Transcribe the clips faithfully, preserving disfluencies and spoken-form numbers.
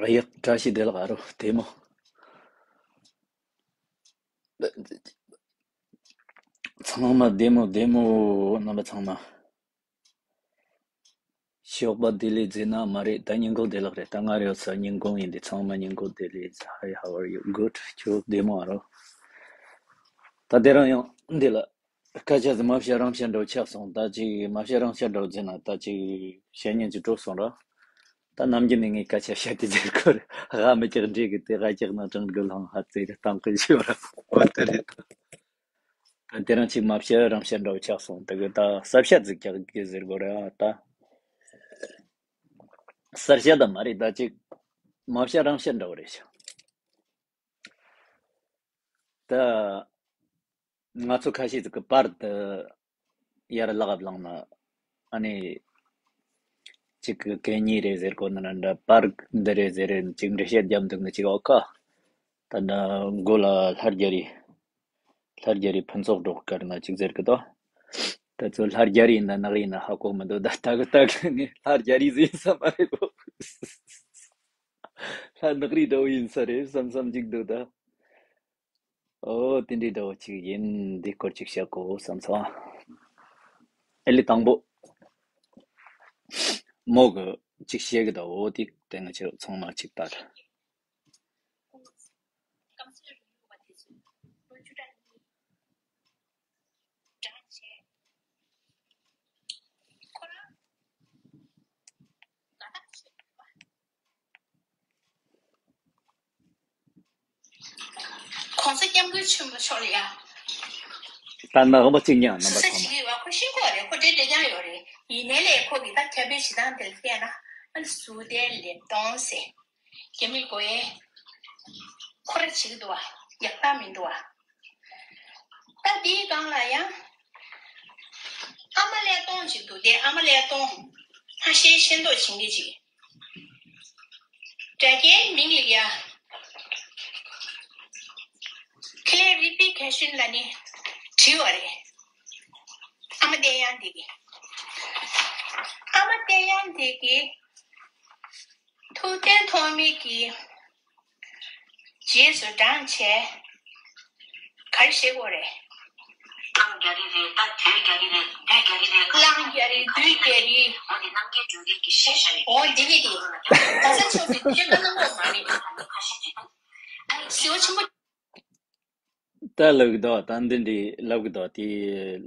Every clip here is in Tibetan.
ཨ་ཡག་བཀྲ་ཤིས་བདེ་ལེགས། ཨ་རོ་བདེ་མོ། ཚང་མ་བདེ་མོ་བདེ་མོ། རྣམ་པ་ཚང་མ། ཞོགས་པ་བདེ་ལེགས་ཟེར་ན་མ་རེད། ད་ཉིན་གུང་བདེ་ལེགས་རེད། ད་སྔར་ཡོད་ས་ཉིན་གུང་ཡིན་དེ། ཚང་མ་ཉིན་གུང་བདེ་ལེགས། Hi, how are you? Good. ཁྱོད་བདེ་མོ། ཨ་རོ། ད་དེ་རིང་ཡང་འདི་ལ་སྐད་ཆ་ཟིག་མ་བཤད་རང་བཤད་འདྲ་བོ་ཆགས་སོང་། ད་ཅིག་མ་བཤད་རང་བཤད་འདྲ་བོ་ཟེར་ན་ད་ཅིག་བཤད་ཉན་ཅིག་འགྲོ་སོང་ར། ད་ནམ་རྒྱུན་ནས་ངས་སྐད་ཆ་བཤད་དེ་ཟེར་གོ་རེད། ཧ་མི་རྒྱག་འདྲེ་གི་དེ་ཧ་རྒྱག་ན་གྲང་གི་ལྷང་ཧ་ཙེ་གི་སྟངས་ཀི་ཞུ་ར་བ་དེ་རེད། ད་དེ་རིང་ཅིག་མ་བཤད་རང་བཤད་འདྲ་བོ་ཆགས་སོང་། དེ་གི་ད་གསལ་བཤད་ཟིག་རྒྱག་གི་ཟེར་གོ་རེད། ཨ་ད་གསལ་བཤད་ད་མ་རེད། ད་ཅིག་མ་བཤད་རང་བཤད་འདྲ་བོ་རེད་ཤག་ད་ང་ཚོ་ཁ་ཤས་ཟིག་གི་པར་དུ་ཡར་ལག་བླངས་ན། ཨ་ནི་གཅིག་གི་གད་སྙིགས་རེད་ཟེར་གོ་ན་འདྲ། པར་འདི་རེད་ཟེར་རེད། གཅིག་འགྲེལ་བཤད་རྒྱབ་འདུག་ནི་གཅིག་ཨོ་ཁ། ད་འདྲ་མགོ་ལ་ལྷ་རྒྱ་རི། ལྷ་རྒྱ་རི་ཕུན་ཚོགས་སྒྲོག་དཀར་ན་གཅིག་ཟེར་གི་དོ། ད་ཚོ་ལྷ་རྒྱ་རི་ཡིན་ན་ནག་ཡིན་ན་ཧ་གོ་མི་འདུག་ད་ལྟ་གི་ལྟ་གི་ངས་ལྷ་རྒྱ་རི་ཟིག་ཡིན་ས་མ་རེད་གོ། ལྷ་ནག་རི་འདྲ་བོ་ཡིན་ས་རེད་བསམ་བསམ་གཅིག་འདུག་ད། ཨོ་དེ་འདྲའི་འདྲ་བོ་ཅིག་ཡིན། འདི་སྐོར་ཅིག་བཤད་གོ་བསམ་སོང་། ཨེ་ལི་དང་པོ། མོ་གི་ཅིག་བཤད་གི་ད། འོ་དེ་དེ་ང་ཚོ་ཚང་མ་ཅིག་ལྟ། གོང་ས་སྐྱབས་མགོན་ཆེན་པོ་མཆོག་ལ་ཡ། ད་ནག་པོ་གཅིག་ཉག་རྣམ་པ་སུ་ཚང་མ། ཞིག་ཡོད་པ་ཁོ་ཤེས་ཀྱི་ཡོད་རེད། ཁོ་འདྲའི་འདྲ་རྐྱང་ཡོད་རེད། ཡིན་ནའི་ལས་ཁོ་གི་ད་ཁྱབ་སྤེལ་བྱེད་སྟངས་དེར་བལྟས་ན། ཨ་ནི་སུ་དེ་ལེབ་སྟོང་ཟེར། རྒྱ་མི་གོ་ཡེ། ཁོ་ར་བྱེད་ཀྱི་འདུག་བ། ཡག་རྟགས་མི་འདུག་བ། ད་དེའི་སྒང་ལ་ཡང་། ཨ་མ་ལས་སྟོང་ཅིག་འདུག་སྟེ། ཨ་མ་ལས་སྟོང་། ཧ་ཤེས་ཤེས་མདོག་བྱེད་མཁན་ཅིག་སྒྲ་སྐྱེའི་མིང་ལ་ཡ། ཁེ་ལས་རི་པི་ཁེ་ཤིན་ལ་ནི་བྲིས་པ་རེད། ཨ་མ་བསྟན་དབྱངས་འདི་གིས། ཨ་མ་བསྟན་དབྱངས་འདི་གིས། ཐུབ་བསྟན་ཐོགས་མེད་ཀྱི་རྗེས་སུ་འབྲངས་བྱས། ག་རེ་བྱེད་དགོས་རེད། གླང་རྒྱ་རི་རེད། ད་དོལ་རྒྱ་རི་རེད། བོད་རྒྱ་རི་རེད། གླང་རྒྱ་རི། བོད་རྒྱ་རི། འོ་དེ་རྣམ་རྒྱལ་སྒྲོལ་དཀར་གྱི་ཞལ་ཤ་རེད། འོ་འདི་གི་དེ། གོང་ས་མཆོག་གི་ཆོས་བཀའ་གནང་དགོས་མ་རེད། ཁ་ཤས་ཅིག་ཨ་ཡེ་ཟི་བ་ཆེན་པོ། ད་ལབ་གི་འདུག་ད་འདི་འདྲའི་ལབ་གི་འདུག་དེ་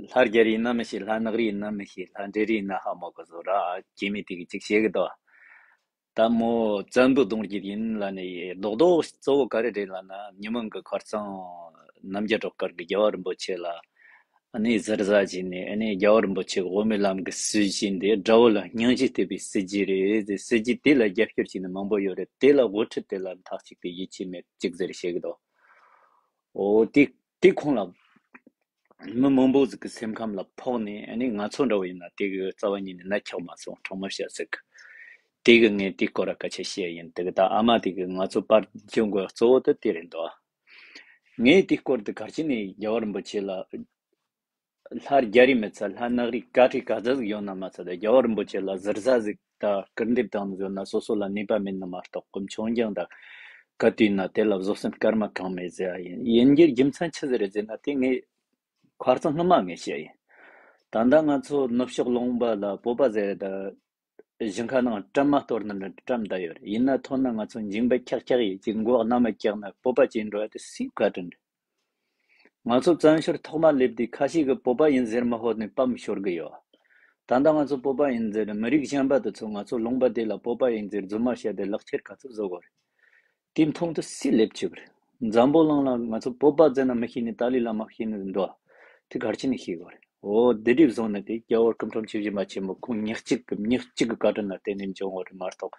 ལྷ་རྒྱ་རི་ཡིན་ན་མི་ཤེས། ལྷ་ནག་རི་ཡིན་ན་མི་ཤེས། ལྷ་འདྲེ་རི་ཡིན་ན་ཧ་མ་གོ་བཟོ་ར། སྐྱེ་མི་དེ་གི་ཅིག་བཤད་གི་འདུག་ད་མོ་བཙན་པོ་གདུང་རྒྱུད་ཡིན་ལ་ནི་རྡོག་རྡོག་གཙོ་བོ་ག་རེ་རེད་ལབ་ན། མྱི་མང་གི་ཁ་རྩང་རྣམ་རྒྱལ་སྒྲོལ་དཀར་གི་རྒྱལ་བ་རིན་པོ་ཆེ་ལ་ཨ་ནི་ཟུར་ཟ་བྱས་ནས། ཨ་ནི་རྒྱལ་བ་རིན་པོ་ཆེ་གི་དབུ་མའི་ལམ་གི་སྲིད་བྱུས་འདི་དགྲ་བོ་ལ་སྙིང་རྗེ་སྟེར་བའི་སྲིད་བྱུས་རེད། སྲིད་བྱུས་དེ་ལ་རྒྱབ་སྐྱོར་བྱས་ནས་མང་པོ་ཡོད་རེད། དེ་ལ་དབུ་ཁྲིད་དེ་ལ་མཐའ་གཅིག་ཏུ་ཡིད་ཆེས་མེད་ཅིག་ཟེར་བཤད་གི་འདུག་འོ་དེ་དེ་ཁོང་ལ། མི་མང་པོ་ཟིག་གི་སེམས་ཁམས་ལ་ཕོག་ནས། ཨ་ནི་ང་ཚོ་འདྲ་བོ་ཡིན་ན་དེ་གི་རྩ་བ་ཉིད་ནས་ནད་ཆགས་མ་སོང་། གྲང་མོ་བཤད་ཟིག་དེ་གི་ངས་དེ་སྐོར་ལ་སྐད་ཆ་བཤད་ཡིན། དེ་གི་ད་ཨ་མ་དེ་གི་ང་ཚོ་པར་འཇོན་དགོས་གཙོ་བོ་དེ་དེ་རེད་འདུག་ངས་དེ་སྐོར་དུ་ག་རེ་བྱས་ནས་རྒྱལ་བ་རིན་པོ་ཆེ་ལ། ལྷ་རྒྱ་རི་མི་ཚད་ལྷ་ནག་རི་ག་ཁྲི་ག་ཚད་ཟིག་ཡོད་ན་མ་ཚད། རྒྱལ་བ་རིན་པོ་ཆེ་ལ་ཟུར་ཟ་ཟིག་དང་སྐུར་འདེབས་བཏང་ནས་བཟོས་ན་སོ་སོ་ལ་ནུས་པ་མེད་ན་མ་གཏོགས། གོམ་ཆུང་རྐྱང་དང་ག་དུས་ན་དེ་ལ་བཟོད་སེམས་སྐར་མ་གང་མེད་ཟེར་ཡ་ཡིན། ཡིན་རྒྱུར་རྒྱུ་མཚན་ཆི་ཟིག་རེད་ཟེར་ན། དེ་ངས་ཁ་རྩང་སྔོན་མ་ངས་བཤད་ཡིན། ད་ལྟ་ང་ཚོ་ནུབ་ཕྱོགས་ལུང་པ་ལ་བོད་པ་ཟེར་ད། ཞིང་ཁ་ནང་བཀྲམ་མ་གཏོར་ན་འདྲ་བཀྲམ་བསྡད་ཡོད་རེད། ཡིན་ན་ཐོན་ན་ང་ཚོ་མཇིང་པ་ཁྱག་ཁྱག་ཡིན། ཅིག་མགོ་གནམ་མ་བཀྱག་ན་བོད་པ་ཅིག་འགྲོ་ཡ་དེ་སུས་བཀའ་དྲིན་རེད། ང་ཚོ་བཙན་བྱོལ་ཐོག་མ་སླེབས་དུས་ཁ་ཤས་ཀྱིས་བོད་པ་ཡིན་ཟེར་མི་ཕོད་ནས་པམ་ཤོར་གི་ཡོད། ད་ལྟ་ང་ཚོ་བོད་པ་ཡིན་ཟེར་མི་རིགས་གཞན་པ་དེ་ཚོ་ང་ཚོ་ལུང་པ་དེ་ལ་བོད་པ་ཡིན་ཟེར་རྫུན་མ་བཤད་དེ་ལག་ཁྱེར་ག་ཚོད་བཟོ་དགོས་རེད། དེ་མཐོང་དུ་སུས་སླེབས་བཅུག་རེད། འཛམ་བུ་གླིང་ལ་ང་ཚོ་བོད་པ་ཟེར་ན་མི་ཤེས་ནི། ཏཱ་ལའི་བླ་མ་ཤེས་ནི་འདུག་དེ་ག་རེ་བྱས་ནས་ཤེས་དགོས་རེད། འོ་དེ་འདྲའི་བཟོ་ནི་དེ་རྒྱལ་བ་སྐུ་ཕྲེང་བཅུ་བཞི་པ་ཆེན་པོ་ཁོང་ཉག་གཅིག་གི་ཉག་གཅིག་གི་བཀའ་དྲིན་ལ་བརྟེན་ནས་འབྱུང་བ་རེད་མ་གཏོགས།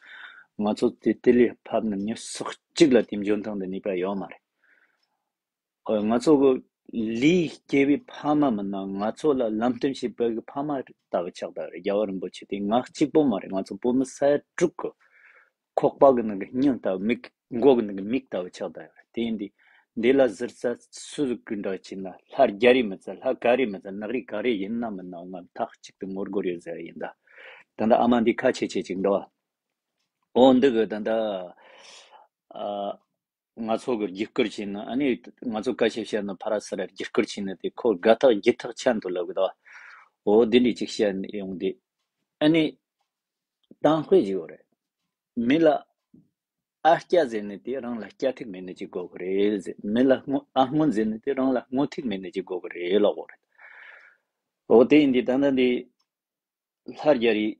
ང་ཚོ་དེ་དེ་ལས་ཕབ་ནི་མྱི་སོགས་གཅིག་ལ་དེ་འཇོན་ཐང་དང་ནུས་པ་ཡོད་མ་རེད། ཨ། ང་ཚོ་གི་ལུས་སྐྱེས་པའི་ཕ་མ་མིན་ན། ང་ཚོ་ལ་ལམ་སྟོན་བྱེད་པའི་གི་ཕ་མ་ལྟ་བུ་ཆགས་བསྡད་རེད། རྒྱལ་བ་རིན་པོ་ཆེ་དེ་ང་གཅིག་པོ་མ་རེད། ང་ཚོ་བོད་མི་ས་ཡ་དྲུག་གི་ཁོག་པ་གི་ནང་གི་སྙིང་ལྟ་བུ། མིག་མགོ་གི་ནང་གི་མིག་ལྟ་བུ་ཆགས་བསྡད་ཡོད་རེད། དེ་ཡིན་དུས་འདི་ལ་ཟུར་ཟ་སུ་ཟིག་གི་འདྲ་བྱས་ན། ལྷ་རྒྱ་རི་མི་ཚད། ལྷ་ག་རི་མི་ཚད། ནག་རི་ག་རི་ཡིན་ན་མིན་ན། ང་མཐའ་གཅིག་ཏུ་ངོ་རྒོལ་ཡོད་ཟེར་ཡིན་ད། ད་ལྟ་ཨ་མ་འདི་ཁ་ཆེ་ཆེ་ཅིག་འདུག་འོ་འདི་གི་ད་ལྟ་ ཨ། ང་ཚོ་གི་རྒྱུགས་སྐུར་བྱས་ན། ཨ་ནི་ང་ཚོ་སྐད་ཆ་བཤད་ན་ཕར་ར་ཚུར་ར་རྒྱུགས་སྐུར་བྱས་ན་དེ་ཁོ་དགའ་ཐག་སྒྱིད་ཐག་ཆད་འདུག་ལབ་གི་འདུག་འོ་འདི་འདྲས་ཅིག་བཤད་ཡོང་དུས། ཨ་ནི་གཏམ་དཔེ་ཞིག་ཡོད་རེད། མི་ལ་ཨ་སྐྱ་ཟེར་ནི་དེ་རང་ལ་སྐྱ་ཐིག་མེད་ནི་ཅིག་དགོས་གི་རེད་ཟེར། མི་ལ་སྔོ་ཨ་སྔོན་ཟེར་ནི་དེ་རང་ལ་སྔོ་ཐིག་མེད་ནི་ཅིག་དགོས་གི་རེད་ལབ་གོ་རེད། འོ་དེ་ཡིན་དུས་ད་ལྟ་འདི་ལྷ་རྒྱ་རིའི་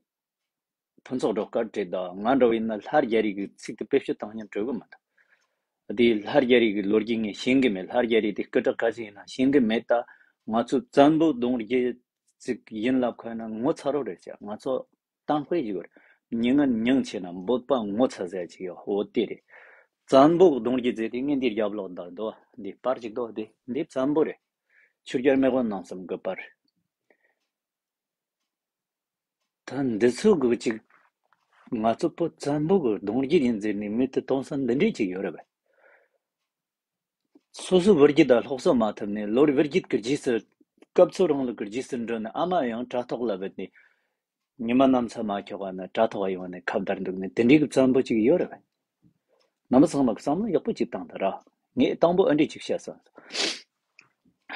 ཕུན་ཚོགས་སྒྲོལ་དཀར་བྲིས་དང་། ང་འདྲ་བོ་ཡིན་ན་ལྷ་རྒྱ་རི་གི་ཚིག་དེ་བེད་སྤྱོད་བཏང་སྙིང་བྲོ་གི་མི་འདུག་དེ་ལྷ་རྒྱ་རི་གི་ལོ་རྒྱུས་ངས་ཤེས་གི་མེད། ལྷ་རྒྱ་རི་དེ་སྐུ་དྲག་ག་ཚོད་ཡིན་ན་ཤེས་གི་མེད། ད་ང་ཚོ་བཙན་པོ་གདུང་རྒྱུད་ཅིག་ཡིན་ལབ་ཁ་ན་ངོ་ཚ་རོགས་རེད་ཤག་ང་ཚོ་གཏམ་དཔེ་ཞིག་ཡོད་རེད། མྱི་ངན་མྱིང་ཆེ་ན་འབོད་པ་ངོ་ཚ་ཟེར་ཅིག་ཡོད། འོ་དེ་རེད། བཙན་པོ་གདུང་རྒྱུད་ཟེར་དེ་ངས་འདིར་རྒྱབ་ལོག་འདུག་འདི་པར་ཅིག་འདུག་འདི་འདི་བཙན་པོ་རེད། ཆོས་རྒྱལ་མེས་དབོན་རྣམ་གསུམ་གི་པར། ད་འདི་ཚོ་གི་ཅིག་ང་ཚོ་བོད་བཙན་པོ་གི་གདུང་རྒྱུད་ཡིན་ཟེར་ནས་མི་དེ་གཏོང་ས་འདི་འདྲས་ཅིག་ཡོད་རེད་པས། སོ་སོའི་བུ་རྒྱུད་དང་སློབ་གསོ་མ་ཐུབ་ནས་ལོ་བུ་རྒྱུད་ཀྱི་རྗེས་སུ། སྐབས་འཚོལ་རིང་ལུགས་ཀྱི་རྗེས་སུ་འགྲོ་ནས་ཨ་མ་ཡང་དྲ་ཐོག་ལ་བུད་ནས་ཉི་མ་ནམ་ཚ་མ་འཁྱོག་པ་ན་དྲ་ཐོག་ཡོང་ནས་ཁ་བརྡ་འདུག་ནས་དེ་འདྲའི་གི་བཙན་པོ་ཅིག་ཡོད་རེད་པས། རྣམ་པ་ཚང་མ་བསམ་བློ་ཡག་པོ་ཅིག་བཏང་དང་ར། ངས་དང་པོ་ཨ་འདྲས་ཅིག་བཤད་སོང་།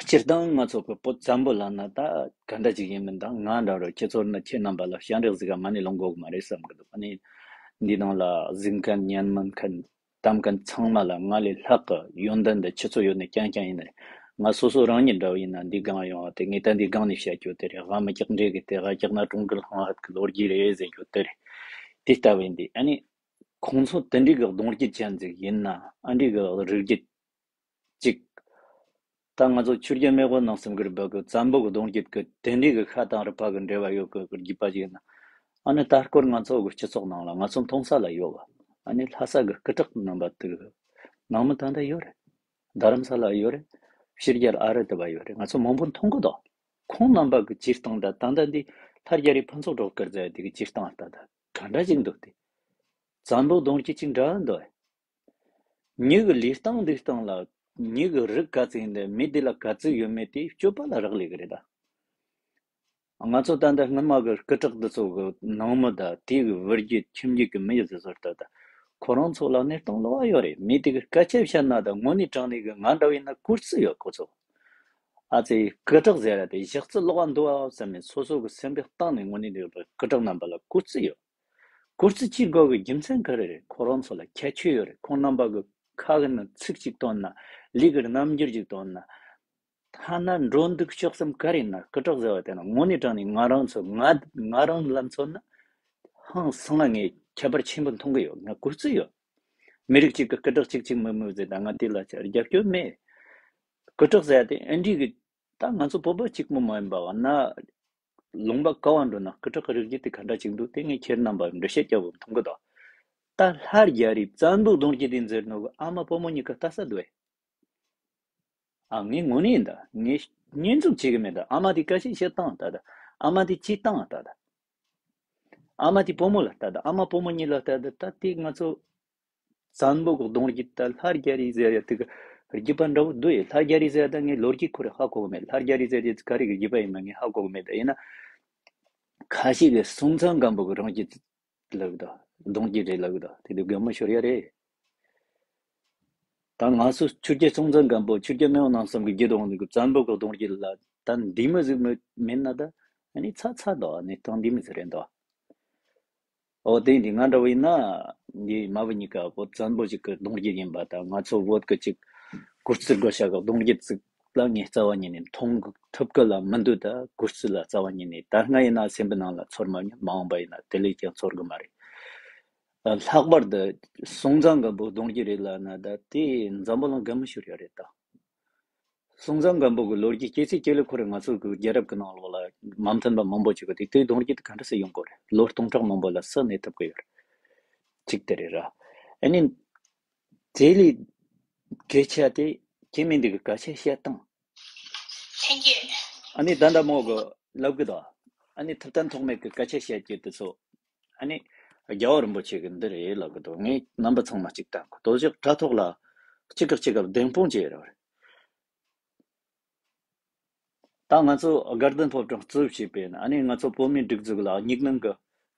སྤྱིར་བཏང་ང་ཚོ་གི་བོད་བཙན་པོ་ལབ་ན་ད་ག་འདྲ་ཅིག་ཡིན་མིན་ད་ང་འདྲ་རོ་ཁྱེད་ཚོར་ན་ཁྱེད་རྣམ་པ་ལ་ཞབས་འདྲེན་ཟིག་ག་མ་ནས་ལོང་གོ་གི་མ་རེད་བསམ་གི་འདུག་ཨ་ནི་འདི་ནང་ལ་གཟིགས་མཁན་ཉན་མིན་མཁན་གཏམ་མཁན་ཚང་མ་ལ་ང་ལས་ལྷག་གི་ཡོན་ཏན་འདི་ཁྱེད་ཚོ་ཡོད་ནི་རྐྱང་རྐྱང་ཡིན་ནི་རེད། ང་སོ་སོ་རང་ཉིད་འདྲ་བོ་ཡིན་ན་འདི་སྒང་ཡོང་བ་དེ་ངས་ད་འདི་སྒང་ནས་བཤད་རྒྱུ་དེ་རེད། ཝ་མི་སྐྱག་འདྲེ་གི་དེ་ག་སྐྱག་ན་གྲོང་ཁུལ་ལྷང་ཧད་གི་ལོ་རྒྱུས་རེད་ཟེར་རྒྱུ་དེ་རེད། དེ་ལྟ་བུ་ཡིན་དུས་ཨ་ནི། ཁོང་ཚོ་དེ་འདྲའི་གི་གདུང་རྒྱུད་ཅན་ཟིག་ཡིན་ན། ཨ་འདྲའི་གི་རིགས་རྒྱུད་ཅིག་ད་ང་ཚོ་ཆོས་རྒྱལ་མེས་དབོན་རྣམ་གསུམ་གི་རིམ་པ་གི་བཙན་པོ་གི་གདུང་རྒྱུད་གི་དེ་འདྲའི་གི་ཤ་དང་རུས་པ་གི་འབྲེལ་བ་ཡོད་གི་གི་རྒྱུད་པ་ཅིག་ཡིན་ན། ཨ་ནི་ད་སྐོར་ང་ཚོ་གི་སྤྱི་ཚོགས་ནང་ལ་ང་ཚོ་མཐོང་ས་ལ་ཡོད་བ། ཨ་ནི་ལྷ་ས་གི་སྐུ་དྲག་རྣམ་པ་དེ་གི་ནང་མི་ད་ལྟ་ཡོད་རེད། རྡ་རམ་ས་ལ་ཡོད་རེད། ཕྱི་རྒྱལ་ཨ་རི་དུ་བ་ཡོད་རེད། ང་ཚོ་མང་པོ་མཐོང་གི་འདུག་ཁོང་རྣམ་པ་གི་སྤྱིར་བཏང་ད་ད་ལྟ་འདི་ལྷ་རྒྱ་རི་ཕུན་ཚོགས་སྒྲོལ་དཀར་ཟེར་དེ་གི་སྤྱིར་བཏང་ད་ད་ག་འདྲ་ཅིག་འདུག་སྟེ། བཙན་པོ་གདུང་རྒྱུད་ཅིག་འདྲ་འདུག་མྱི་གི་ལུས་སྟེང་འདུག་སྟེང་ལ་མྱི་གི་རིགས་ག་ཚོད་ཡིན་དེ་མི་དེ་ལ་ག་ཚོད་ཡོད་མེད་དེ་སྤྱོད་པ་ལ་རག་ལས་གི་རེད་ད། ང་ཚོ་ད་ལྟ་སྔོན་མ་གི་སྐུ་དྲག་འདི་ཚོ་གི་ནང་མི་ད་དེ་གི་བུ་རྒྱུད་ཁྱིམ་རྒྱུད་ཀྱི་མི་ཡི་ཟེར་ཟེར་ད་ད་ཁོ་རང་ཚོ་ལ་གནས་སྟངས་ལོག་པ་ཡོད་རེད། མི་དེ་གི་སྐད་ཆ་བཤད་ན་ད་དངོས་གནས་དྲང་གནས་གི་ང་འདྲ་བས་ན་གུས་བརྩི་ཡོད་ཁོ་ཚོ། ཨ་ཙི་སྐུ་དྲག་ཟེར་ར་དེ་གཞི་རྩི་ལོག་པ་འདུག་ཨ་བསམ་ནས་སོ་སོ་གི་སེམས་པའི་གཏིང་ནས་དངོས་གནས་དེ་སྐུ་དྲག་རྣམ་པ་ལ་གུས་བརྩི་ཡོད། གུས་བརྩི་བྱེད་དགོས་གི་རྒྱུ་མཚན་ག་རེ་རེད། ཁོ་རང་ཚོ་ལ་ཁྱད་ཆོས་ཡོད་རེད། ཁོང་རྣམ་པ་གི་ཁ་གི་ནང་ཚིག་ཅིག་བཏོན་ན། ལུས་གི་རྣམ་འགྱུར་ཅིག་བཏོན་ན། ཐ་ན་འགྲོ་འདུག་སྤྱོད་གསུམ་ག་རེ་ན་སྐུ་དྲག་ཟེར་བ་དེ་ན་དངོས་གནས་དྲང་གནས་ང་རང་ཚོ་ང་ང་རང་ལ་མཚོན་ན་ཧང་སང་ང་ངས་ཁྱད་པར་ཆེན་པོ་མཐོང་གི་ཡོད། ང་གུས་བརྩི་ཡོད། མི་རིགས་གཅིག་གི་སྐུ་དྲག་གཅིག་གཅིག་མི་མི་ཟེར་ད་ང་དེ་ལ་ཆ་རྒྱབ་སྐྱོར་མེད། སྐུ་དྲག་ཟེར་ཡ་དེ་ཨེ་འདྲི་གི་ད་ང་ཚོ་བོད་པ་གཅིག་པོ་མ་ཡིན་པ་བ་ན། ལུང་པ་ག་བ་འགྲོ་ན་སྐུ་དྲག་གི་རིགས་རྒྱུད་དེ་ག་འདྲ་ཅིག་འདུག་དེ་ངས་ཁྱེད་རྣམ་པར་འགྲེལ་བཤད་རྒྱབ་བོ་མཐོང་གི་འདུག་ད་ལྷ་རྒྱ་རི་བཙན་པོ་གདུང་རྒྱུད་དེ་འཛེར་ནོ་གི་ཨ་མ་བུ་མོ་གཉིས་ཀ་ལྟ་ས་འདུག་ཨེ། ཨ་ངས་ངོ་ནས་ཡིན་ད། ངས་བསྙོན་འཛུགས་བྱེད་གི་མེད་ད། ཨ་མ་དེ་ག་ཤེད་བཤད་སྟངས་ལྟ་ད། ཨ་མ་དེ་ཅི་སྟངས་ལྟ་ད། ཨ་མ་དེ་བུ་མོ་ལ་ལྟ་ད། ཨ་མ་བུ་མོ་གཉིས་ལ་ལྟ་ད། ད་དེ་ང་ཚོ་བཙན་པོ་གི་གདུང་རྒྱུད་ད་ལྷ་རྒྱ་རི་ཟེར་ཡ་དེ་གི་རྒྱུད་པ་འདྲ་བོ་འདུག་ཡེ། ལྷ་རྒྱ་རི་ཟེར་ཡ་ད་ངས་ལོ་རྒྱུས་ཁོ་རེ་ཧ་གོ་གི་མེད། ལྷ་རྒྱ་རི་ཟེར་ཡ་དེ་ག་རེ་གི་རྒྱུད་པ་ཡིན་མ་ངས་ཧ་གོ་གི་མེད་ད། ཡིན་ན་ཁ་ཤས་ཀྱི་སྲོང་བཙན་སྒམ་པོ་གི་རང་རྒྱུད་ལབ་གི་ད། གདུང་རྒྱུད་རེད་ལབ་གི་ད། དེ་དུས་དགའ་མོ་ཤོར་ཡ་རེད། ད་ང་ཚོ་ཆོས་རྒྱལ་སྲོང་བཙན་སྒམ་པོ་ཆོས་རྒྱལ་མེས་དབོན་རྣམ་གསུམ་གྱི་རྒྱུད་འོང་ནི་གི་བཙན་པོ་གི་གདུང་རྒྱུད་ལ་ད་འདི་མི་ཟིག་མི་མིན་ན་ད། ཨ་ནི་ཚ་ཚ་དོ། ཨ་ནི་སྟངས་འདི་མི་ཟིག་རེད་དོ། ཨོ་དེ་འདི་ང་འདྲ་བོ་ཡིན་ན་འདི་མ་བུ་གཉིས་ཀ་བོ་བཙན་པོ་ཞིག་གི་གདུང་རྒྱུད་ཡིན་པ་ད། ང་ཚོ་བོད་གི་ཅིག་གུས་བརྩི་དགོས་ཤ་གི་གདུང་རྒྱུད་ཅིག་ལ་ངས་རྩ་བ་ཉིད་ནས་མཐོང་གི་ཐུབ་གི་ལ་མི་འདུག་ད་གུས་བརྩི་ལ་རྩ་བ་ཉིད་ནས་ད་སྔ་ཡིན་ན་སེམས་པའི་ནང་ལ་ཚོར་མ་མྱོང་། མ་འོངས་པ་ཡིན་ན་དེ་ལས་ཀྱང་ཚོར་གི་མ་རེད། ལྷག་པར་དུ་སྲོང་བཙན་སྒམ་པོ་གདུང་རྒྱུད་རེད་ལབ་ན་ད་དེ་འཛམ་བུ་གླིང་དགའ་མོ་ཤོར་ཡ་རེད་ད། སྲོང་བཙན་སྒམ་པོ་གི་ལོ་རྒྱུས་སྐྱེས་ཚེས་སྐྱེས་ལོ་ཁོ་རེ་ང་ཚོ་གི་རྒྱལ་རབས་ཀྱི་ནང་ལོགས་ལ་མ་མཐུན་པ་མང་པོ་ཅིག་གི་དེ་དེའི་གདུང་རྒྱུད་དེ་ག་འདྲ་སེ་ཡོང་གོ་རེད། ལོ་སྟོང་ཕྲག་མང་པོ་ལ་སུ་གནས་ཐུབ་གི་ཡོད་རེད། གཅིག་དེ་རེད་ར། ཨ་ནི་དེ་ལས་སྐད་ཆ་དེ་ཁྱེད་མི་འདི་གི་སྐད་ཆ་བཤད་སྟངས། ལྷན་རྒྱས། ཨ་ནི་ད་ལྟ་མོ་གི་ལབ་གི་དོ། ཨ་ནི་ཐུབ་བསྟན་ཐོགས་མེད་ཀྱི་སྐད་ཆ་བཤད་རྒྱུ་དེ་ཚོ། ཨ་ནི་རྒྱལ་བ་རིན་པོ་ཆེ་གི་འདི་རེད་ལབ་གི་དོ། ངས་རྣམ་པ་ཚང་མ་གཅིག་བཏང་གི་དོ་ཞག་དྲ་ཐོག་ལ་གཅིག་གི་གཅིག་གི་བདེན་དཔང་བྱས་ར། ད་ང་ཚོ་དགའ་ལྡན་ཕོ་བྲང་གཙོས་བྱས་པས་ན། ཨ་ནི་ང་ཚོ་བོད་མིའི་སྒྲིག་འཛུགས་ལ་སྙིགས་མིན་གྱི་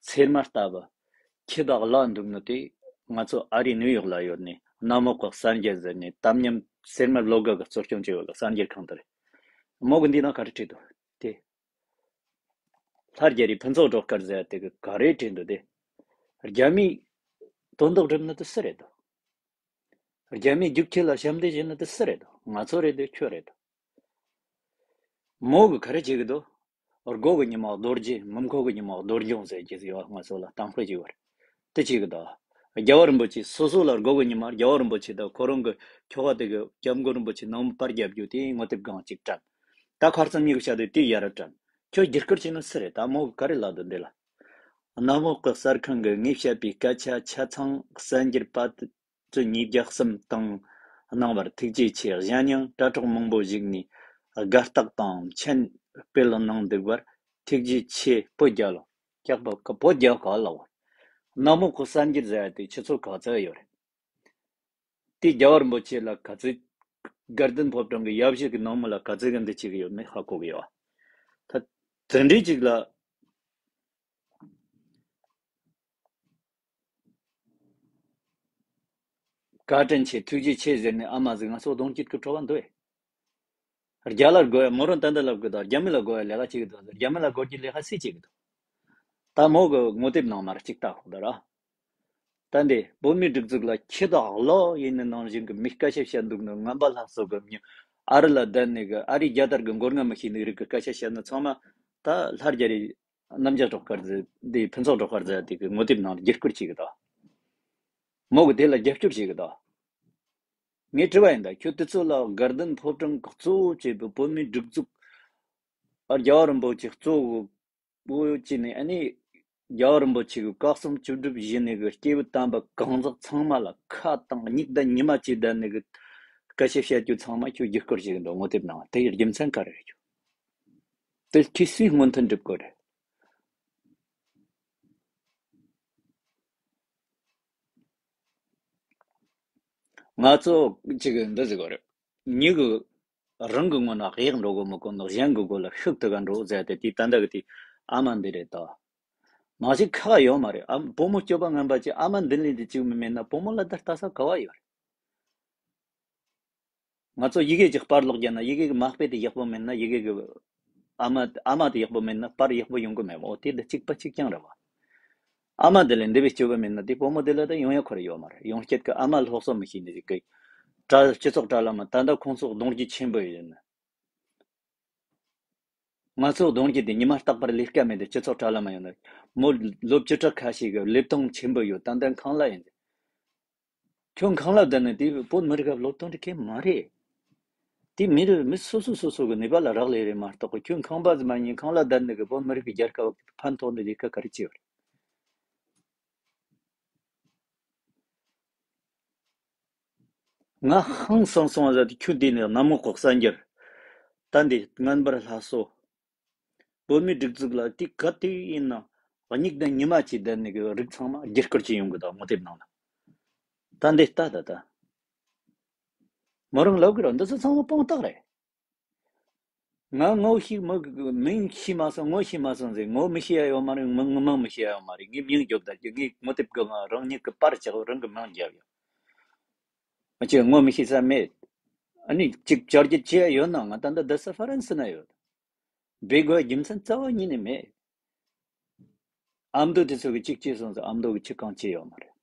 ཚེར་མ་ལྟ་བུ་ཁྱི་དང་གླ་འདུག་ནི་དེ། ང་ཚོ་ཨ་རི་ནིའུ་ཡོག་ལ་ཡོད་ནས་ གནམ་འོག་གི་གསར་འགྱུར་ཟེར་ནས་གཏམ་ཉམས་སེར་མོ་བློ་དགའ་གི་གཙོ་སྐྱོང་བྱས་ཡོད་གི་གསར་འགྱུར་ཁང་དེ་རེད། མོ་གི་འདི་ནང་ག་རེ་བྲིས་འདུག་དེ། ལྷ་རྒྱལ་རི་ཕུན་ཚོགས་སྒྲོལ་དཀར་ཟེར་དེ་གི་ག་རེ་བྲིས་འདུག་དེ། རྒྱ་མིས་དོན་དག་སྒྲུབ་ནི་དེ་སུ་རེད་དོ། རྒྱ་མིའི་རྒྱུག་ཁྱི་ལ་ཞབས་འདེགས་བྱེད་ནི་དེ་སུ་རེད་དོ། ང་ཚོ་རེད་དོ། ཁྱོད་རེད་དོ། མོ་གི་ག་རེ་བྱེད་གི་འདུག་སྒོ་གི་ཉི་མ་རྡོ་རྗེ། མི་མཁོ་གི་ཉི་མ་རྡོ་རྗེ་ཟེར་གྱི་ཡོད། ང་ཚོ་ལ་གཏམ་དཔེ་ཅིག་ཡོད་རེད། དེ་བྱེད་གི་འདུག་རྒྱལ་བ་རིན་པོ་ཆེ་སོ་སོ་ལ་སྒོ་གི་ཉི་མ་རྒྱལ་བ་རིན་པོ་ཆེ་དང་ཁོ་རང་གི་ཁྱོ་ག་དེ་གི་སྐྱབས་མགོན་རིན་པོ་ཆེ་ནང་མི་པར་རྒྱབ་རྒྱུ་དེ་ངོ་དེབ་སྒང་གཅིག་བཀྲམ། ད་ཁ་རྩང་གཉིས་ཀྱི་ཆ་དེ་དེ་ཡར་བཀྲམ། ཁྱོད་བསྒྱུར་བཀོད་བྱས་ནི་སུ་རེད། ད་མོ་གི་ག་རེ་ལབ་འདུག་འདི་ལ། གནམ་འོག་གི་གསར་ཁང་གིས་ངས་བཤད་པའི་སྐད་ཆ་ཆ་ཚང་གསར་འགྱུར་པ་ཚོ་ཉིས་བརྒྱ་གསུམ་བཏང་གནང་བར་ཐུགས་རྗེ་ཆེ། གཞན་ཡང་དྲ་གྲོགས་མང་པོ་ཞིག་ནས་དགའ་རྟགས་དང་མཆན་སྤེལ་གནང་འདུག་པར་ཐུགས་རྗེ་ཆེ། བོད་རྒྱལ་ལོ། སྐྱག་པ་བོད་རྒྱལ་ག་ལ་བར། གནམ་འོག་གི་གསར་འགྱུར་ཟེར་ཡ་དེ་ཁྱེད་ཚོ་ག་ཚོད་ཡོད་རེད། དེ་རྒྱལ་བ་རིན་པོ་ཆེ་ལ་ག་ཚོད། དགའ་ལྡན་ཕོ་བྲང་གི་ཡབ་གཞིས་ཀྱི་ནང་མི་ལ་ག་ཚོད་གི་འདི་བྱེད་གི་ཡོད་མེད་ཧ་གོ་གི་ཡོད། ད་དེ་འདྲའི་ཅིག་ལ། བཀའ་དྲིན་ཆེ། ཐུགས་རྗེ་ཆེ་ཟེར་ནས་ཨ་མ་ཟིག་ང་ཚོ་གདོང་སྐྱིད་ཀྱི་བྲོ་བ་འདུག་ཨེ། རྒྱ་ལ་དགོས་ཡ་མོ་རང་ད་འདི་ལ་དགོས་དང་རྒྱ་མི་ལ་དགོས་ཡ་ལས་ཀ་བྱེད་ཀྱི་འདུག་རྒྱ་མི་ལ་དགོས་རྒྱུ་ལས་ཀ་སུས་བྱེད་ཀྱི་འདུག་ད་མོ་གི་ངོ་དེབ་ནང་མར་གཅིག་ལྟ་ཤོག་ད་ར། ད་འདི་བོད་མིའི་སྒྲིག་འཛུགས་ལ་ཁྱི་དང་གློ་ཡིན་ནི་ནང་བཞིན་གི་མི་སྐད་ཆ་བཤད་འདུག་ནི། ངན་པ་ལྷ་སོ་གི་མྱི་ཨ་རི་ལ་བསྡད་ནི་གི་ཨ་རིའི་རྒྱལ་དར་གི་མགོ་རྔ་མི་ཤེས་ནི་རིགས་གི་སྐད་ཆ་བཤད་ནི་ཚང་མ་ད་ལྷ་རྒྱལ་རི་རྣམ་རྒྱལ་སྒྲོལ་དཀར་ཟེར་འདི་ཕུན་ཚོགས་སྒྲོལ་དཀར་ཟེར་དེ་གི་ངོ་དེབ་ནང་བསྒྱུར་བཀོད་བྱེད་གི་ད། མོ་གི་དེ་ལ་རྒྱབ་སྐྱོར་བྱེད་གི་ད། ངས་དྲི་བ་ཡིན་ད། ཁྱོད་དེ་ཚོ་ལ་དགའ་ལྡན་ཕོ་བྲང་གི་གཙོ་བོ་བྱས་པའི་བོད་མིའི་སྒྲིག་འཛུགས་ཨ་རྒྱལ་བ་རིན་པོ་ཆེ་གཙོ་བོ་བོ་བྱས་ནས་ཨ་ནི་རྒྱལ་བ་རིན་པོ་ཆེ་གི་བཀའ་གསུང་བཅུ་སྒྲུབ་བཞེས་ནས་གི་སྐྱེས་བུ་དམ་པ་གང་ཟག་ཚང་མ་ལ་ཁ་དང་མྱིག་དང་ཉི་མ་བྱས་བསྡད་ནས་གི་སྐད་ཆ་བཤད་རྒྱུ་ཚང་མ་ཁྱོད་བསྒྱུར་བཀོད་བྱེད་གི་འདུག་ངོ་དེབ་ནང་དེ་ཡི་རྒྱུ་མཚན་ག་རེ་རེད་ཁྱོད། དེ་ཁྱོད་སུས་སྔོན་ཐོན་སྒྲུབ་དགོས་རེད། ང་ཚོ་གཅིག་གི་འདི་ཟེར་དགོས་རེད། མྱི་གི་རང་གི་ངོ་ན་གཡག་འགྲོ་གི་མི་དགོས་ནོ། གཞན་གི་མགོ་ལ་ཤུགས་དེ་ག་འགྲོ་ཟེར་ཏེ་དེ་ད་ལྟ་གི་དེ་ཨ་མ་འདི་རེད་ད། མ་གཞི་ཁག་ཡོད་མ་རེད། ཨ་བུ་མོ་སྐྱོ་པ་ངན་པ་ཅིག་ཨ་མ་འདི་ལས་འདི་གཅིག་མི་མེད་ན་བུ་མོ་ལ་ད་ལྟ་ས་ག་བ་ཡོད་རེད། ང་ཚོ་ཡི་གེ་ཅིག་པར་ཀློག་རྒྱུ་ན་ཡི་གེ་གི་མ་དཔེ་དེ་ཡག་པོ་མེད་ན་ཡི་གེ་གི་ཨ་མ་ཨ་མ་དེ་ཡག་པོ་མེད་ན་པར་ཡག་པོ་ཡོང་གི་མེད་མོ། དེ་འདི་གཅིག་པ་གཅིག་རྐྱང་རེད་བ། ཨ་མ་དེ་ལས་འདི་བས་སྐྱོ་པོ་མེད་ན་དེ་བུ་མོ་དེ་ལ་ད་ཡོང་ཡ་ཁོ་ར་ཡོད་མ་རེད། ཡོང་སྐྱེད་ཀྱི་ཨ་མ་སློབ་གསོ་མི་ཤེས་ནི་ཟིག་གི་དྲ་སྤྱི་ཚོགས་དྲ་ལམ་ད་ལྟ་ཁོང་ཚོ་གདོང་རྒྱུ་ཆེན་པོ་ཡོད་ན། ང་ཚོ་གདོང་རྒྱུ་དེ་ཉི་མ་རྟག་པར་ལས་ཀ་མེད་དེ་སྤྱི་ཚོགས་དྲ་ལམ་ཡོད་ན། མོ་ལོ་བཅུ་ཕྲག་ཁ་ཤས་ཀྱི་ལས་སྟངས་ཆེན་པོ་ཡོད། ད་ལྟ་ཁང་གླ་ཡིན། ཁྱོད་ཁང་གླ་བསྡད་ནས་དེ་བོད་མི་རིགས་ལ་བློ་གཏོང་རྒྱུ་གང་ཡང་མ་རེད། དེ་མི་རིགས་མི་སོ་སོ་སོ་སོ་གི་ནུས་པ་ལ་རག་ལས་རེད་མ་གཏོགས་ཁྱོད་ཁང་པ་ཟིག་མ་ཡིན་ཁང་གླ་བསྡད་ནས་གི་བོད་མི་རིགས་ཀྱི་རྒྱལ་ཁབ་ཕན་ཐོགས་ནས་ལས་ཀ་ག་རེ་བྱས་པ་རེད། ང་ཧང་སང་སོང་བ་ཟེར་དུས་ཁྱོད་འདི་ནས་གནམ་འོག་གི་གསར་འགྱུར། ད་འདི་རྔན་པར་ལྷ་སོ། བོད་མིའི་སྒྲིག་འཛུགས་ལ་དེ་ག་དུས་ཡིན་ན་སྙིགས་དང་ཉི་མ་བྱས་བསྡད་ནས་གི་རིགས་ཚང་མ་བསྒྱུར་བཀོད་བྱས་ཡོང་གི་ད་ངོ་དེབ་ནང་ལ། ད་འདི་ལྟ་ད་ད། མོ་རང་ལབ་གི་ར་འདི་ཚོ་ཚང་མ་དཔང་རྟགས་རེད། ང་ངོ་ཤེས་མི་མིང་ཤེས་མ་སོང་ངོ་ཤེས་མ་སོང་ཟེར། ངོ་མི་ཤེས་ཡ་ཡོད་མ་རེད། མིང་མིང་མི་ཤེས་ཡ་ཡོད་མ་རེད། ངས་མིང་རྒྱོབ་ད་རྒྱུ་ངས་ངོ་དེབ་གི་ང་རང་ཉིད་ཀྱི་པར་ཆག་རང་གི་མིང་རྒྱབ་ཡོད། ཨ་ཅེ་ངོ་མི་ཤེས་ས་མེད། ཨ་ནི་གཅིག་བཅར་རྒྱུ་བྱས་ཡ་ཡོད་ན་ང་ད་ལྟ་བསྡད་ས་ཧྥ་རན་སི་ན་ཡོད། སྦས་དགོས་རྒྱུ་མཚན་རྩ་བ་ཉིད་ནས་མེད། ཨ་མདོ་དེ་ཚོ་གི་གཅིག་བྱས་སོང་ཟེར་ཨ་མདོ་གི་ཁྱི་གང་བྱས་ཡོད་མ་རེད།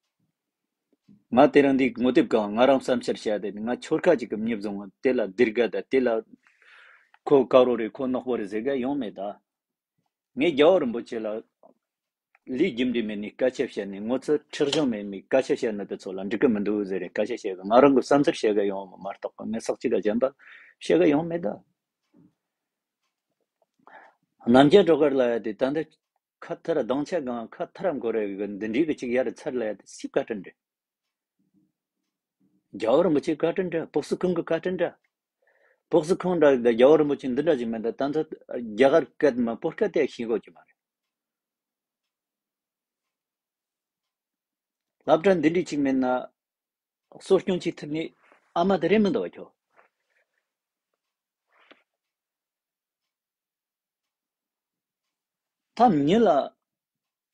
ང་དེ་རིང་འདི་ངོ་དེབ་གང་ང་རང་བསམ་འཆར་བཤད་དེ་ང་ཆོལ་ཁ་ཅིག་གི་མྱི་བཟུང་བ་དེ་ལ་སྡིར་ག་ད་དེ་ལ་ཁོ་དཀར་རོ་རེད་ཁོ་ནག་པོ་རེད་ཟེར་ག་ཡོང་མེད་ད། ངས་རྒྱལ་བ་རིན་པོ་ཆེ་ལ་ལས་རྒྱུ་འབྲས་མེད་ནས་སྐད་ཆ་བཤད་ནས་ངོ་ཚ་ཁྲེལ་གཞུང་མེད་ནས་སྐད་ཆ་བཤད་ན་དེ་ཚོ་ལ་འགྲིག་གི་མི་འདུག་ཟེར་རེ་སྐད་ཆ་བཤད་གི་ང་རང་གི་བསམ་ཚུལ་བཤད་གི་ཡོང་མ་གཏོགས་ངས་ས་གཅིག་ག་གཞན་པ་བཤད་གི་ཡོང་མེད་ད། རྣམ་རྒྱལ་སྒྲོལ་དཀར་ལ་ཡ་དེ་ད་འདི་ཁ་ཐར་སྡང་ཆ་གང་ཁ་ཐར་མགོ་རེ་གི་འདི་འདྲའི་གི་ཅིག་ཡར་ཚར་ལ་ཡ་དེ་སིབ་བཀའ་དྲིན་རེད། རྒྱལ་བ་རིན་པོ་ཆེ་བཀའ་དྲིན་འདྲ་སྤོག་སུ་ཁང་གི་བཀའ་དྲིན་འདྲ། སྤོག་སུ་ཁང་འདྲ་ད་རྒྱལ་བ་རིན་པོ་ཆེ་འདི་འདྲ་ཞིག་མེད་ད་ད་ཚོ་རྒྱ་གར་སྐད་མ་བོད་སྐད་དེ་ཤེས་དགོས་ཀྱི་མ་རེད། སློབ་གྲྭ་འདི་འདྲའི་ཅིག་མེད་ན་གསོ་སྐྱོང་བྱེད་ཐུབ་ནི་ཨ་མ་དེ་རེད་མི་འདུག་བ་ཁྱོད། ད་མྱི་ལ་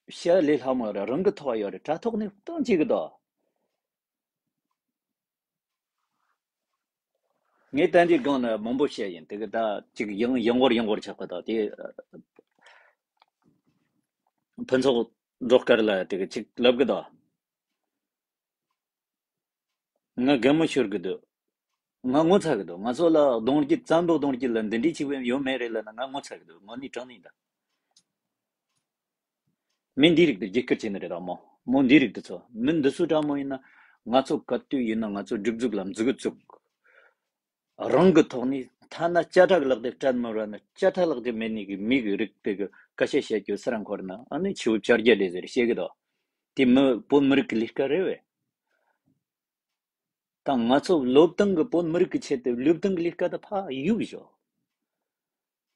བཤད་ལས་སླ་མོ་རེད། རང་གི་ཐོག་ཡོད་རེད། དྲ་ཐོག་ནས་གཏོང་བྱེད་གི་དོ། ངས་ཏན་ཏན་སྒང་ནས་མང་པོ་བཤད་ཡིན། དེ་གི་ད་ཅིག་ཡང་ཡང་བོར་ཡང་བོར་ཆགས་པ་དང་དེ། ཕུན་ཚོགས་སྒྲོལ་དཀར་ལ་དེ་གི་ཅིག་ལབ་གི་དང་། ང་དགའ་མོ་ཤོར་གི་འདུག་ང་ངོ་ཚ་གི་འདུག་ང་ཚོ་ལ་གདོང་རྒྱུད་བཙན་པོ་གདོང་རྒྱུད་ལ་འདི་འདྲའི་ཅིག་ཡོད་མེད་རེད་ལབ་ན་ང་ངོ་ཚ་གི་འདུག་དངོས་གནས་དྲང་གནས་ད། མི་འདི་རིགས་དེ་རྒྱུད་སྐུར་བྱས་ནི་རེད་དམ་མོ། མོ་འདི་རིགས་དེ་ཚོ་མི་འདི་ཚོ་དྲང་མོ་ཡིན་ན། ང་ཚོ་ག་དུས་ཡིན་ན་ང་ཚོ་སྒྲིག་འཛུགས་ལ་མཛུ་གུ་བཙུགས། རང་གི་ཐོག་ནས་ཐ་ན་བྱ་ཁྲ་གི་ལག་དེབ་སྤྲད་མི་ར་ན་བྱ་ཁྲ་ལག་དེབ་མེད་ནི་གི་མི་གི་རིགས་དེ་གི་སྐད་ཆ་བཤད་རྒྱུ་སི་ར་འཁོར་ན་ཨ་ནི་ཆེ་བོ་བྱ་རྒྱལ་རེད་ཟེར་བཤད་གི་དོ། དེ་མི་བོད་མི་རིགས་ཀྱི་ལས་ཀ་རེད་བས། ད་ང་ཚོ་བློ་བཏང་གི་བོད་མི་རིགས་ཀྱི་ཆེད་དུ་བློ་བཏང་གི་ལས་ཀ་ད་ཕ་ཡུག་བཞོ།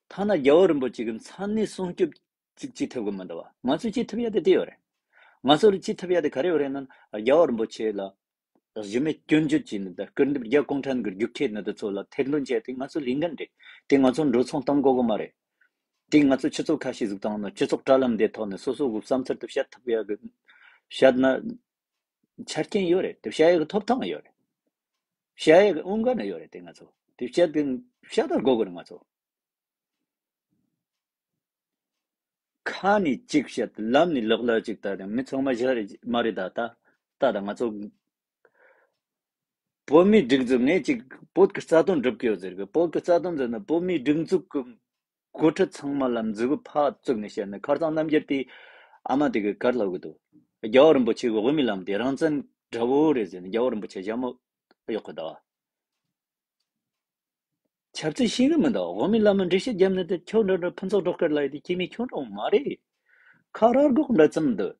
ཐ་ན་རྒྱལ་བ་རིན་པོ་ཆེ་གི་མཚན་གནས་སྲུང་སྐྱོབ་ཅིག་བྱེད་ཐུབ་གི་མི་འདུག་བ། ང་ཚོས་བྱེད་ཐུབ་ཡ་དེ་དེ་ཡོད་རེད། ང་ཚོར་བྱེད་ཐུབ་ཡ་དེ་ག་རེ་ཡོད་རེད་ན། རྒྱལ་བ་རིན་པོ་ཆེ་ལ་གཞི་མེད་སྐྱོན་བརྗོད་བྱས་ནས་ད་སྐུར་འདེབས་རྒྱ་གུང་ཁྲན་གི་རྒྱུག་ཁྱེར་ནི་དེ་ཚོ་ལ་ཐེར་འདོན་བྱས་ཏེ་ང་ཚོ་ལས་འགན་རེད། དེ་ང་ཚོ་འགྲོ་སོང་གཏོང་དགོས་གི་མ་རེད། དེ་ང་ཚོ་སྤྱི་ཚོགས་ཁ་ཤས་ཟིག་བཏང་ན་སྤྱི་ཚོགས་དྲ་ལམ་དེ་ཐོག་ནས་སོ་སོ་གི་བསམ་ཚུལ་དེ་བཤད་ཐུབ་ཡ་གི་བཤད་ན་ཆ་རྐྱེན་ཡོད་རེད། དེ་བཤད་ཡ་གི་ཐོབ་ཐང་ཡོད་རེད། བཤད་ཡ་གི་དབང་ག་ན་ཡོད་རེད། དེ་ང་ཚོ་དེ་བཤད་གི་བཤད་ད་དགོས་གི་རེད། ང་ཚོ་ཁ་ནས་གཅིག་བཤད་ལམ་ནས་ལག་ལ་གཅིག་ད་དང་མི་ཚང་མ་བཞག་རེད་མ་རེད། ད་ད་ད་ད་ང་ཚོ་བོད་མིའི་སྒྲིག་འཛུགས་ངས་གཅིག་བོད་ཀྱི་རྩ་དོན་སྒྲུབ་ཀྱི་ཡོད་ཟེར་གི། བོད་ཀྱི་རྩ་དོན་ཟེར་ན་བོད་མིའི་སྒྲིག་འཛུགས་ཀྱི་འགོ་ཁྲིད་ཚང་མ་ལ་མཛུ་གུ་ཕར་བཙུགས་ནས་བཤད་ན་ཁ་རྩང་རྣམ་རྒྱལ་དེ་ཨ་མ་དེ་གི་གར་ལབ་གི་འདུག་རྒྱལ་བ་རིན་པོ་ཆེ་གི་དབུ་མའི་ལམ་དེ་རང་བཙན་འདྲ་བོ་རེད་ཟེར་ནས་རྒྱལ་བ་རིན་པོ་ཆེ་ཞྭ་མོ་གཡོག་གི་འདུག་ཆབ་སྲིད་ཤེས་གི་མི་འདུག་དབུ་མའི་ལམ་འགྲེལ་བཤད་བརྒྱབ་ནི་དེ་ཁྱོད་འདྲ་འདྲ་ཕུན་ཚོགས་སྒྲོལ་དཀར་ལ་ཡི་དེ་ཁྱེད་མི་ཁྱོད་འདྲ་མ་རེད། ཁ་ར་སྒོག་འདྲ་ཙམ་འདུག་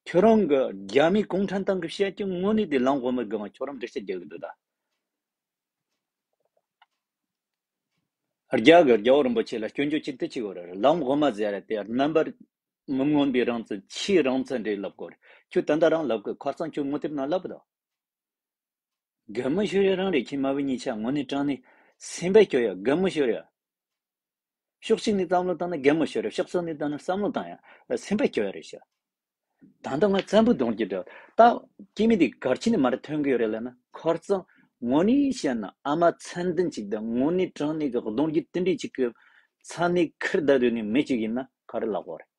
ཁྱོད་རང་གི་རྒྱ་མི་གུང་ཁྲན་ཏང་གི་བཤད་རྒྱུ་དངོས་གནས་དེ་ལམ་དབུ་མའི་སྒང་ཁྱོད་རང་འགྲེལ་བཤད་རྒྱག་གི་འདུག་ད། རྒྱ་གི་རྒྱལ་བ་རིན་པོ་ཆེ་ལ་སྐྱོན་བརྗོད་ཅི་འདི་ཅི་གོ་རེད། ལམ་དབུ་མ་ཟེར་རེད་དེ་རྣམ་པར་མི་མངོན་པའི་རང་བཙན་ཆེས་རང་བཙན་རེད་ལབ་གོ་རེད། ཁྱོད་ད་ལྟ་རང་ལབ་གི་ཁ་རྩང་ཁྱོད་ངོ་དེབ་ནང་ལབ་དོ། དགའ་མོ་ཤོར་ཡ་རང་རེད། ཁྱེད་མ་བུ་གཉིས་ཆ་དངོས་གནས་དྲང་གནས་སེམས་པ་སྐྱོ་ཡ་དགའ་མོ་ཤོར་ཡ། ཕྱོགས་གཅིག་ནས་བསམ་བློ་བཏང་ན་དགའ་མོ་ཤོར་ཡ། ཕྱོགས་གཅིག་ནས་བཏང་ན་བསམ་བློ་བཏང་ཡ་སེམས་པ་སྐྱོ་ཡ་རེད་ཤག་ད་ལྟ་ང་བཙན་པོ་གདོང་གི་འདྲ་ད་སྐྱེ་མི་དེ་གར་ཆེ་ནས་མ་རེད་ཐོན་གི་ཡོད་རེད་ལབ་ན་ཁོར་ཚང་དངོས་གནས་བཤད་ན་ཨ་མ་མཚན་ལྡན་ཅིག་དང་དངོས་གནས་དྲང་གནས་ཀྱི་གདོང་གི་དེ་འདྲས་ཅིག་གི་མཚན་གནས་ཁུར་བསྡད་ཡོད་ནི་མི་ཅིག་ཡིན་ན་ག་རེ་ལབ་དགོས་རེད།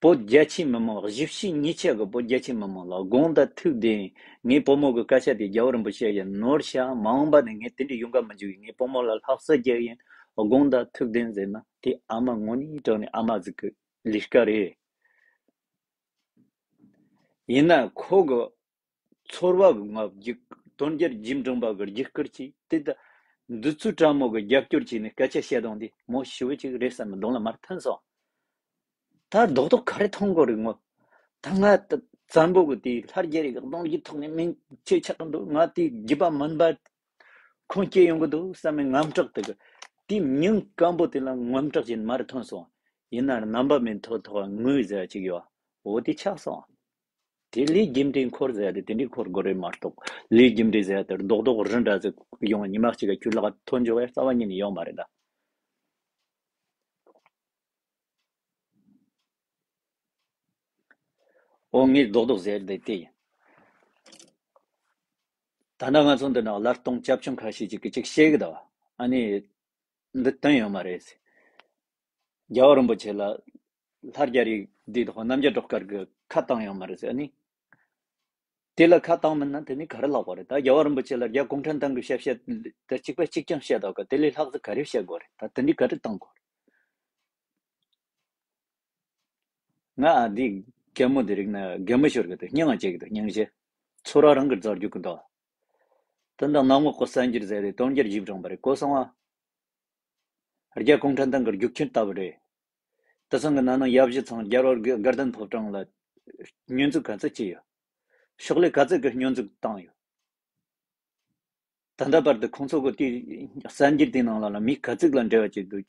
བོད་རྒྱ་ཆེ་མི་མང་གཞིས་བྱེས་གཉིས་ཆ་གི་བོད་རྒྱ་ཆེ་མི་མང་ལ་དགོངས་དག་ཐུགས་བདེན། ངའི་བུ་མོ་གི་སྐད་ཆ་དེ་རྒྱལ་བ་རིན་པོ་ཆེ་ཡ་ནོར་ཤག་མ་འོངས་པ་ནས་ངས་དེ་འདྲའི་ཡོང་ག་མི་འཇུག་ངའི་བུ་མོ་ལ་ལྷག་བསམ་རྒྱག་ཡིན། དགོངས་དག་ཐུགས་བདེན་ཟེར་ན་དེ་ཨ་མ་དངོས་གནས་དྲང་གནས་ཨ་མ་ཟིག་གི་ལས་ཀ་རེད། ཡིན་ན་ཁོ་གི་ཚོར་བ་གི་ང་རྒྱུག་དོན་རྒྱལ་རྗེ་འབྲང་པ་གི་རྒྱུག་སྐུར་གྱིས་དེ་ད་འདི་ཚོའི་དྲ་མོ་གི་རྒྱབ་སྐྱོར་བྱས་ནས་སྐད་ཆ་བཤད་དང་དེ་མོ་ཞི་བོ་ཅིག་རེད་བསམ་གདོང་ལ་མར་ཐོན་སོང་། ད་རྡོག་རྡོག་ག་རེ་མཐོང་གི་རེད་ངོ་། ད་ང་ད་བཙན་པོ་གི་དེ་ལྷར་རྒྱལ་རིགས་གདོང་གི་ཐོག་ནས་མིང་ཆེ་ཆགས་གི་འདུག་ང་དེ་རྒྱུད་པ་མིན་པ་ཁུངས་སྐྱེལ་ཡོང་གི་འདུག་བསམ་པའི་དངངས་སྐྲག་དེ་གི་དེ་མིང་སྐམ་པོ་དེ་ལ་དངངས་སྐྲག་ཅིག་མར་ཐོན་སོང་། ཡིན་ན་རྣམ་པ་མི་མཐོ་ཐོག་ངུས་ཟེར་ཅིག་ཡོད། འོ་དེ་ཆགས་སོང་། དེ་ལས་རྒྱུ་འབྲས་འཁོར་ཟེར་ཡ་དེ་དེ་འདྲའི་འཁོར་དགོས་རེད་མ་གཏོགས་ལས་རྒྱུ་འབྲས་ཟེར་ཡ་དེ་རྡོག་རྡོག་རི་འདྲ་ཟིག་ཡོང་ཉི་མ་གཅིག་ག་ཁྱོད་ལག་ཐོན་འཇོག་ཡ་རྩ་བ་ཉིད་ནས་ཡོང་མ་རེད་ད། འོ་ངས་རྡོག་རྡོག་ཟེར་དེ་དེ་ཡིན། ད་ནང་ང་ཚོ་འདི་ནང་བླ་སྟོང་སྐྱབས་ཆུང་ཁ་ཤས་ཅིག་གིས་ཅིག་བཤད་གི་ད་བ་ཨ་ནི། འདི་བསྟན་ཡོད་མ་རེད། རྒྱལ་བ་རིན་པོ་ཆེ་ལ་ལྷ་རྒྱ་རིགས་འདི་དག་རྣམ་རྒྱལ་སྒྲོལ་དཀར་གྱི་ཁ་བཏང་ཡོད་མ་རེད་ཟེར་ནི། དེ་ལ་ཁ་བཏང་མིན་ན་དེ་ནི་ག་རེ་ལབ་པ་རེད། ད་རྒྱལ་བ་རིན་པོ་ཆེ་ལ་རྒྱ་གུང་ཁྲན་ཏང་གི་བཤད་བཤད་དེ་གཅིག་པ་གཅིག་རྐྱང་བཤད་དོག་གི་དེ་ལས་ལྷག་ཙི་ག་རེ་བཤད་དགོས་རེད། ད་དེ་འདྲའི་ག་རེ་བཏང་དགོས་རེད། ང་ཨ་འདི་རྒན་མོ་འདི་རིགས་ན་རྒན་མོ་ཤོར་གི་འདུག་སྙིང་ང་རྗེ་གི་འདུག་སྙིང་རྗེ། ཚོར་བ་རང་གི་རྫོགས་རྒྱུག་གི་འདུག་དེ་འདྲ་ནག་མོ་ཀོ་སན་འགྱུར་ཟེར་རེད། དོན་རྒྱལ་རྗེ་འབྲང་པ་རེད་གོ་སོང་ཨ། རྒྱ་གུང་ཁྲན་ཏང་གི་རྒྱུག་ཁྱེར་ལྟ་བུ་རེད། དེ་ཚང་གི་ནང་ན་ཡབ་གཞིས་ཚང་རྒྱལ་བ་དགའ་ལྡན་ཕོ་བྲང་ལ་སྙོན་འཛུགས་ག་ཚོད་བྱས་ཡོད། ཕྱོགས་ལས་ག་ཚོད་ཀྱི་སྙོན་འཛུགས་བཏང་ཡོད། ད་ལྟ་བར་དུ་ཁོང་ཚོ་གི་དེ་གསར་འགྱུར་དེ་ནང་ལ་ལ་མི་ག་ཚོད་ལ་འབྲེལ་བ་བྱེད་འདུག་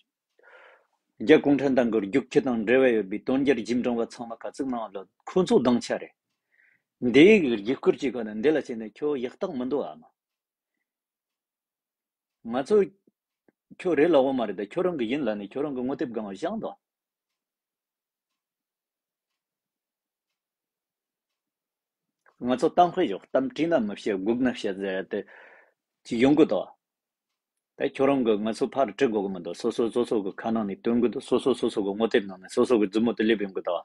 རྒྱ་གུང་ཁྲན་ཏང་གི་རྒྱུག་ཁྱི་དང་འབྲེལ་བ་ཡོད་པའི་དོན་རྒྱལ་རྗེ་འབྲང་པ་ཚང་མ་ག་ཚོད་ནང་ལ་ཁོང་ཚོ་སྡང་ཆ་རེད། འདི་གི་རྒྱུག་སྐུར་གྱི་སྒོ་ནས་འདི་ལ་བྱས་ནས་ཁྱོད་ཡག་རྟགས་མི་འདུག་ཨ་མ། ང་ཚོ་ཁྱོད་རེད་ལབ་འོ་མ་རེད་ད་ཁྱོད་རང་གི་ཡིན་ལབ་ནས་ཁྱོད་རང་གི་ངོ་དེབ་སྒང་བཞག་འདུག་ང་ཚོ་གཏམ་དཔེ་ཞོག་གཏམ་བྲིས་ན་མི་བཤད་སྒུག་ན་བཤད་ཟེར་ཏེ། ཅིག་ཡོང་གི་འདུག་ད་ཁྱོད་རང་གི་ང་ཚོ་ཕར་འཁྲིད་དགོས་གི་མི་འདུག་སོ་སོ་སོ་སོ་གི་ཁ་ནང་ནས་སྟོན་གི་འདུག་སོ་སོ་སོ་སོ་གི་ངོ་དེབ་ནང་ནས་སོ་སོ་གི་མཛུབ་མོ་དེ་སླེབས་ཡོང་གི་འདུག་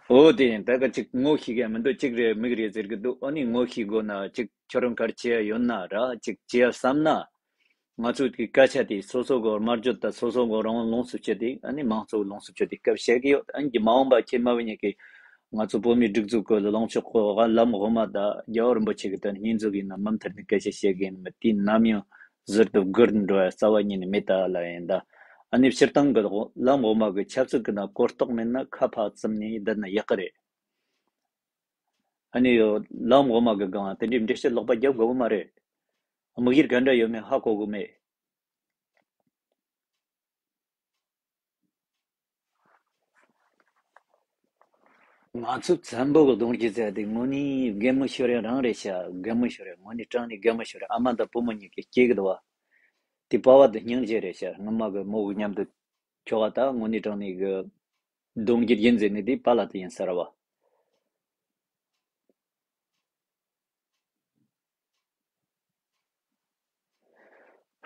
འོ་དེ་ཡིན། ད་ག་ཅིག་ངོ་ཤེས་གི་མི་འདུག་གཅིག་རེད་མིག་རེད་ཟེར་གི་འདུག་ཨ་ནི་ངོ་ཤེས་དགོས་ན་ཅིག་ཁྱོད་རང་གར་བྱེད་ཡ་ཡོད་ན་ར་ཅིག་བྱེད་ཡ་བསམ་ན། ང་ཚོས་དེ་སྐད་ཆ་དེ་སོ་སོ་གི་སྨྲ་བརྗོད་དང་སོ་སོ་གི་རང་དབང་ལོངས་སུ་སྤྱོད་དེ་ཨ་ནི་མང་གཙོ་ལོངས་སུ་སྤྱོད་དེ་སྐབས་བཤད་གི་ཡོད། ཨ་ནི་མ་འོངས་པ་ཁྱེད་མ་བུ་གཉིས་ཀྱིས་ང་ཚོ་བོད་མིའི་སྒྲིག་འཛུགས་གི་ལངས་ཕྱོགས་གི་ལམ་འོག་མ་དང་རྒྱལ་བ་རིན་པོ་ཆེ་གི་དོན་སྙིང་བརྗོད་ཡིན་ན་མུ་མཐུད་ནས་སྐད་ཆ་བཤད་གི་ཡིན་མི་དེ་ནམ་ཡང་ཟུར་དུ་བསྒུར་འགྲོ་ཡ་རྩ་བ་ཉིད་ནས་མེད་ད་ལ་ཡིན་ད། ཨ་ནི་སྤྱིར་བཏང་གི་ལམ་འོག་མ་གི་ཆབ་སྲིད་ཀྱི་ནང་གོ་རྟོགས་མེད་ན་ཁ་ཕར་བཙུམ་ནས་བསྡད་ན་ཡག་གི་རེད། ཨ་ནི་ལམ་འོག་མ་གི་སྒང་དེ་འདྲའི་འགྲེལ་བཤད་ལོག་པ་རྒྱབ་དགོས་གི་མ་རེད། དམིགས་ཡུལ་ག་འདྲ་ཡོད་མེད་ཧ་གོ་གི་མེད། ང་ཚོ་བཙན་པོ་གི་གདུང་རྒྱུད་ཟེར་དེ་དངོས་གནས་རྒན་མོ་ཤོར་ཡ་རང་རེད་ཤག་རྒན་མོ་ཤོར་ཡ་དངོས་གནས་དྲང་གནས་རྒན་མོ་ཤོར་ཡ་ཨ་མ་དང་བུ་མོ་གཉིས་ཀྱི་སྐྱེས་གི་འདུག་བ། དེ་པ་བ་དང་སྙིང་རྗེ་རེད་ཤག་སྔོན་མ་གི་མོ་གི་མཉམ་དུ་ཁྱོ་ག་ད་དངོས་གནས་དྲང་གནས་གི་གདུང་རྒྱུད་ཡིན་ཟེར་ནས་དེ་པཱ་ལགས་དེ་ཡིན་ས་རེད་བ།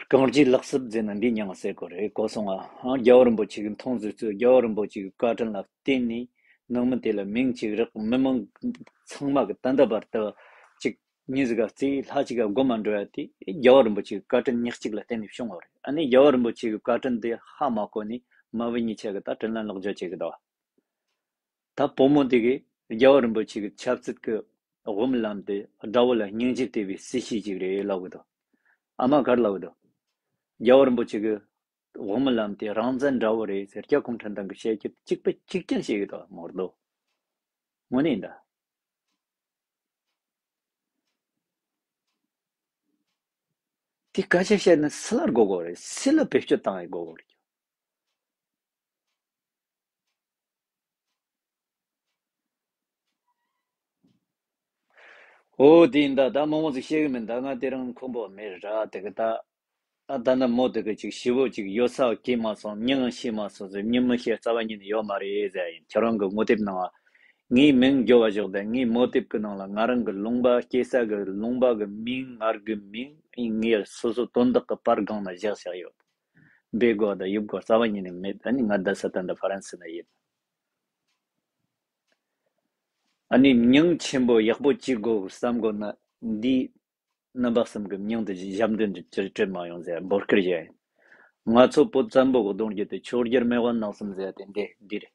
རྐང་རྗེས་ལག་སྲིབ་ཟེར་ན་འདི་མྱང་ཟེར་གོ་རེད་གོ་སོང་ང་། ཨང་རྒྱལ་བ་རིན་པོ་ཆེ་གི་མཐོང་ཟིག་ཚོས་རྒྱལ་བ་རིན་པོ་ཆེ་གི་བཀའ་དྲིན་ལ་བརྟེན་ནས་ནང་མི་དེ་ལ་མིང་གཅིག་རག་མི་མང་ཚང་མ་གི་ད་ལྟ་བར་དུ་གཅིག་མྱི་ཟིག་ག་རྩིས་ལྷ་གཅིག་ག་སྒོམ་མ་འགྲོ་ཡ་དེ་རྒྱལ་བ་རིན་པོ་ཆེ་གི་བཀའ་དྲིན་ཉག་གཅིག་ལ་བརྟེན་ནས་བྱུང་བ་རེད། ཨ་ནི་རྒྱལ་བ་རིན་པོ་ཆེ་གི་བཀའ་དྲིན་དེ་ཧ་མ་གོ་ནས་མ་བུ་གཉིས་ཆ་གི་ད་དྲིན་ལན་ལོག་འཇལ་བྱེད་གི་འདུག་ད་བུ་མོ་དེ་གིས་རྒྱལ་བ་རིན་པོ་ཆེ་གི་ཆབ་སྲིད་ཀྱི་དབུ་མའི་ལམ་དེ་དགྲ་བོ་ལ་སྙིང་རྗེ་སྟེར་བའི་སྲིད་ཞི་ཅིག་རེད་ལབ་གི་འདུག་ཨ་མ་གར་ལབ་གི་འདུག་རྒྱལ་བ་རིན་པོ་ཆེ་གི་དབུ་མའི་ལམ་དེ་རང་བཙན་དགྲ་བོ་རེད་ཟེར་རྒྱ་གུང་ཁྲན་ཏང་གི་བཤད་རྒྱུ་གཅིག་པ་གཅིག་རྐྱང་བཤད་གི་འདུག་མོར་དོ། དངོས་གནས་ཡིན་ད། དེ་སྐད་ཆ་བཤད་ན་སུ་ལ་དགོས་དགོས་རེད། སུ་ལ་བེད་སྤྱོད་བཏང་ཡི་དགོས་དགོས་རེད། ཨོ་དེ་ཡིན་ད། ད་མང་པོ་ཟིག་བཤད་གི་མིན་ད། ང་དེ་རིང་ཁོམ་པ་མེད་ར། དེ་གི་ད་ཨ་ད་ནི་མོ་དེ་གི་ཅིག་ཞི་བོ་ཅིག་ཡོད་ས་སྐྱེས་མ་སོང་། མྱི་ངང་ཤེས་མ་སོང་ཟེར། མྱི་མི་ཤེས་རྩ་བ་ཉིད་ནས་ཡོད་མ་རེད་ཟེར་ཡིན། ཁྱེད་རང་གི་ངོ་དེབ་ནང་ང་ངའི་མིང་འགྱོ་བ་ཞོག་དང་ངའི་མོ་དེབ་གི་ནང་ལ་ང་རང་གི་ལུང་པ་སྐྱེས་ས་གི་ལུང་པ་གི་མིང་ངར་གི་མིང་ངའི་སོ་སོ་དོན་དག་གི་པར་སྒང་ན་བཞག་བཞག་ཡོད། འབེ་དགོས་དང་ཡིབ་དགོས་རྩ་བ་ཉིད་ནས་མེད། ཨ་ནི་ང་རྡ་ས་ད་ལྟ་ཧྥ་རན་སི་ན་ཡིན། ཨ་ནི་མྱིང་ཆེན་པོ་ཡག་པོ་གཅིག་དགོས་བསམ་དགོས་ན་འདི་རྣམ་པ་གསུམ་གྱི་མྱིང་དེ་ཞབས་འདྲེན་དུ་ཅིར་སྤྲད་མ་ཡོང་ཟེར་འབོད་སྐུལ་བྱས་ཡིན། ང་ཚོ་བོད་བཙན་པོ་གི་གདུང་རྒྱུད་དེ་ཆོས་རྒྱལ་མེས་དབོན་རྣམ་གསུམ་ཟེར་དེ་འདི་འདི་རེད།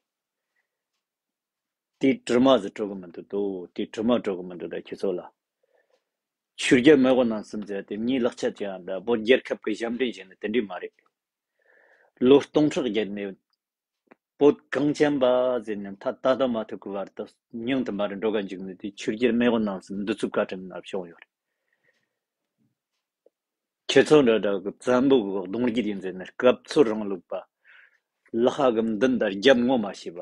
དེའི་དྲི་མ་ཟིག་བྲོ་གི་མི་འདུག་དོ། དེའི་དྲི་མ་བྲོ་གི་མི་འདུག་ད་ཁྱེད་ཚོ་ལ། ཆོས་རྒྱལ་མེས་དབོན་རྣམ་གསུམ་ཟེར་དེ་མྱིའི་ལག་ཆ་ཅན་ད་བོད་རྒྱལ་ཁབ་ཀྱི་ཞབས་འདྲེན་བྱས་ནས་དེ་འདྲས་མ་རེད། ལོ་སྟོང་ཕྲག་བརྒྱད་ནས་བོད་གངས་ཅན་པ་ཟེར་ནས་མཐའ་ད་ལྟ་མ་ཐུག་གི་བར་དུ་མྱིང་དུ་མ་རེད་འགྲོ་ག་འཇུག་ནས་དེ་ཆོས་རྒྱལ་མེས་དབོན་རྣམ་གསུམ་འདི་ཚོའི་བཀའ་དྲིན་ན་བྱུང་ཡོད་རེད། ཁྱེད་ཚོ་འདྲ་འདྲ་གི་བཙན་པོ་གི་གདུང་རྒྱུད་ཡིན་ཟེར་ནས་སྐབས་འཚོལ་རིང་ལུགས་པ། ལྷ་ཁང་གི་མདུན་དང་རྒྱབ་ངོ་མ་ཤེས་པ།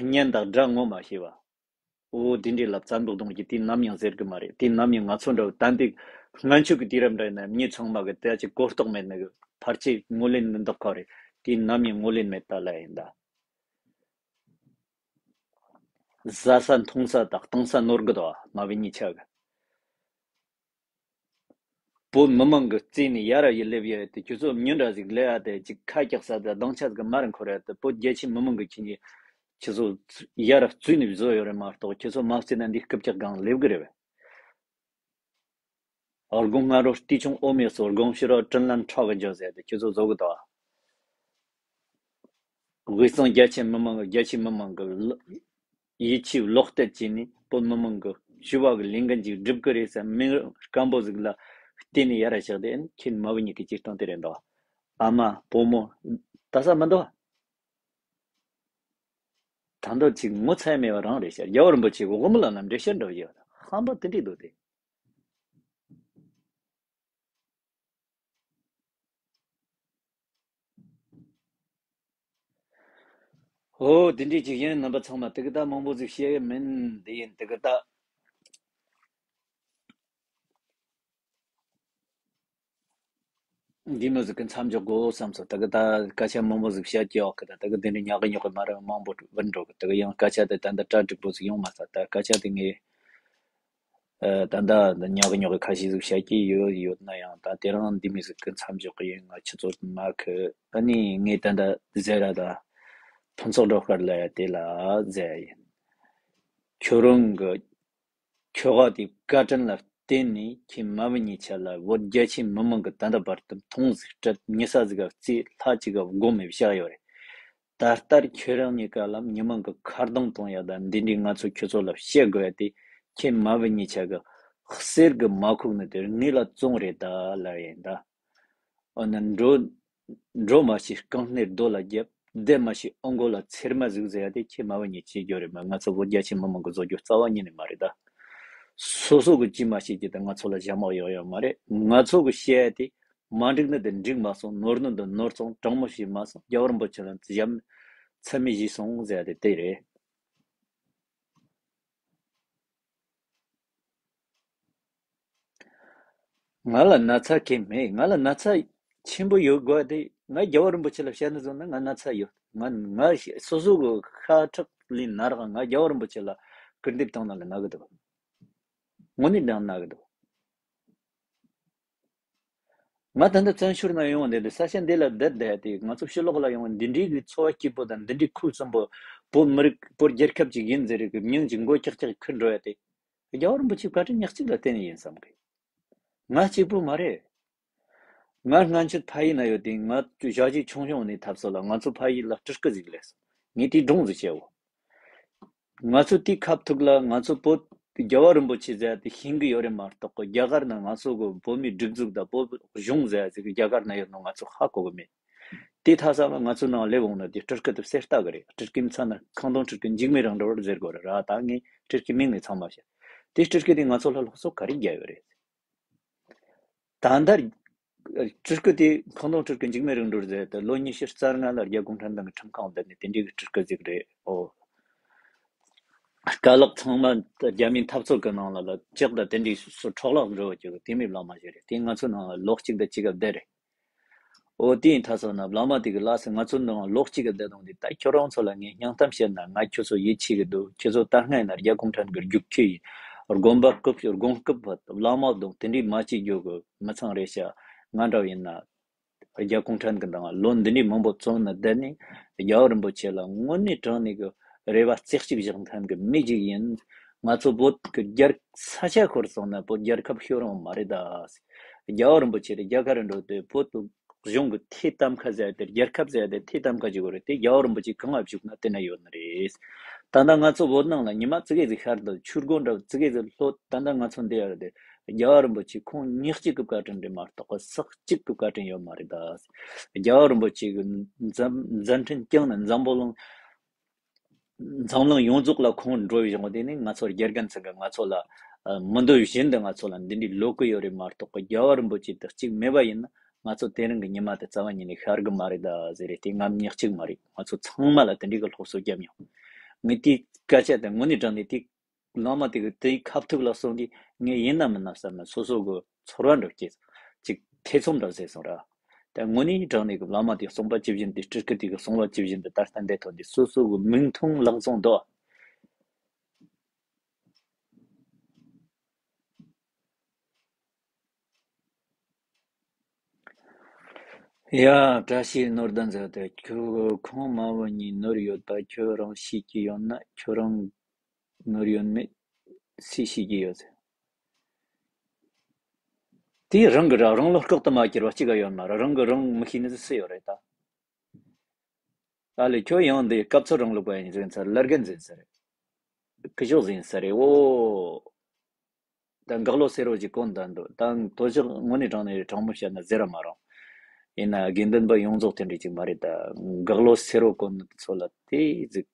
གཉེན་དང་དགྲ་ངོ་མ་ཤེས་པ། འོ་དེ་འདྲའི་ལ་བཙན་པོ་གདུང་རྒྱུད་དེ་ནམ་ཡང་ཟེར་གི་མ་རེད། དེ་ནམ་ཡང་ང་ཚོ་འདྲ་བོ་ཏན་ཏིག་སྔོན་ཆད་ཀྱི་དུས་རབས་འདྲ་ཡིན་ན་མྱི་ཚང་མ་གི་དེ་ཅིག་གོ་རྟོགས་མེད་ནི་གི་ཕལ་ཆེར་ངོས་ལེན་མི་འདུག་ག་རེད། དེ་ནམ་ཡང་ངོས་ལེན་མེད་ད་ལ་ཡིན་ད། བཟའ་ས་འཐུང་ས་དང་གཏོང་ས་ནོར་གི་འདུག་བ་མ་བུ་གཉིས་ཆ་གི། བོད་མི་མང་གི་རྩིས་ནས་ཡར་ཡི་སླེབས་ཡོད་དེ་ཁྱོད་ཚོ་མྱི་འདྲ་ཟིག་ལས་ཡ་དེ་ཅིག་ཁ་རྒྱག་ས་དང་སྡང་ཆ་ཟིག་མར་འཁོར་ཡ་དེ་བོད་རྒྱ་ཆེ་མི་མང་གི་ཁྱེད་ཀྱི་ཁྱེད་ཚོ་ཡར་བཙུད་ནས་བཟོ་ཡོད་རེད་མ་གཏོགས་ཁྱེད་ཚོ་མ་བརྩིས་ན་འདི་རྐུབ་ཀྱག་སྒང་སླེབས་གི་རེད་བས། དགོང་སྔ་རོ་རྟིང་ཆུང་འོ་མས་སོ། དགོང་ཕྱི་རོ་དྲིན་ལན་འཕྲོག་གི་འཇོག་ཟེར་དེ་ཁྱོད་ཚོ་བཟོ་གི་འདུག་ཨ། དབུས་གཙང་རྒྱ་ཆེ་མི་མང་གི་རྒྱ་ཆེ་མི་མང་གི་ལ་ཡིད་ཆེས་ལོག་གཏད་བྱས་ནས་བོད་མི་མང་གི་ཞུ་བ་གི་ལས་འགན་ཅིག་སྒྲུབ་གི་རེད་ཟེར་མིང་སྐམ་པོ་ཟིག་ལ་བརྟེན་ནས་ཡར་བཞག་དེ་ཁྱེད་མ་བུ་གཉིས་ཀྱི་སྤྱིར་བཏང་དེ་རེད་འདུག་ཨ་མ་བུ་མོ་ལྟ་ས་མི་འདུག་ད་འདོད་ཅིག་ངོ་ཚ་མེད་པ་རང་རེད་ཤག་རྒྱལ་བ་རིན་པོ་ཆེ་གི་དབུ་མ་ལ་ནམ་འགྲེལ་བཤད་འགྲོ་བཞིན་ཡོད། ཧམ་པ་དེ་འདྲས་འདུག་སྟེ། ཨོ་དེ་འདྲས་ཅིག་ཡིན། རྣམ་པ་ཚང་མ་དེ་གི་ད་མང་པོ་ཟིག་བཤད་ཡི་མིན། འདི་ཡིན་དེ་གི་ད་འདི་མོ་ཟིག་གི་མཚམས་འཇོག་དགོས་བསམ་སོང་། དེ་གི་ད་སྐད་ཆ་མང་པོ་ཟིག་བཤད་ཀྱི་ཡོད་གི། ད་དེ་གི་དེ་འདྲས་ཉག་གི་ཉོག་གི་མ་རེད། མང་པོ་བུད་འགྲོ་གི། དེ་གི་ཡང་སྐད་ཆ་དེ་ད་འདི་གྲ་འགྲིག་པོ་ཟིག་ཡོང་མ་ཐལ། ད་སྐད་ཆ་དེ་ངས་ ཨ། ད་ལྟ་འདི་ཉག་གི་ཉོག་གི་ཁ་ཤས་ཟིག་བཤད་ཀྱི་ཡོད་ཡོད་ན་ཡང་། ད་དེ་རིང་འདི་མོ་ཟིག་གི་མཚམས་འཇོག་གི་ཡིན། ང་ཆུ་ཚོད་མ་ཁི། ཨ་ནི་ངས་ད་ལྟ་ཟེར་ར། ད་ཕུན་ཚོགས་སྒྲོལ་དཀར་ལ་ཡ་དེ་ལ་ཟེར་ཡ་ཡིན། ཁྱོད་རང་གི་ཁྱོ་ག་དེའི་བཀའ་དྲིན་ལ་བརྟེན་ནས་ཁྱེད་མ་བུ་གཉིས་ཆ་ལ་བོད་རྒྱ་ཆེ་མི་མང་གི་ད་ལྟ་བར་དུ་མཐོང་ཟིག་སྤྲད། མྱི་ས་ཟིག་ག་བརྩིས། ལྷ་གཅིག་ག་སྒོམ་མེད་བཞག་ཡོད་རེད། ད་ལྟར་ཁྱོད་རང་གཉིས་ཀ་ལ་མྱི་མང་གི་ཁ་རྡུང་གཏོང་ཡ་དང་འདི་འདྲའི་ང་ཚོ་ཁྱོད་ཚོ་ལ་བཤད་དགོས་ཡ་དེ་ཁྱེད་མ་བུ་གཉིས་ཆ་གི་གསེར་གི་མ་ཁུག་ནི་དེ་དངུལ་ལ་བཙོང་རེད་ད་ལབ་ཡིན་ད། འོ་ན་འགྲོ། འགྲོ་མ་ཤེས་རྐང་སྣེ་རྡོ་ལ་རྒྱབ། བསྡད་མ་ཤེས་ཨོ་མགོ་ལ་ཚེར་མ་ཟུག་ཟེར་ཡ་དེ་ཁྱེད་མ་བུ་གཉིས་བྱེད་རྒྱུ་རེད་མ། ང་ཚོ་བོད་རྒྱ་ཆེ་མི་མང་གི་བཟོ་རྒྱུ་རྩ་བ་ཉིད་ནས་མ་རེད་ད། སོ་སོ་གི་ཅི་མ་ཤེས་ཀྱི་ད་ང་ཚོ་ལ་ཞྭ་མོ་གཡོག་ཡོད་མ་རེད། ང་ཚོ་གི་བཤད་ཡ་དེ་མ་འགྲིག་ནི་དེ་འགྲིག་མ་སོང་། ནོར་ནི་དེ་ནོར་སོང་། དྲང་མོ་བྱས་མ་སོང་། རྒྱལ་བ་རིན་པོ་ཆེ་ལ་ཞྭ་མོ་ཚད་མེད་བྱས་སོང་ཟེར་ཡ་དེ་དེ་རེད། ང་ལ་ན་ཚ་གང་ཡང་མེད། ང་ལ་ན་ཚ་ཆེན་པོ་ཡོད་དགོས་དེ། ང་རྒྱལ་བ་རིན་པོ་ཆེ་ལ་བཤད་ནི་བཟོ་ན་ང་ན་ཚ་ཡོད། ང་ང་སོ་སོ་གི་ཤ་ཁྲག་ལས་ན་རག། ང་རྒྱལ་བ་རིན་པོ་ཆེ་ལ་སྐུར་འདེབས་བཏང་ན་ལ་ན་གི་འདུག། དངོས་གནས་ནང་ན་གི་འདུག། ང་ད་ལྟ་བཙན་བྱོལ་ན་ཡོང་བ་འདི་འདི་ས་ཆ་འདི་ལ་བསྡད་བསྡད་དེ། ང་ཚོ་ཕྱི་ལོགས་ལ་ཡོང་བ་འདི་འདྲའི་གི་འཚོ་བ་སྐྱིད་པོ་དང་འདི་འདྲའི་ཁུག་བཙན་པོ། བོད་མི་རིགས་བོད་རྒྱལ་ཁབ་ཅིག་ཡིན་ཟེར་རེ་གི་མྱིང་ཅིག་མགོ་ཀྱག་ཀྱག་ཁུར་འགྲོ་ཡ་དེ། རྒྱལ་བ་རིན་པོ་ཆེའི་བཀའ་དྲིན་ཉག་གཅིག་ལ་བརྟེན་ནས་ཡིན་བསམ་གི། ང་གཅིག་པུ་མ་རེད། ང་སྔ་ཕྱི་ཕ་ཡུལ་ན་ཡོད་དུས། ང་ཞ་ཡི་ཆུང་ཆུང་ནས་ཐབས་སོ་ལ་ང་ཚོ་ཕ་ཡུལ་ལ་སྤྲུལ་སྐུ་ཟིག་སླེབས་སོང་། ངས་དེའི་སྒྲུང་ཟིག་བཤད་འོ། ང་ཚོ་དེའི་ཁ་ཐུག་ལ་ང་ཚོ་བོད་རྒྱལ་བ་རིན་པོ་ཆེ་ཟེར་ཡ་དེ་ཤེས་གི་ཡོད་རེད་མ་གཏོགས་གི། རྒྱ་གར་ན་ང་ཚོ་གི་བོད་མིའི་སྒྲིག་འཛུགས་དང་བོད་གཞུང་ཟེར་ཡ་ཟིག་རྒྱ་གར་ན་ཡོད་ནོ་ང་ཚོ་ཧ་གོ་གི་མེད། དེ་ཐ་ས་ལ་ང་ཚོ་ནང་སླེབས་འོང་ན་དེ་སྤྲུལ་སྐུ་དེ་གསེར་རྟ་གི་རེད། སྤྲུལ་སྐུའི་མཚན་ན་ཁང་སྟོང་སྤྲུལ་སྐུ་འཇིགས་མེད་རང་གྲོལ་ཟེར་དགོས་རེད་ར། ད་ངས་སྤྲུལ་སྐུའི་མིང་ནས་ཚང་མ་བཤད། དེ་སྤྲུལ་སྐུ་དེ་ང་ཚོ་ལ་སློབ་གསོ་ག་རེ་བརྒྱབ་ཡོད་རེད། ད་ལྟ་སྤྲུལ་སྐུ་དེ་ཁང་སྟོང་སྤྲུལ་སྐུ་འཇིགས་མེད་རང་གྲོལ་ཟེར་ཏེ་ལོ་ཉི་ཤུ་རྩ་ལྔ་ལ་རྒྱ་གུང་ཁྲན་ཏང་གི་ཁྲིམས་ཁང་བསྡད་ནས་དེ་འདྲའི་གི་སྤྲུལ་སྐུ་ཟིག་རེད། ཨོ། རྐང་ལག་ཚང་མ་རྒྱ་མིའི་འཐབ་རྩོད་གི་ནང་ལ་ལ་ལྕགས་དང་དེ་འདྲའི་སོ་འཕྲོ་བརླག་འགྲོ་བ་ཅིག་དེ་མོའི་བླ་མ་ཞིག་རེད། དེ་ང་ཚོའི་ནང་ལ་ལོ་གཅིག་དང་གཅིག་ག་བསྡད་རེད། ཨོ། དེ་ཡིན་ཐ་སོང་ན་བླ་མ་དེ་གི་ལགས་སེ་ང་ཚོའི་ནང་ལ་ལོ་གཅིག་ག་བསྡད་དང་དེ། ད་ཁྱོད་རང་ཚོ་ལ་ངས་སྙིང་གཏམ་བཤད་ན། ང་ཁྱོད་ཚོ་ཡིད་ཆེས་གི་འདུག། ཁྱོད་ཚོ་ད་སྔ་ཡིན་ན་རྒྱ་གུང་ཁྲན་གི་རྒྱུག་ཁྱི་ཡིན། དགོན་པ་སྐུ་དགོན་སྐུ་བླ་མ་དང་དེ་འདྲའི་མ་བྱེད་རྒྱུ་གི་མི་ཚང་རེད་ཤག། ང་འདྲ་བ་ཡིན་ན་རྒྱ་གུང་ཁྲན་གི་ནང་ལོ་འདི་འདྲའི་མང་པོ་བཙོན་ན་བསྡད་ནས་རྒྱལ་བ་རིན་པོ་ཆེ་ལ་དངོས་གནས་དྲང་གནས་ཀྱི་རེ་བ་རྩེ་གཅིག་བཞག་མཁན་གྱི་མི་ཅིག་ཡིན། ང་ཚོ་བོད་ཀྱི་རྒྱལ་ས་ཆ་ཤོར་སོང་ན་བོད་རྒྱལ་ཁབ་ཤོར་འོང་མ་རེད་ད། རྒྱལ་བ་རིན་པོ་ཆེ་རེད་རྒྱ་གར་འགྲོ་དུས་བོད་དུ་གཞུང་གི་ཐེ་གཏམ་ཁ་ཟེར་ཏེ་རྒྱལ་ཁབ་ཟེར་ཏེ་ཐེ་གཏམ་ཁ་ཅིག་ཡོད་རེད། དེ་རྒྱལ་བ་རིན་པོ་ཆེ་གང་ང་བཞུགས་ན་དེ་ན་ཡོད་ནི་རེད། ད་ལྟ་ང་ཚོ་བོད་ནང་ལ་ཉི་མ་ཙི་གེ་ཟིག་ཤར་དུས་ཆུ་སྒོ་འདྲ་ཙི་གེ་ཟིག་ལྷོད། ད་ལྟ་ང་ཚོ་འདི་ཡར་དེ་རྒྱལ་བ་རིན་པོ་ཆེ་ཁོང་ཉག་གཅིག་གི་བཀའ་དྲིན་རེད་མ་གཏོགས་ས་གཅིག་གི་བཀའ་དྲིན་ཡོད་མ་རེད་ད། རྒྱལ་བ་རིན་པོ་ཆེ་གི་མཛད་མཛད་འཕྲིན་བསྐྱངས་ནས་འཛམ་བུ་གླིང་འཛམ་གླིང་ཡོངས་རྫོགས་ལ་ཁོང་འགྲོ་བའི་གཞུང་དེ་ནི་ང་ཚོ་རྒྱལ་རྒན་ཚང་གི་ང་ཚོ་ལ་ཨ་མི་འདོད་བཞིན་དུ་ང་ཚོ་ལ་འདི་འདྲའི་ལོ་གི་ཡོད་རེད་མ་གཏོགས་གི། རྒྱལ་བ་རིན་པོ་ཆེ་དེ་གཅིག་མེད་པ་ཡིན་ན་ང་ཚོ་དེ་རིང་གི་ཉི་མ་དེ་རྩ་བ་ཉིད་ནས་ཤར་གི་མ་རེད་ད་ཟེར་རེད། དེ་ང་ཉག་གཅིག་མ་རེད། ང་ཚོ་ཚང་མ་ལ་དེ་འདྲའི་གི་སློབ་གསོ་བརྒྱབ་མྱོང་། ངས་དེའི་སྐད་ཆ་དེ་དངོས་གནས་དྲང་གནས་དེ་བླ་མ་དེ་གི་དེའི་ཁ་ཐུག་ལ་སོང་དུས་ངས་ཡིན་ན་མིན་ན་བསམ་ན་སོ་སོ་གི་ཚོར་བ་འདྲ་སྐྱེས། ཅིག་ཐེ་ཚོམ་འདྲ་ཟེར་སོང་ར། ད་དངོས་གནས་དྲང་གནས་ཀྱི་བླ་མ་དེའི་གསུངས་པ་ཇི་བཞིན་དུ། སྤྲུལ་སྐུ་དེ་གི་གསུངས་པ་ཇི་བཞིན་དུ་ད་ལྟ་འདས་ཐོན་ཏེ་སོ་སོ་གི་མིག་མཐོང་ལག་བཟུང་འདུག། ཡ། བཀྲ་ཤིས་ནོར་ལྡན་ཟེར་ཏེ། ཁྱོད་ཁོང་མ་བུ་གཉིས་ནོར་ཡོད་པ་ཁྱོད་རང་ཤེས་ཀྱི་ཡོད་ན། ཁྱོད་རང་ནོར་ཡོད་མེད་སུས་ཤེས་ཀྱི་ཡོད་ཟེར། དེ་རང་གི་ར་རང་བློ་བཀག་ཏུ་མ་གྱུར་བ་གཅིག་ག་ཡོད་མ་རེད། རང་གི་རང་མི་ཤེས་ནི་སུ་ཡོད་རེད་ད། ཨ་ལེ། ཁྱོད་ཡང་འདི་སྐབས་འཚོལ་རིང་ལུགས་པ་ཡིན་ཟིན་ས་རེད། ལར་རྒན་ཟིན་ས་རེད། སྐུ་ཞོགས་ཟིན་ས་རེད། འོ། ད་འགག་ལོ་སེར་བོ་ཅིག་གོན་བསྡད་འདུག། ད་དོ་ཅོག་དངོས་གནས་དྲང་གནས་དྲང་མོ་བཤད་ན་ཟེར་ར་མ་རུང་། ཡིན་ན་དགེ་འདུན་པ་ཡོངས་རྫོགས་དེ་འདྲ་ཅིག་མ་རེད། ད་འགག་ལོ་སེར་བོ་གོན་ཚོ་ལ་དེ་ཟིག་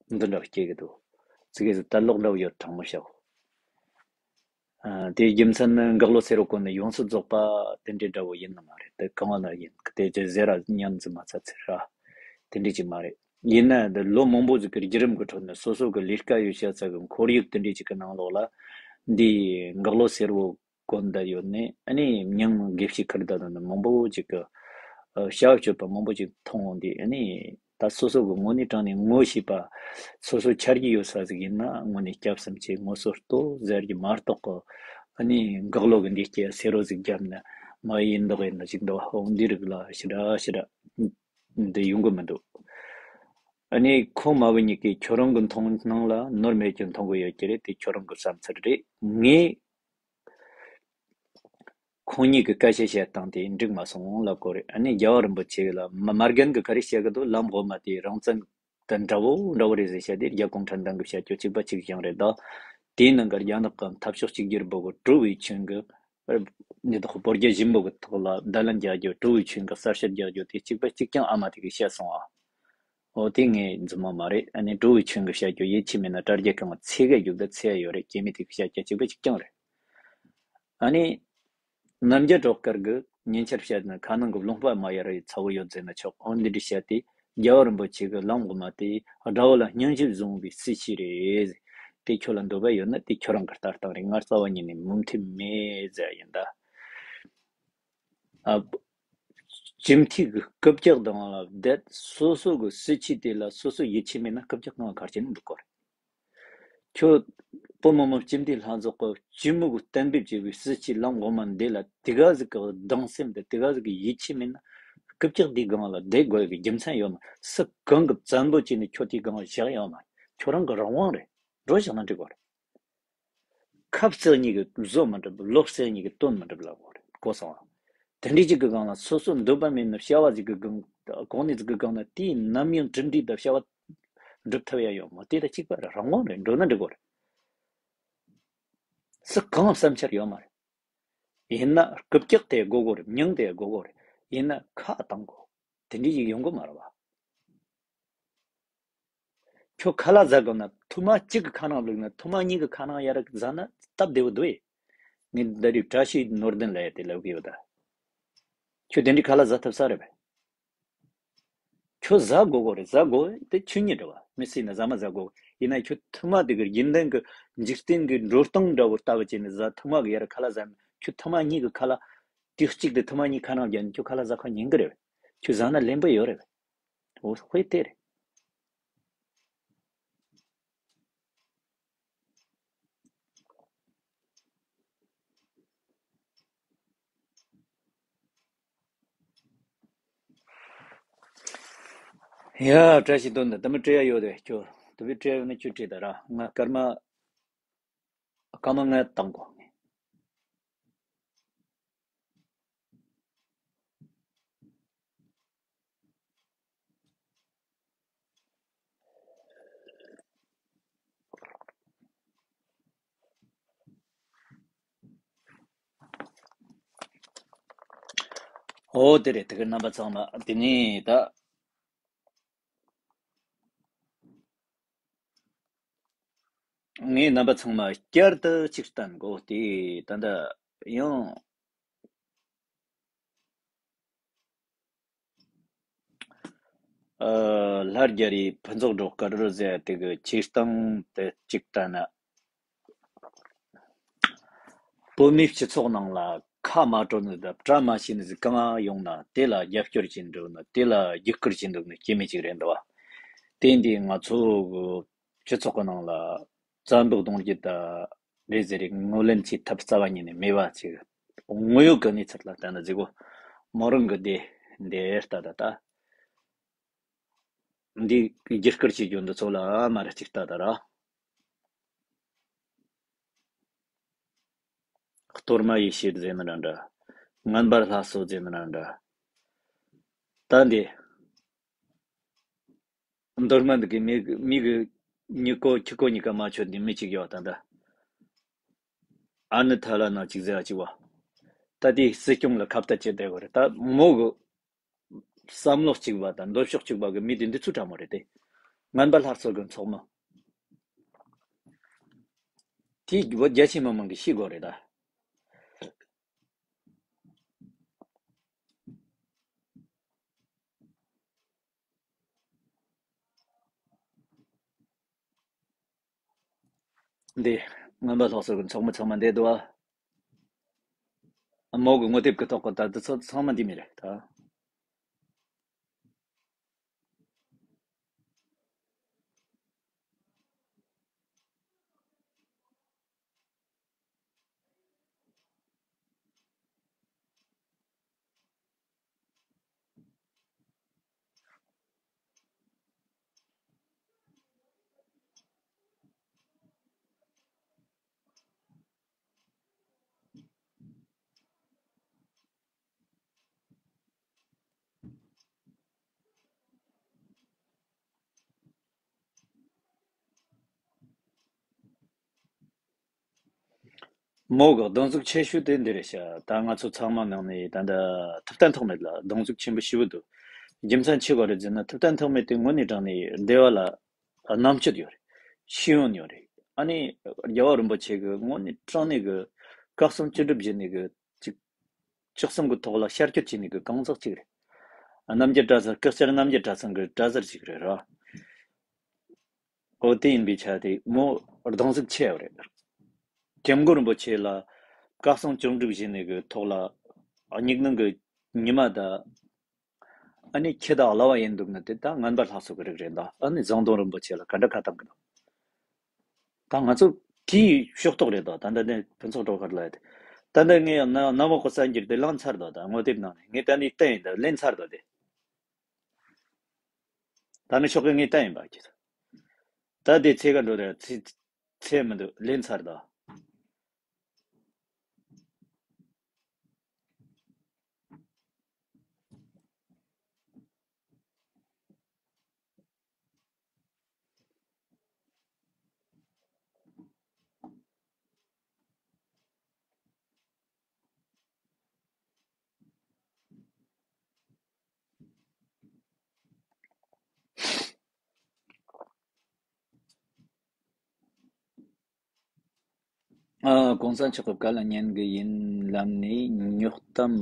འདི་འདྲ་སྐྱེ་གི་འདུག། ཙི་གེ་ཟིག་ལྟ་ལོག་འདྲ་བོ་ཡོད། དྲང་མོ་བཤད་གོ། ཨ། དེའི་རྒྱུ་མཚན་ནི་འགག་ལོ་སེར་བོ་གོན་ནས་ཡོངས་སུ་རྫོགས་པ་དེ་འདྲའི་འདྲ་བོ་ཡིན་ནི་མ་རེད། དེ་གང་ན་ཡིན་དེ་ཅི་ཟེར་ར་ཉན་ཟིན་མ་ཚར་ཚར་ར་དེ་འདྲའི་ཅིག་མ་རེད། ཡིན་ན་འདི་ལོ་མང་པོ་ཟིག་གི་བརྒྱུད་རིམ་གི་ཁྲོད་ནས་སོ་སོ་གི་ལས་ཀ་ཡོད་བྱ་ཚ་གི་ཁོར་ཡུག་དེ་འདྲའི་ཅིག་གི་ནང་ལོགས་ལ་འདི་འགག་ལོ་སེར་བོ་གོན་བསྡད་ཡོད་ནས། ཨ་ནི་མྱིང་དགེ་བཤེས་ཁུར་བསྡད་ནས་མང་པོ་ཅིག་གི་ཨ་བྱ་བ་སྤྱོད་པ་མང་པོ་ཅིག་མཐོང་འོང་དུས། ཨ་ནི་ ད་སོ་སོ་གི་ངོ་ནས་དྲང་ནས་ངོ་ཤེས་པ། སོ་སོ་ཆ་རྒྱུས་ཡོད་ས་ཟིག་ཡིན་ན་དངོས་གནས་སྐྱབས་སུ་མཆི། ངོ་སོ་ལྟོས་ཟེར་རྒྱུ་མ་གཏོགས་གི། ཨ་ནི་འགག་ལོ་གི་འདི་སྐྱེ་སེ་རོ་ཟིག་བརྒྱབ་ནས་མ་ཡིན་མདོག་ཡིན་ན་ཅིག་འདུག་འོ་འདི་རིགས་ལ་ཞེ་དྲག་ཞེ་དྲག་འདི་ཡོང་གི་མི་འདུག་ཨ་ནི་ཁོང་མ་བུ་གཉིས་ཀས་ཁྱོད་རང་གི་མཐོང་སྣང་ལ་ནོར་མེད་ཀྱི་མཐོང་གི་ཡོད་ཀྱི་རེད། དེ་ཁྱོད་རང་གི་བསམ་ཚུལ་རེད། ངས་ཁོང་གཉིས་ཀྱི་སྐད་ཆ་བཤད་སྟངས་དེ་འགྲིག་མ་སོང་ལབ་དགོས་རེད། ཨ་ནི་རྒྱལ་བ་རིན་པོ་ཆེ་ལ་མ་མ་རྒན་གྱི་ག་རེ་བཤད་གི་འདུག་ལམ་འོག་མ་དེ་རང་བཙན་དང་འདྲ་བོ་འདྲ་བོ་རེད་ཟེར་བཤད་དེ། རྒྱ་གུང་ཁྲན་ཏང་གི་བཤད་རྒྱུ་གཅིག་པ་གཅིག་རྐྱང་རེད། ད་དེའི་ནང་གི་རྒྱ་ནག་གི་འཐབ་ཕྱོགས་གཅིག་གྱུར་པོ་གི་ཀྲུའུ་ཝེ་ཆུན་གྱི་ནི་དོག་བོད་རྒྱ་ཞུམ་པོ་གི་ཐོག་ལ་བརྡ་ལན་རྒྱག་རྒྱུ། ཀྲུའུ་ཝེ་ཆུན་གྱི་གསར་བཤད་རྒྱག་རྒྱུ་དེ་གཅིག་པ་གཅིག་རྐྱང་ཨ་མ་དེ་གིས་བཤད་སོང་ཨ། འོ་དེ་ངས་རྫུན་མ་མ་རེད། ཨ་ནི་ཀྲུའུ་ཝེ་ཆུན་གྱིས་བཤད་རྒྱུ་ཡིད་ཆེས་མེད་ན་དྲ་རྒྱ་སྒང་ཚིག་གི་རྒྱུག་ད་ཚད་ཡོད་རེད། སྐྱེ་མི་དེ་གིས་བཤད་རྒྱུ་གཅིག་པ་གཅིག་རྐྱང་རེད། ཨ་ནི། རྣམ་རྒྱལ་སྒྲོལ་དཀར་གྱིས་ཉེ་ཆར་བཤད་ན་ཁ་ནང་གི་རླུང་པ་མ་ཡལ་བའི་ཚ་བོ་ཡོད་ཟེར་ན་ཆོག་འོ་འདི་འདྲ་བཤད་དེ། རྒྱལ་བ་རིན་པོ་ཆེ་གི་ལམ་འོག་མ་དེ་དགྲ་བོ་ལ་སྙིང་རྗེ་བཟུང་བའི་སྲིད་བྱུས་རེད། དེ་ཁྱོད་ལ་འདོད་པ་ཡོད་ན་དེ་ཁྱོད་རང་གི་ལྟ་སྟངས་རེད། ང་རྩ་བ་ཉིད་ནས་མོས་མཐུན་མེད་ཟེར་ཡིན་ད། ཨ། སྤྱི་འཐུས་ཀྱི་རྐུབ་བཀྱག་དང་ལ་བསྡད། སོ་སོ་གི་སྲིད་བྱུས་དེ་ལ་སོ་སོ་ཡིད་ཆེས་མེད་ན་རྐུབ་བཀྱག་གང་ག་ར་བྱེད་ནི་འདུག་གོ་རེད། ཁྱོད་བོད་མི་མང་སྤྱི་འཐུས་ལྷན་ཚོགས་ཀྱི་སྤྱི་མོས་ཀྱིས་གཏན་འབེབས་བྱས་པའི་སྲིད་བྱུས་ལམ་འོག་མ་འདི་ལ་དེ་ག་ཟིག་གི་སྡང་སེམས་དང་དེ་ག་ཟིག་གི་ཡིད་ཆེས་མེད་ན། རྐུབ་བཀྱག་འདིའི་སྒང་ལ་བསྡད་དགོས་ཀྱི་རྒྱུ་མཚན་ཡོད་མ། སུ་གང་གིས་བཙན་པོ་བྱས་ནས་ཁྱོད་དེའི་སྒང་ལ་བཞག་ཡོད་མ། ཁྱོད་རང་གི་རང་དབང་རེད། འགྲོ་བཞག་ན་འགྲིག་གོ་རེད། ཁབ་བཙལ་མཁན་གྱི་བཟོ་མི་འགྲུབ། ལོ་བཙལ་མཁན་གྱི་དོན་མི་འགྲུབ་ལབ་དགོས་རེད། གོ་སོང་ང་། དེ་འདྲའི་ཅིག་གི་སྒང་ལ་སོ་སོ་འདོད་པ་མེད་ན་བྱ་བ་ཟིག་གི་སྒང་། གོ་གནས་ཟིག་གི་སྒང་ན་དེའི་ནམ་ཡང་གྲུབ་འབྲས་དང་བྱ་བ་འགྲུབ་ཐུབ་ཡ་ཡོད་མ་རེད། དེ་ལ་གཅིག་པ་རང་དབང་རེད། འགྲོ་ན་འགྲིག་གོ་རེད། སུ་གང་བསམ་འཆར་ཡོད་མ་རེད། ཡིན་ན་རྐུབ་བཀྱག་དེ་དགོས་གོ་རེད། མྱིང་དེ་དགོས་གོ་རེད། ཡིན་ན་ཁ་བཏང་དགོས། དེ་འདྲའི་ཅིག་ཡོང་གི་མ་རེད་བ། ཁྱོད་ཁ་ལག་ཟ་དགོས་ན་ཐུར་མ་གཅིག་གི་ཁ་ནང་བླུགས་ན་ཐུར་མ་གཉིས་ཀྱི་ཁ་ནང་ཡར་ཟ་ན་སྟབས་བདེ་བོ་འདུག་ཨེ། ངས་ད་རེས་བཀྲ་ཤིས་ནོར་ལྡན་ལ་ཡ་དེ་ལབ་གི་ཡོད་ད། ཁྱོད་དེ་འདྲའི་ཁ་ལག་ཟ་ཐུབ་ས་རེད་པས། ཁྱོད་ཟ་དགོས་གོ་རེད། ཟ་དགོས་དེ་ཆོས་ཉིད་རེད་བ། མི་སྲིད་ན་ཟ་མ་ཟ་དགོས། ཡིན་ན་ཁྱོད་ཐུར་མ་དེ་གི་རྒྱུན་ལྡན་གྱི་འཇིག་རྟེན་གྱི་འགྲོ་སྟངས་འདྲ་བོ་ལྟ་བུ་བྱས་ནས་ཟ། ཐུར་མ་གི་ཡར་ཁ་ལག་ཟ་ན་ཁྱོད་ཐུར་མ་གཉིས་ཀྱི་ཁ་ལག་དུས་གཅིག་ཏུ་ཐུར་མ་གཉིས་ཁ་ནང་བརྒྱབ་ན་ཁྱོད་ཁ་ལག་ཟ་ཁ་ཉན་གི་རེད་བས། ཁྱོད་ཟ་ན་ལེན་པོ་ཡོད་རེད་བས། འོ་དཔེ་དེ་རེད། ཡ། བཀྲ་ཤིས་དོན་དང་དེ་མོ་སྤྲད་ཡ་ཡོད་རེད། ཁྱོད་དེ་བས་སྤྲད་ཡ་ཡོད་ན་ཁྱོད་སྤྲད་ད་ར། ང་སྐར་མ་སྐར་མ་ལྔ་བཏང་གོ། ཨོ་དེ་རེད། དེ་ག་རྣམ་པ་ཚང་མ་དེ་ནས་ད། ངས་རྣམ་པ་ཚང་མ་བསྐྱར་དུ་གཅིག་བསྟན་གོ། དེ་ད་ལྟ་ཡང་། ཨ། ལྷ་རྒྱ་རིའི་ཕུན་ཚོགས་སྒྲོལ་དཀར་ཟེར་དེ་གི་ཆེ་སྟངས་དེ་གཅིག་ལྟ་ན། བོད་མིའི་སྤྱི་ཚོགས་ནང་ལ་ཁ་མ་གྲོལ་ནི་དང་བཀྲ་མ་ཤིས་ནི་ཟིག་གང་ཡོང་ན་དེ་ལ་རྒྱབ་སྐྱོར་བྱེད་འདུག་ནི། དེ་ལ་རྒྱུག་སྐུར་བྱེད་འདུག་ནི་སྐྱེ་མི་གཅིག་རེད་འདུག་བ། དེ་འདི་ང་ཚོ་གི་སྤྱི་ཚོགས་ཀྱི་ནང་ལ་བཙན་པོ་གདུང་རྒྱུད་ད་རེད་ཟེར་རེ་ངོས་ལེན་བྱེད་ཐབས་རྩ་བ་ཉིད་ནས་མེད་པ་ཅིག་དངོས་ཡོད་ཀྱི་གནས་ཚུལ་ལ་བལྟས་ན་ཟིག་གོ། མོ་རང་གི་སྡེ་འདི་ལྟ་ད་ལྟ། འདི་རྒྱུག་སྐུར་བྱེད་རྒྱུ་འདི་ཚོ་ལ་མར་གཅིག་ལྟ་ད་ར། གཏོར་མ་ཡེ་ཤེས་ཟེར་ནི་ར་འདྲ། ངན་པ་སླར་གསོ་ཟེར་ནི་ར་འདྲ། ད་འདི། མདོ་སྔགས་འདི་གི་མི་གི་མི་གི་མྱི་ཀོ་ཁྱི་ཀོ་གཉིས་ཀ་མ་ཆོད་འདི་མི་གཅིག་ཡོད་ད་ད། ཨ་ནི་ཐ་ལ་ན་གཅིག་ཟེར་བ་གཅིག་བ། ད་དེ་སྲིད་སྐྱོང་ལ་ཁ་བརྡ་བྱེད་བསྡད་དགོས་རེད། ད་མོ་གི་བསམ་བློ་གཅིག་པ་དང་འདོད་ཕྱོགས་གཅིག་པ་གི་མི་དེ་འདི་ཚོ་འདྲ་མོ་རེད་དེ། ངན་པ་སླར་གསོ་གི་ཚོགས་མི། དེ་བོད་རྒྱ་ཆེ་མི་མང་གིས་ཤེས་དགོས་རེད་ད། འདི་ངན་པ་སླར་གསོ་གི་ཚོགས་མི་ཚང་མ་འདི་འདུག་ཨ། མོ་གི་ངོ་དེབ་ཀྱི་ཐོག་གི་ད་འདི་ཚོ་ཚང་མ་འདི་མི་རེད་ད། མོ་གི་གདུང་འཛུགས་ཆེ་ཤོས་དེ་འདི་རེད་ཤག་ད་ང་ཚོ་ཚང་མ་ནང་ནས་ད་ལྟ་ཐུབ་བསྟན་ཐོགས་མེད་ལ་གདུང་འཛུགས་ཆེན་པོ་ཞེ་པོ་འདུག་རྒྱུ་མཚན་ཆི་ག་རེད་ཟེར་ན། ཐུབ་བསྟན་ཐོགས་མེད་དེ་དངོས་གནས་དྲང་གནས་སྡེ་བ་ལ་རྣམ་དཔྱོད་ཡོད་རེད། ཤེས་ཡོན་ཡོད་རེད། ཨ་ནི་རྒྱལ་བ་རིན་པོ་ཆེ་གི་དངོས་གནས་དྲང་གནས་གི་བཀའ་གསུང་ཅི་སྒྲུབ་བྱེད་ནི་གི་ཅིག་ལྕོགས་གསུམ་གི་ཐོག་ལ་ཤར་སྐྱོད་བྱེད་ནི་གི་གང་ཟག་ཅིག་རེད། རྣམ་རྒྱལ་གྲྭ་ཚང་། སྐུ་བཅར་རྣམ་རྒྱལ་གྲྭ་ཚང་གི་གྲྭ་ཟུར་ཅིག་རེད་ར། ཨོ་དེ་ཡིན་པའི་ཆ་དེ་མོ་གདུང་འཛུགས་ཆེ་བ་རེད། སྐྱབས་མགོན་རིན་པོ་ཆེ་ལ་བཀའ་གསུང་ཅི་སྒྲུབ་བྱེད་ནི་གི་ཐོག་ལ་སྙིང་ནང་གི་ཉི་མ་དང་། ཨ་ནི་ཁྱི་དང་གླ་བ་ཡིན་འདུག་ན་དེ་ད་ངན་པ་ལྷ་ཚོགས་ཀྱི་རིགས་རེད་ད། ཨ་ནི་ཟམ་གདོང་རིན་པོ་ཆེ་ལ་ག་འདྲ་ཁ་བཏང་གི་འདུག་ད་ང་ཚོ་དེའི་ཕྱོགས་གཏོགས་རེད་དོ། ད་ལྟ་ནས་ཕུན་ཚོགས་སྒྲོལ་དཀར་ལ་ཡོད་དེ། ད་ལྟ་ངས་ཡང་ན་ནམ་འོག་གི་གསར་འགྱུར་དེ་བླངས་ཚར་དོ། ད་ངོ་དེབ་ནང་ནས་ངས་ད་ནི་བསྟན་ཡིན་ད་ལེན་ཚར་དོ་དེ། ད་ནི་ཤོག་གི་ངས་བསྟན་ཡིན་པ་ཁྱེད་ཚོ། ད་དེ་ཚེ་ག་འགྲོ་དེ་ཚེ་ཚེ་མི་འདུག་ལེན་ཚར་དོ། ཨ། གོང་ས་མཆོག་གི་བཀའ་ལ་ཉན་གི་ཡིན་ལབ་ནས་རྙོག་གཏམ་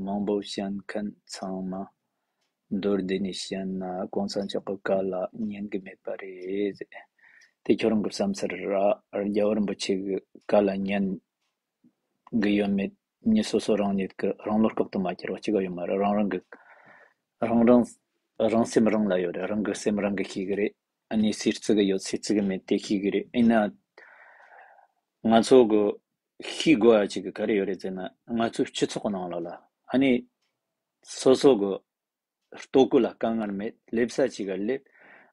མང་པོ་བཤད་མཁན་ཚང་མ་མདོར་བསྡུས་ནས་བཤད་ན། གོང་ས་མཆོག་གི་བཀའ་ལ་ཉན་གི་མེད་པ་རེད། དེ་ཁྱོད་རང་གི་བསམ་ཚུལ་ར། རྒྱལ་བ་རིན་པོ་ཆེ་གི་བཀའ་ལ་ཉན་གི་ཡོད་མེད་མི་སོ་སོ་རང་ཉིད་ཀྱི་རང་བློར་ལྐོག་ཏུ་མ་གྱུར་བ་གཅིག་ཡོད་མ་རེད། རང་རང་གི་རང་རང་རང་སེམས་རང་ལ་ཡོད་རེད། རང་གི་སེམས་རང་གིས་ཤེས་གི་རེད། ཨ་ནི་སུས་བརྩི་གི་ཡོད་སུས་བརྩི་གི་མེད་དེ་ཤེས་གི་རེད། ཡིན་ན་ང་ཚོ་གི་ཤེས་དགོས་ཡ་ཅིག་གི་ག་རེ་ཡོད་རེད་ཟེར་ན། ང་ཚོའི་སྤྱི་ཚོགས་ནང་ལོགས་ལ་ཨ་ནི་སོ་སོ་གི་ལྟོ་གོས་ལ་དཀའ་ངལ་མེད། སླེབས་ས་ཅིག་ག་སླེབས།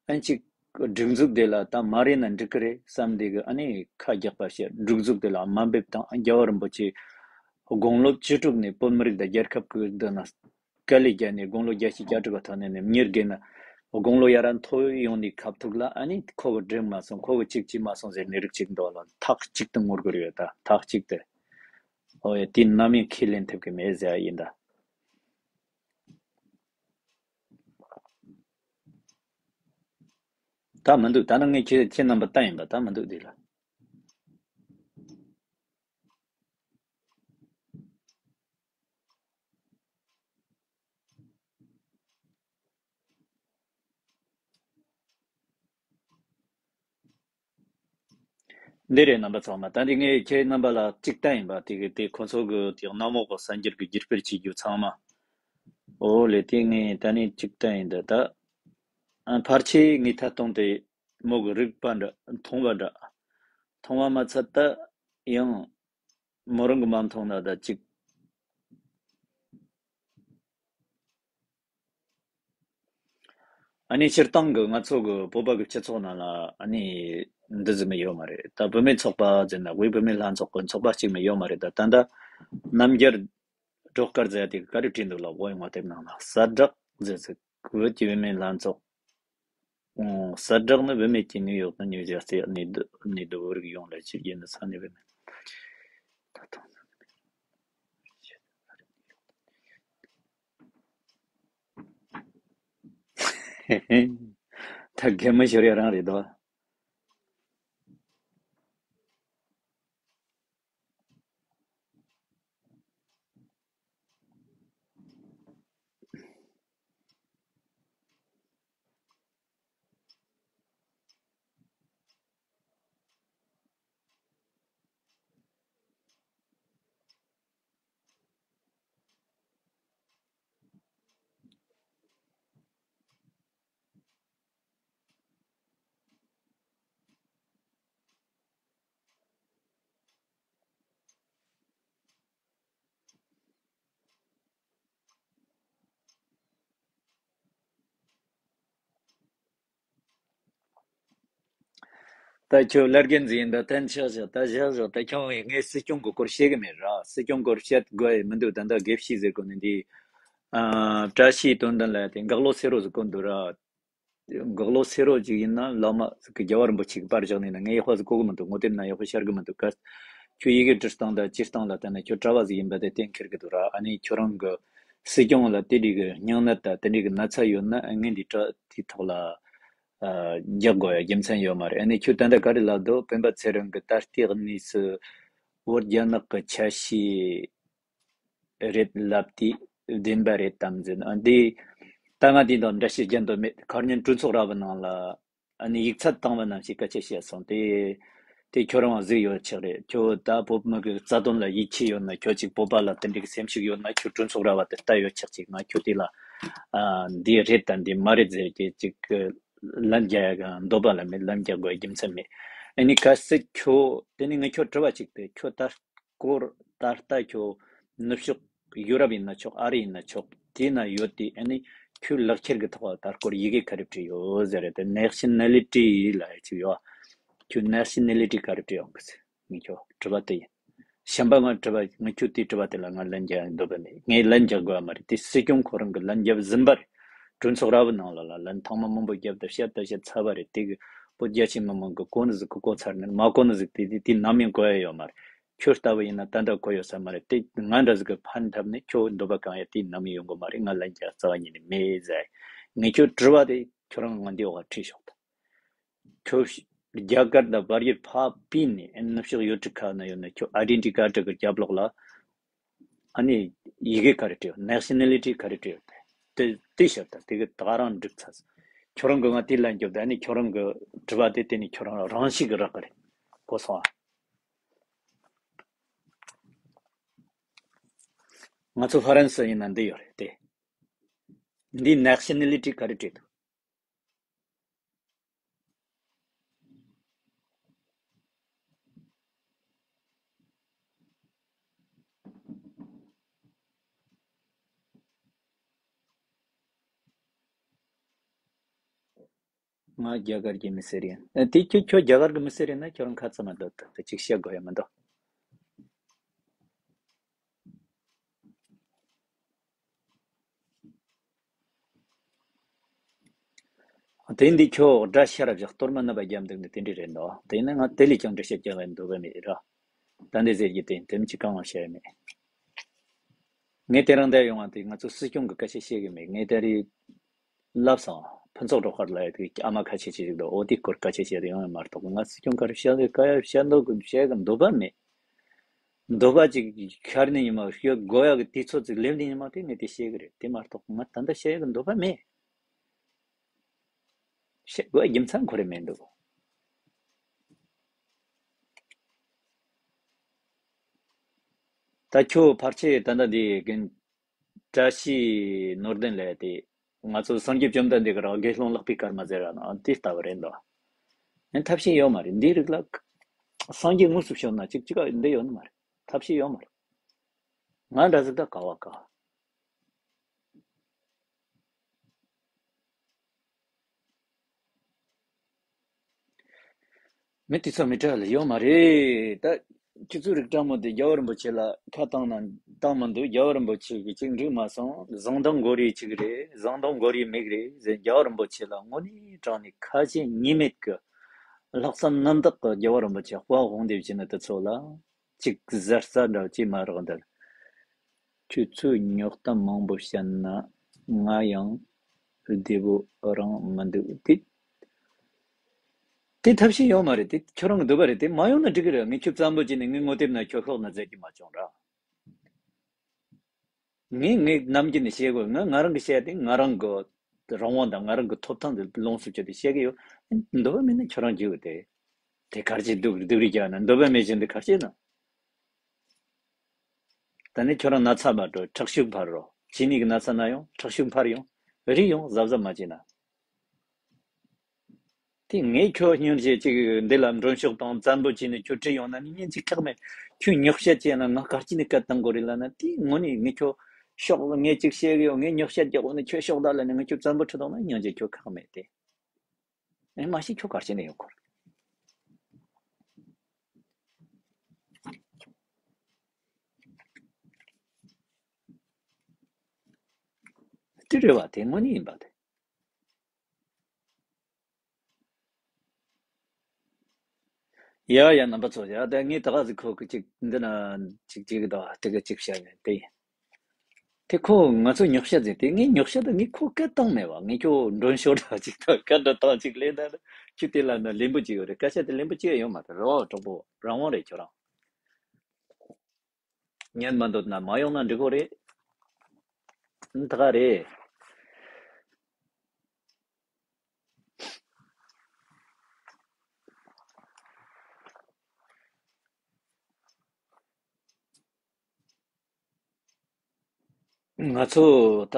ཨ་ནི་ཅིག་སྒྲིག་འཛུགས་དེ་ལ་ད་མ་རེད་ན་འགྲིག་གི་རེད་བསམ་དེ་གི་ཨ་ནི་ཁ་རྒྱག་པ་བྱས། སྒྲིག་འཛུགས་དེ་ལ་དམའ་འབེབས་དང་། རྒྱལ་བ་རིན་པོ་ཆེ་དགུང་ལོ་བཅུ་དྲུག་ནས་བོད་མི་རིགས་དང་རྒྱལ་ཁབ་ཀྱི་མདུན་ན་དཀའ་ལས་བརྒྱབ་ནས། དགུང་ལོ་བརྒྱད་ཅུ་གྱ་དྲུག་གི་ཐོག་ནས་ནས་མྱི་རྒས་ན་དགུང་ལོ་ཡར་མཐོ་ཡོང་ནས་ཁ་ཐུག་ལ་ཨ་ནི་ཁོ་གི་འགྲིག་མ་སོང་། ཁོ་གི་གཅིག་བྱས་མ་སོང་ཟེར་ནི་རིགས་གཅིག་འདུག་ལ། ཐག་གཅིག་ཏུ་ངོ་རྒོལ་ཡོད་ད། ཐག་གཅིག་ཏུ། ཨོ་ཡ། དེ་ནམ་ཡང་ཁས་ལེན་ཐུབ་གི་མེད་ཟེར་ཡ་ཡིན་ད། ད་མི་འདུག་ད་ནི་ངས་ཁྱེད་ཁྱེད་རྣམ་པ་བསྟན་ཡིན་པ། ད་མི་འདུག་འདི་ལ། འདི་རེད་རྣམ་པ་ཚང་མ། ད་འདི་ངས་ཁྱེད་རྣམ་པ་ལ་གཅིག་བསྟན་ཡིན་པ། དེ་གི་དེ་ཁོ་ཚོ་གི་དེ་གནམ་འོག་གི་གསར་འགྱུར་གི་བརྒྱུད་སྤེལ་བྱེད་རྒྱུ་ཚང་མ། ཨོ་ལེ། དེ་ངས་ད་ནི་གཅིག་བསྟན་ཡིན་ད། ད་ཨ་ཕལ་ཆེར་ངས་ཐད་གཏོང་དེ་མོ་གི་རིག་པ་འདྲ། མཐོང་བ་འདྲ། མཐོང་བ་མ་ཚད་ད་ཡང་མོ་རང་གི་མ་མཐོང་ན་ད་གཅིག་ཨ་ནི་སྤྱིར་བཏང་གི་ང་ཚོ་གི་བོད་པ་གི་སྤྱི་ཚོགས་ནང་ལ་ཨ་ནི་འདི་ཟེར་མི་ཡོད་མ་རེད། ད་བུད་མེད་ཚོགས་པ་ཟེར་ན་དབུས་བུད་མེད་ལྷན་ཚོགས་གི་ཚོགས་པ་གཅིག་མི་ཡོད་མ་རེད། ད་ད་ལྟ་རྣམ་རྒྱལ་སྒྲོལ་དཀར་ཟེར་ཡ་དེ་ག་རེ་བྲིས་འདུག་ལ། བོད་ཡིག་ངོ་དེབ་ནང་ལ་གསལ་བསྒྲགས་ཟེར་ཟེར། བོད་ཀྱི་བུད་མེད་ལྷན་ཚོགས། ཨོ། གསལ་བསྒྲགས་ནི། བུད་མེད་ཀྱིས་ནིའུ་ཡོག་དང་ནིའུ་ཇར་སི་གནས་སྡོད་གནས་སྡོད་བོད་རིགས་ཡོངས་ལ་ཕྱི་རྒྱལ་ནས་ས་གནས་བུད་མེད། ད་གད་མོ་ཤོར་ཡ་རང་རེད་དོ། ད་ཁྱོད་ཀླད་རྒན་ཟིག་ཡིན་ད། ཐན་ཆག་བཞག་ད་བཞག་བཞག་ད་ཁྱོད་ངས་སྲིད་སྐྱོང་གི་སྐོར་བཤད་གི་མེད་ར། སྲིད་སྐྱོང་སྐོར་བཤད་དགོས་ཡི་མི་འདུག་ད་ལྟ་དགེ་བཤེས་ཟེར་གོ་ནི་འདི། ཨ། བཀྲ་ཤིས་དོན་ལྡན་ལ་དེ་འགག་ལོ་སེ་རོ་ཟིག་གོ་འདུག་ར། འགག་ལོ་སེ་རོ་ཅིག་ཡིན་ན་བླ་མ་ཟིག་གི་རྒྱལ་བ་རིན་པོ་ཆེ་གི་པར་བཞག་ནས་ན། ངས་ཡག་པོ་ཟིག་གོ་གི་མི་འདུག་ངོ་དེབ་ན་ཡག་པོ་ཤར་གི་མི་འདུག་ག་ཁྱོད་ཡི་གེ་འབྲི་སྟངས་དང་བྲིས་སྟངས་ལ་ལྟ་ན་ཁྱོད་གྲྭ་བ་ཟིག་ཡིན་པ་དེ་གཏན་འཁེལ་གི་འདུག་ར། ཨ་ནི་ཁྱོད་རང་གི་སྲིད་སྐྱོང་ལ་དེ་འདྲའི་གི་སྙིང་ནད་དང་དེ་འདྲའི་གི་ན་ཚ་ཡོད་ན་ངས་འདི་གྲྭ་དེའི་ཐོག་ལ་རྒྱག་དགོས་ཡ་རྒྱུ་མཚན་ཡོད་མ་རེད། ཨ་ནི་ཁྱོད་ད་ལྟ་ག་རེ་ལབ་འདུག་སྤེན་པ་ཚེ་རིང་གི་ད་ལྟའི་གནས་སུ་བོད་རྒྱ་ནག་གི་ཆ་ཤས་རེད་ལབ་དུས་བདེན་པ་རེད་དམ་ཟེར་ན། འདི་ད་ང་དེ་དང་འདྲ་བཤད་རྒྱག་འདོད་མེད། ཁ་ཉིན་གྲོས་ཚོགས་ར་བའི་ནང་ལ་ཨ་ནི་ཡིག་ཚད་བཏང་བ་ནང་བཞིན་སྐད་ཆ་བཤད་སོང་། དེ་དེ་ཁྱོད་རང་གཟིགས་ཡོད་ཆགས་རེད། ཁྱོད་ད་བོད་མི་གི་རྩ་དོན་ལ་ཡིད་ཆེས་ཡོད་ན། ཁྱོད་ཅིག་བོད་པ་ལ་དེ་འདྲའི་སེམས་ཤུགས་ཡོད་ན་ཁྱོད་གྲོས་ཚོགས་ར་བ་དེ་ལྟ་ཡོད་ཆགས་ཅིག་ང་ཁྱོད་དེ་ལ་ཨ་འདི་རེད་དམ་འདི་མ་རེད་ཟེར་གྱི་ཅིག་ལན་རྒྱག་ཡ་གི་འདོད་པ་ལ་མེད། ལན་རྒྱག་དགོས་རྒྱུ་མཚན་མེད། ཨ་ནི་གལ་སྲིད་ཁྱོད་དེ་ནི་ངས་ཁྱོད་དྲི་བ་ཅིག་དེ་ཁྱོད་ད་སྐོར་ད་ལྟ་ཁྱོད་ནུབ་ཕྱོགས་ཡུ་རོབ་ཡིན་ན་ཆོག་ཨ་རི་ཡིན་ན་ཆོག་དེ་ན་ཡོད་དེ། ཨ་ནི་ཁྱོད་ལག་ཁྱེར་གི་ཐོག་ལ་ད་སྐོར་ཡི་གེ་ག་རེ་བྲིས་ཡོད་ཟེར་རེད་དེ། ནེ་ཤ་ནེ་ལི་ཊི་ལ་ཡ་ཅིག་ཡོད། ཁྱོད་ནེ་ཤ་ནེ་ལི་ཊི་ག་རེ་བྲིས་ཡོད་གི་ཟེར། ངས་ཁྱོད་དྲི་བ་དེ་ཡིན། གཞན་པ་ང་དྲི་བ་ངས་ཁྱོད་དེའི་དྲི་བ་དེ་ལ་ང་ལན་རྒྱག་འདོད་པ་མེད། ངས་ལན་རྒྱག་དགོས་པ་མ་རེད། དེ་སྲིད་སྐྱོང་ཁོ་རང་གི་ལན་རྒྱབ་ཟིན་པ་རེད། གྲོས་ཚོགས་ར་བའི་ནང་ལ་ལ་ལན་ཐེངས་མ་མང་པོ་རྒྱབ་དང་བཤད་དང་བཤད་ཚར་བ་རེད། དེ་གི་བོད་རྒྱ་ཆེ་མི་མང་གི་གོ་ནི་ཟིག་གི་གོ་ཚར་ནས་མ་གོ་ནི་ཟིག་དེ་དེ་དེ་ནམ་ཡང་གོ་ཡ་ཡོད་མ་རེད། ཁྱོད་ལྟ་བུ་ཡིན་ན་ད་འདྲ་གོ་ཡོད་ས་མ་རེད། དེ་ང་འདྲ་ཟིག་གི་ཕན་ཐབས་ནས་ཁྱོད་འདོད་པ་གང་ཡ་དེ་ནམ་ཡང་ཡོང་གི་མ་རེད། ང་ལན་རྒྱག་རྩ་བ་ཉིད་ནས་མེད་ཟེར། ངས་ཁྱོད་དྲི་བ་དེ་ཁྱོད་རང་ང་འདི་འོག་བྲིས་ཤོག་ད། ཁྱོད་རྒྱ་གར་དང་བལ་ཡུལ་ཕར་ཕུད་ནས་ཨེ་ནུབ་ཕྱོགས་ཡུལ་གྲུ་ཁག་ན་ཡོད་ན་ཁྱོད་ཨའི་ཌེན་ཊི་ཊི་ཀར་ཌི་གི་རྒྱབ་ལོགས་ལ་ཨ་ནི་ཡི་གེ་ག་རེ་བྲིས་ཡོད། ནེ་ཤ་ནེ་ལི་ཊི་ག་རེ་བྲིས་ཡོད། དེ་དེ་ཤོད་ད། དེ་གི་ད་ག་རང་འགྲིག་ཚར་སོང་། ཁྱོད་རང་གི་ང་དེ་ལན་རྒྱོབ་ད། ཨ་ནི་ཁྱོད་རང་གི་དྲི་བ་དེ་དེ་ནི་ཁྱོད་རང་རང་ཤེས་གི་རག་གི་རེད། གོ་སོང་ཨ། ང་ཚོ་ཧྥ་རན་སི་ཡིན་ན་འདི་ཡོད་རེད་དེ། འདི་ནེ་ཤ་ནེ་ལི་ཊི་ག་རེ་བྲིས་འདུག་ང་རྒྱ་གར་གྱི་མི་སེར་ཡིན། ཨ། དེ་ཁྱོད་ཁྱོད་རྒྱ་གར་གྱི་མི་སེར་ཡིན་ན་ཁྱོད་རང་ཁ་ཚ་མ་འདུག་ད་ཅིག་བཤད་དགོས་ཡ་མི་འདུག་དེ་འདི་ཁྱོད་དགྲ་ཤ་ར་བཞག་གཏོར་མ་ནུབ་པ་རྒྱབ་འདུག་ནི་དེ་འདྲ་རེད་འདུག་དེ་ཡིན་ན་ང་དེ་ལས་ཀྱང་འགྲེལ་བཤད་རྒྱག་ཡ་འདོད་པ་མེད་ར། ད་འདི་ཟེར་གྱི་དེ་དེ་མི་ཅིག་གང་བ་བཤད་ཡ་མེད། ངས་དེ་རིང་འདིར་ཡོང་བ་དེ་ང་ཚོ་སྲིད་སྐྱོང་གི་སྐད་ཆ་བཤད་གི་མེད། ངས་དེ་རིང་ལབ་སོང་། ཕུན་ཚོགས་སྒྲོལ་དཀར་ལ་ཡ་དེ་ཨ་མ་ཁ་ཆེ་ཆེ་ཞིག་འདུག་འོ་དེའི་སྐོར་སྐད་ཆ་བཤད་དེ་ཡོང་ཡ་མ་གཏོགས་ང་སྲིད་སྐྱོང་ག་རེ་བཤད་གི་ག་ཡ་བཤད་འདོད་གི་བཤད་གི་འདོད་པ་མེད། འདོད་པ་ཅིག་ཤར་ནས་ཉི་མ་བཤད་དགོས་ཡ་གི་དུས་ཚོད་ཅིག་སླེབས་ནས་ཉི་མ་དེ་ངས་དེ་བཤད་གི་རེད། དེ་མ་གཏོགས་ང་ད་ལྟ་བཤད་གི་འདོད་པ་མེད། བཤད་དགོས་རྒྱུ་མཚན་ཁོ་རེ་མེད་འདུག་ད་ཁྱོད་ཕལ་ཆེར་ད་ལྟ་འདི་རྒན་བཀྲ་ཤིས་ནོར་ལྡན་ལས་དེ་ང་ཚོ་སངས་རྒྱས་བཅོམ་ལྡན་འདས་ཀྱི་རང་དགེ་སློང་ལྷག་པའི་སྐར་མ་ཟེར་ར་ན་དེ་ལྟ་བུ་རེད་འདུག་ཡང་ཐབས་ཤེས་ཡོད་མ་རེད། འདིའི་རིགས་ལ་སངས་རྒྱས་དངོས་སུ་བྱོན་ན་ཅིག་ཅིག་འདི་ཡོད་ནི་མ་རེད། ཐབས་ཤེས་ཡོད་མ་རེད། ང་འདྲ་ཟིག་ད་ག་བ་ག་མི་དེ་ཚོ་མི་གྲལ་ལ་ཡོད་མ་རེད། ད་ཁྱེད་ཚོའི་རིགས་སྤྲང་མོ་དེ་རྒྱལ་བ་རིན་པོ་ཆེ་ལ་ཁ་བཏང་ན་བཏང་མི་འདུག་རྒྱལ་བ་རིན་པོ་ཆེ་གིས་ཅིག་འགྲིག་མ་སོང་། བཟང་མདོག་མགོ་རིལ་ཅིག་རེད། བཟང་མདོག་མགོ་རིལ་མིག་རེད་ཟེར། རྒྱལ་བ་རིན་པོ་ཆེ་ལ་དངོས་གནས་དྲང་གནས་ཁ་ཞེ་གཉིས་མེད་ཀྱི་ལྷག་བསམ་རྣམ་དག་གི་རྒྱལ་བ་རིན་པོ་ཆེ་དཔའ་དཔུང་སྡེ་བྱས་ན་དེ་ཚོ་ལ་ཅིག་ཟུར་ཟ་འདྲ་ཅིག་མ་རག་འདིར། ཁྱོད་ཚོས་རྙོག་གཏམ་མང་པོ་བཤད་ན་ང་ཡང་བདེ་པོ་རང་མི་འདུག་དེ་དེ་ཐབས་ཤེས་ཡོད་མ་རེད། དེ་ཁྱོད་རང་གི་འདོད་པ་རེད། དེ་མ་ཡོང་ན་འགྲིག་གི་རེད། ངས་ཁྱོད་བཙན་པོ་བྱས་ནས་ངའི་ངོ་དེབ་ན་ཁྱོད་ཤོག་ན་མཛད་ཀྱི་མ་བྱུང་ར། ངས་ངས་ནམ་རྒྱུན་ནས་བཤད་དགོས། ང་ང་རང་གི་བཤད་དེ་ང་རང་གི་རང་དབང་དང་ང་རང་གི་ཐོབ་ཐང་དེ་ལོངས་སུ་སྤྱོད་དེ་བཤད་ཀྱི་ཡོད། འདོད་པ་མེད་ན་ཁྱོད་རང་རྒྱུགས་དེ། དེ་གར་ཅིག་སྡུག་སྡུག་རིགས་རྒྱག་ན་འདོད་པ་མེད་བཞིན་དུ་གར་ཅིག་ན། ད་ནི་ཁྱོད་རང་ན་ཚ་མ་འགྲོ། ཁྲག་ཤུགས་འཕར་རོ། ཅི་ནས་གི་ན་ཚ་ན་ཡོང་། ཁྲག་ཤུགས་འཕར་ཡོང་། རིགས་ཡོང་གཟབ་གཟབ་མ་བྱས་ན། དེ་ངས་ཁྱོད་སྙིང་རྗེ་ཅིག་འདི་ལ་མགྲོན་ཤོག་དང་བཙན་པོ་བྱས་ནས་ཁྱོད་ཁྲིད་ཡོང་ན་ནི་ཉིན་གཅིག་ཁག་མེད། ཁྱོད་ཉོག་བཤད་བྱས་ན་ང་གར་ཅི་ནས་བཀལ་བཏང་དགོས་རེད་ལབ་ན། དེ་དངོས་གནས་ངས་ཁྱོད་ཤོག་ངས་ཅིག་བཤད་གི་ཡོད། ངས་ཉོག་བཤད་རྒྱག་འོ་ན་ཁྱོད་ཤོག་ད་ལབ་ནས་ངས་ཁྱོད་བཙན་པོ་ཁྲིད་བཏང་ན་སྙིང་རྗེ་ཁྱོད་ཁག་མེད་དེ། ཨེ་མ་གཞི་ཁྱོད་གར་ཕྱིན་ནས་ཡོང་དགོས་རེད། དེ་རེད་བ། དེ་དངོས་གནས་ཡིན་པ་དེ། ཡ་ཡ། རྣམ་པ་ཚོ། ཡ་ད་ངས་ད་ག་ཟིག་ཁོ་གི་ཅིག་འདི་ན་ཅིག་ཅིག་ད་དེ་ག་ཅིག་བཤད་ནས་དེ་ཡིན། དེ་ཁོ་ང་ཚོ་ཉོག་བཤད་ཟིག་དེ་ངས་ཉོག་བཤད་ད་ངས་ཁོ་སྐད་བཏང་མེད་པ། ངས་ཁྱོད་མགྲོན་ཤོར་ད་ཅིག་ད་སྐད་འདྲ་བཏང་ཅིག་ལས་ད་ཁྱོད་དེ་ལ་ན་ལེན་པོ་ཅིག་ཡོད་རེད། སྐད་ཆ་དེ་ལེན་པོ་ཅིག་ཡོད་མ་རེད། རོ་གྲོགས་པོ་རང་དབང་རེད་ཁྱོད་རང་། ཉན་མ་འདོད་ན་མ་ཡོང་ན་འགྲིག་གོ་རེད། ད་ག་རེད། ང་ཚོ་ད་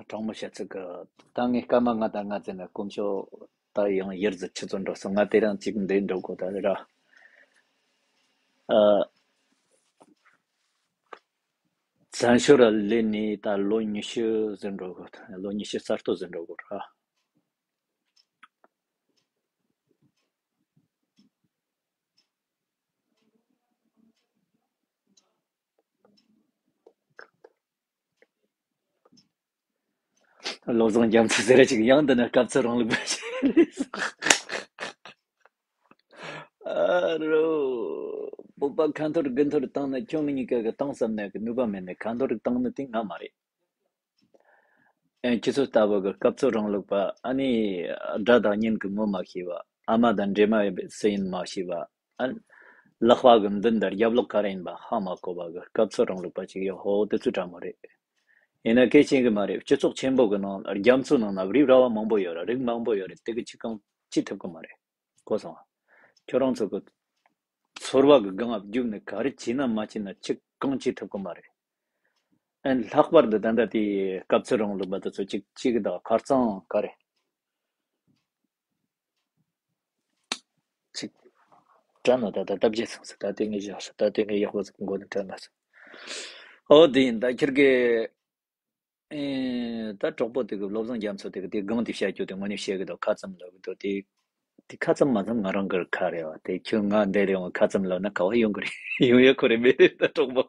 དྲང་མོ་བཤད་ཚིག་གི་ད་ངས་སྐར་མ་ལྔ་དང་ལྔ་ཙམ་ནས་དཀོན་མཆོག་ད་ཡང་ཡུལ་ཟིག་ཆུ་ཚོད་འགྲོ་སོང་། ང་དེ་རིང་ཅིག་འདི་འགྲོ་དགོས་ད་ར། ཨ། བཙན་བྱོལ་ལ་སླེབས་ནས་ད་ལོ་ཉི་ཤུ་ཟིན་འགྲོ་གི། ལོ་ཉི་ཤུ་གསར་གཏོད་ཟིན་འགྲོ་གི་ར། བློ་བཟང་རྒྱ་མཚོ་ཟེར་ར་ཅིག་ཡང་འདི་ནི་སྐབས་འཚོལ་རིང་ལུགས་པ་ཞིག་རེད། ཨ་རོ། བོད་པ་ཁ་འཐོར་དགུ་འཐོར་བཏང་ན་ཁྱོད་ངེད་གཉིས་ཀ་གི་བཏང་བསམ་ན་གི་ནུས་པ་མེད་ནས་ཁ་འཐོར་བཏང་ནི་དེ་ང་མ་རེད། ཨེ། ཁྱེད་ཚོ་ལྟ་བུ་གི་སྐབས་འཚོལ་རིང་ལུགས་པ། ཨ་ནི་དགྲ་དང་གཉེན་གྱི་ངོ་མ་ཤེས་པ། ཨ་མ་དང་འདྲེ་མ་སུ་ཡིན་མ་ཤེས་པ། ཨ། ལག་པ་གི་མདུན་དང་རྒྱབ་ལོགས་ག་རེ་ཡིན་པ་ཧ་མ་གོ་བ་གི་སྐབས་འཚོལ་རིང་ལུགས་པ་ཅིག་ཡོད། ཧོ་དེ་ཚོ་དྲང་མོ་རེད། ཡིན་ན་སྐད་ཆེན་གི་མ་རེད། སྤྱི་ཚོགས་ཆེན་པོ་གི་ནང་རྒྱ་མཚོའི་ནང་ན་རིགས་ར་བ་མང་པོ་ཡོད་ར། རིགས་མང་པོ་ཡོད་རེད། དེ་གི་ཅི་གང་ཅི་ཐུབ་གི་མ་རེད། གོ་སོང་ང་། ཁྱོད་རང་ཚོ་གི་ཚོར་བ་གི་སྒང་ང་རྒྱུག་ནས་ག་རེ་བྱས་ན་མ་བྱས་ན་ཅི་གང་ཅི་ཐུབ་གི་མ་རེད། ཨན། ལྷག་པར་དུ་ད་ལྟ་དེ་སྐབས་འཚོལ་རིང་ལུགས་པ་དེ་ཚོ་ཅིག་ཅིག་དང་ཁ་རྩང་ག་རེ། ཅིག་དྲན་ནོ་ད་ལྟ་སྟབས་བརྗེད་སོང་ཟེར། ད་དེ་ངས་བཞག་ཟེར། ད་དེ་ངས་ཡག་པོ་ཟིག་མགོ་ནས་དྲན་མ་སོང་། ཨོ་དེ་ཡིན། ད་ཁྱེད་ཀྱི་ཨེ། ད་གྲོགས་པོ་དེ་གི་བློ་བཟང་རྒྱ་མཚོ་དེ་གི་དེ་སྒང་དེ་བཤད་རྒྱུ་དེ་དངོས་གནས་བཤད་གི་འདུག་ཁ་ཙམ་ལབ་གི་འདུག་དེ་དེ་ཁ་ཙམ་མ་ཙམ་ང་རང་གི་ཁ་རེད་བ། དེ་ཁྱོད་ང་འདིར་ཡོང་ཁ་ཙམ་ལབ་ན་ག་བ་ཡོང་གི་རེད། ཡོང་ཡ་ཁོ་རེ་མེད་རེད་ད་གྲོགས་པོ།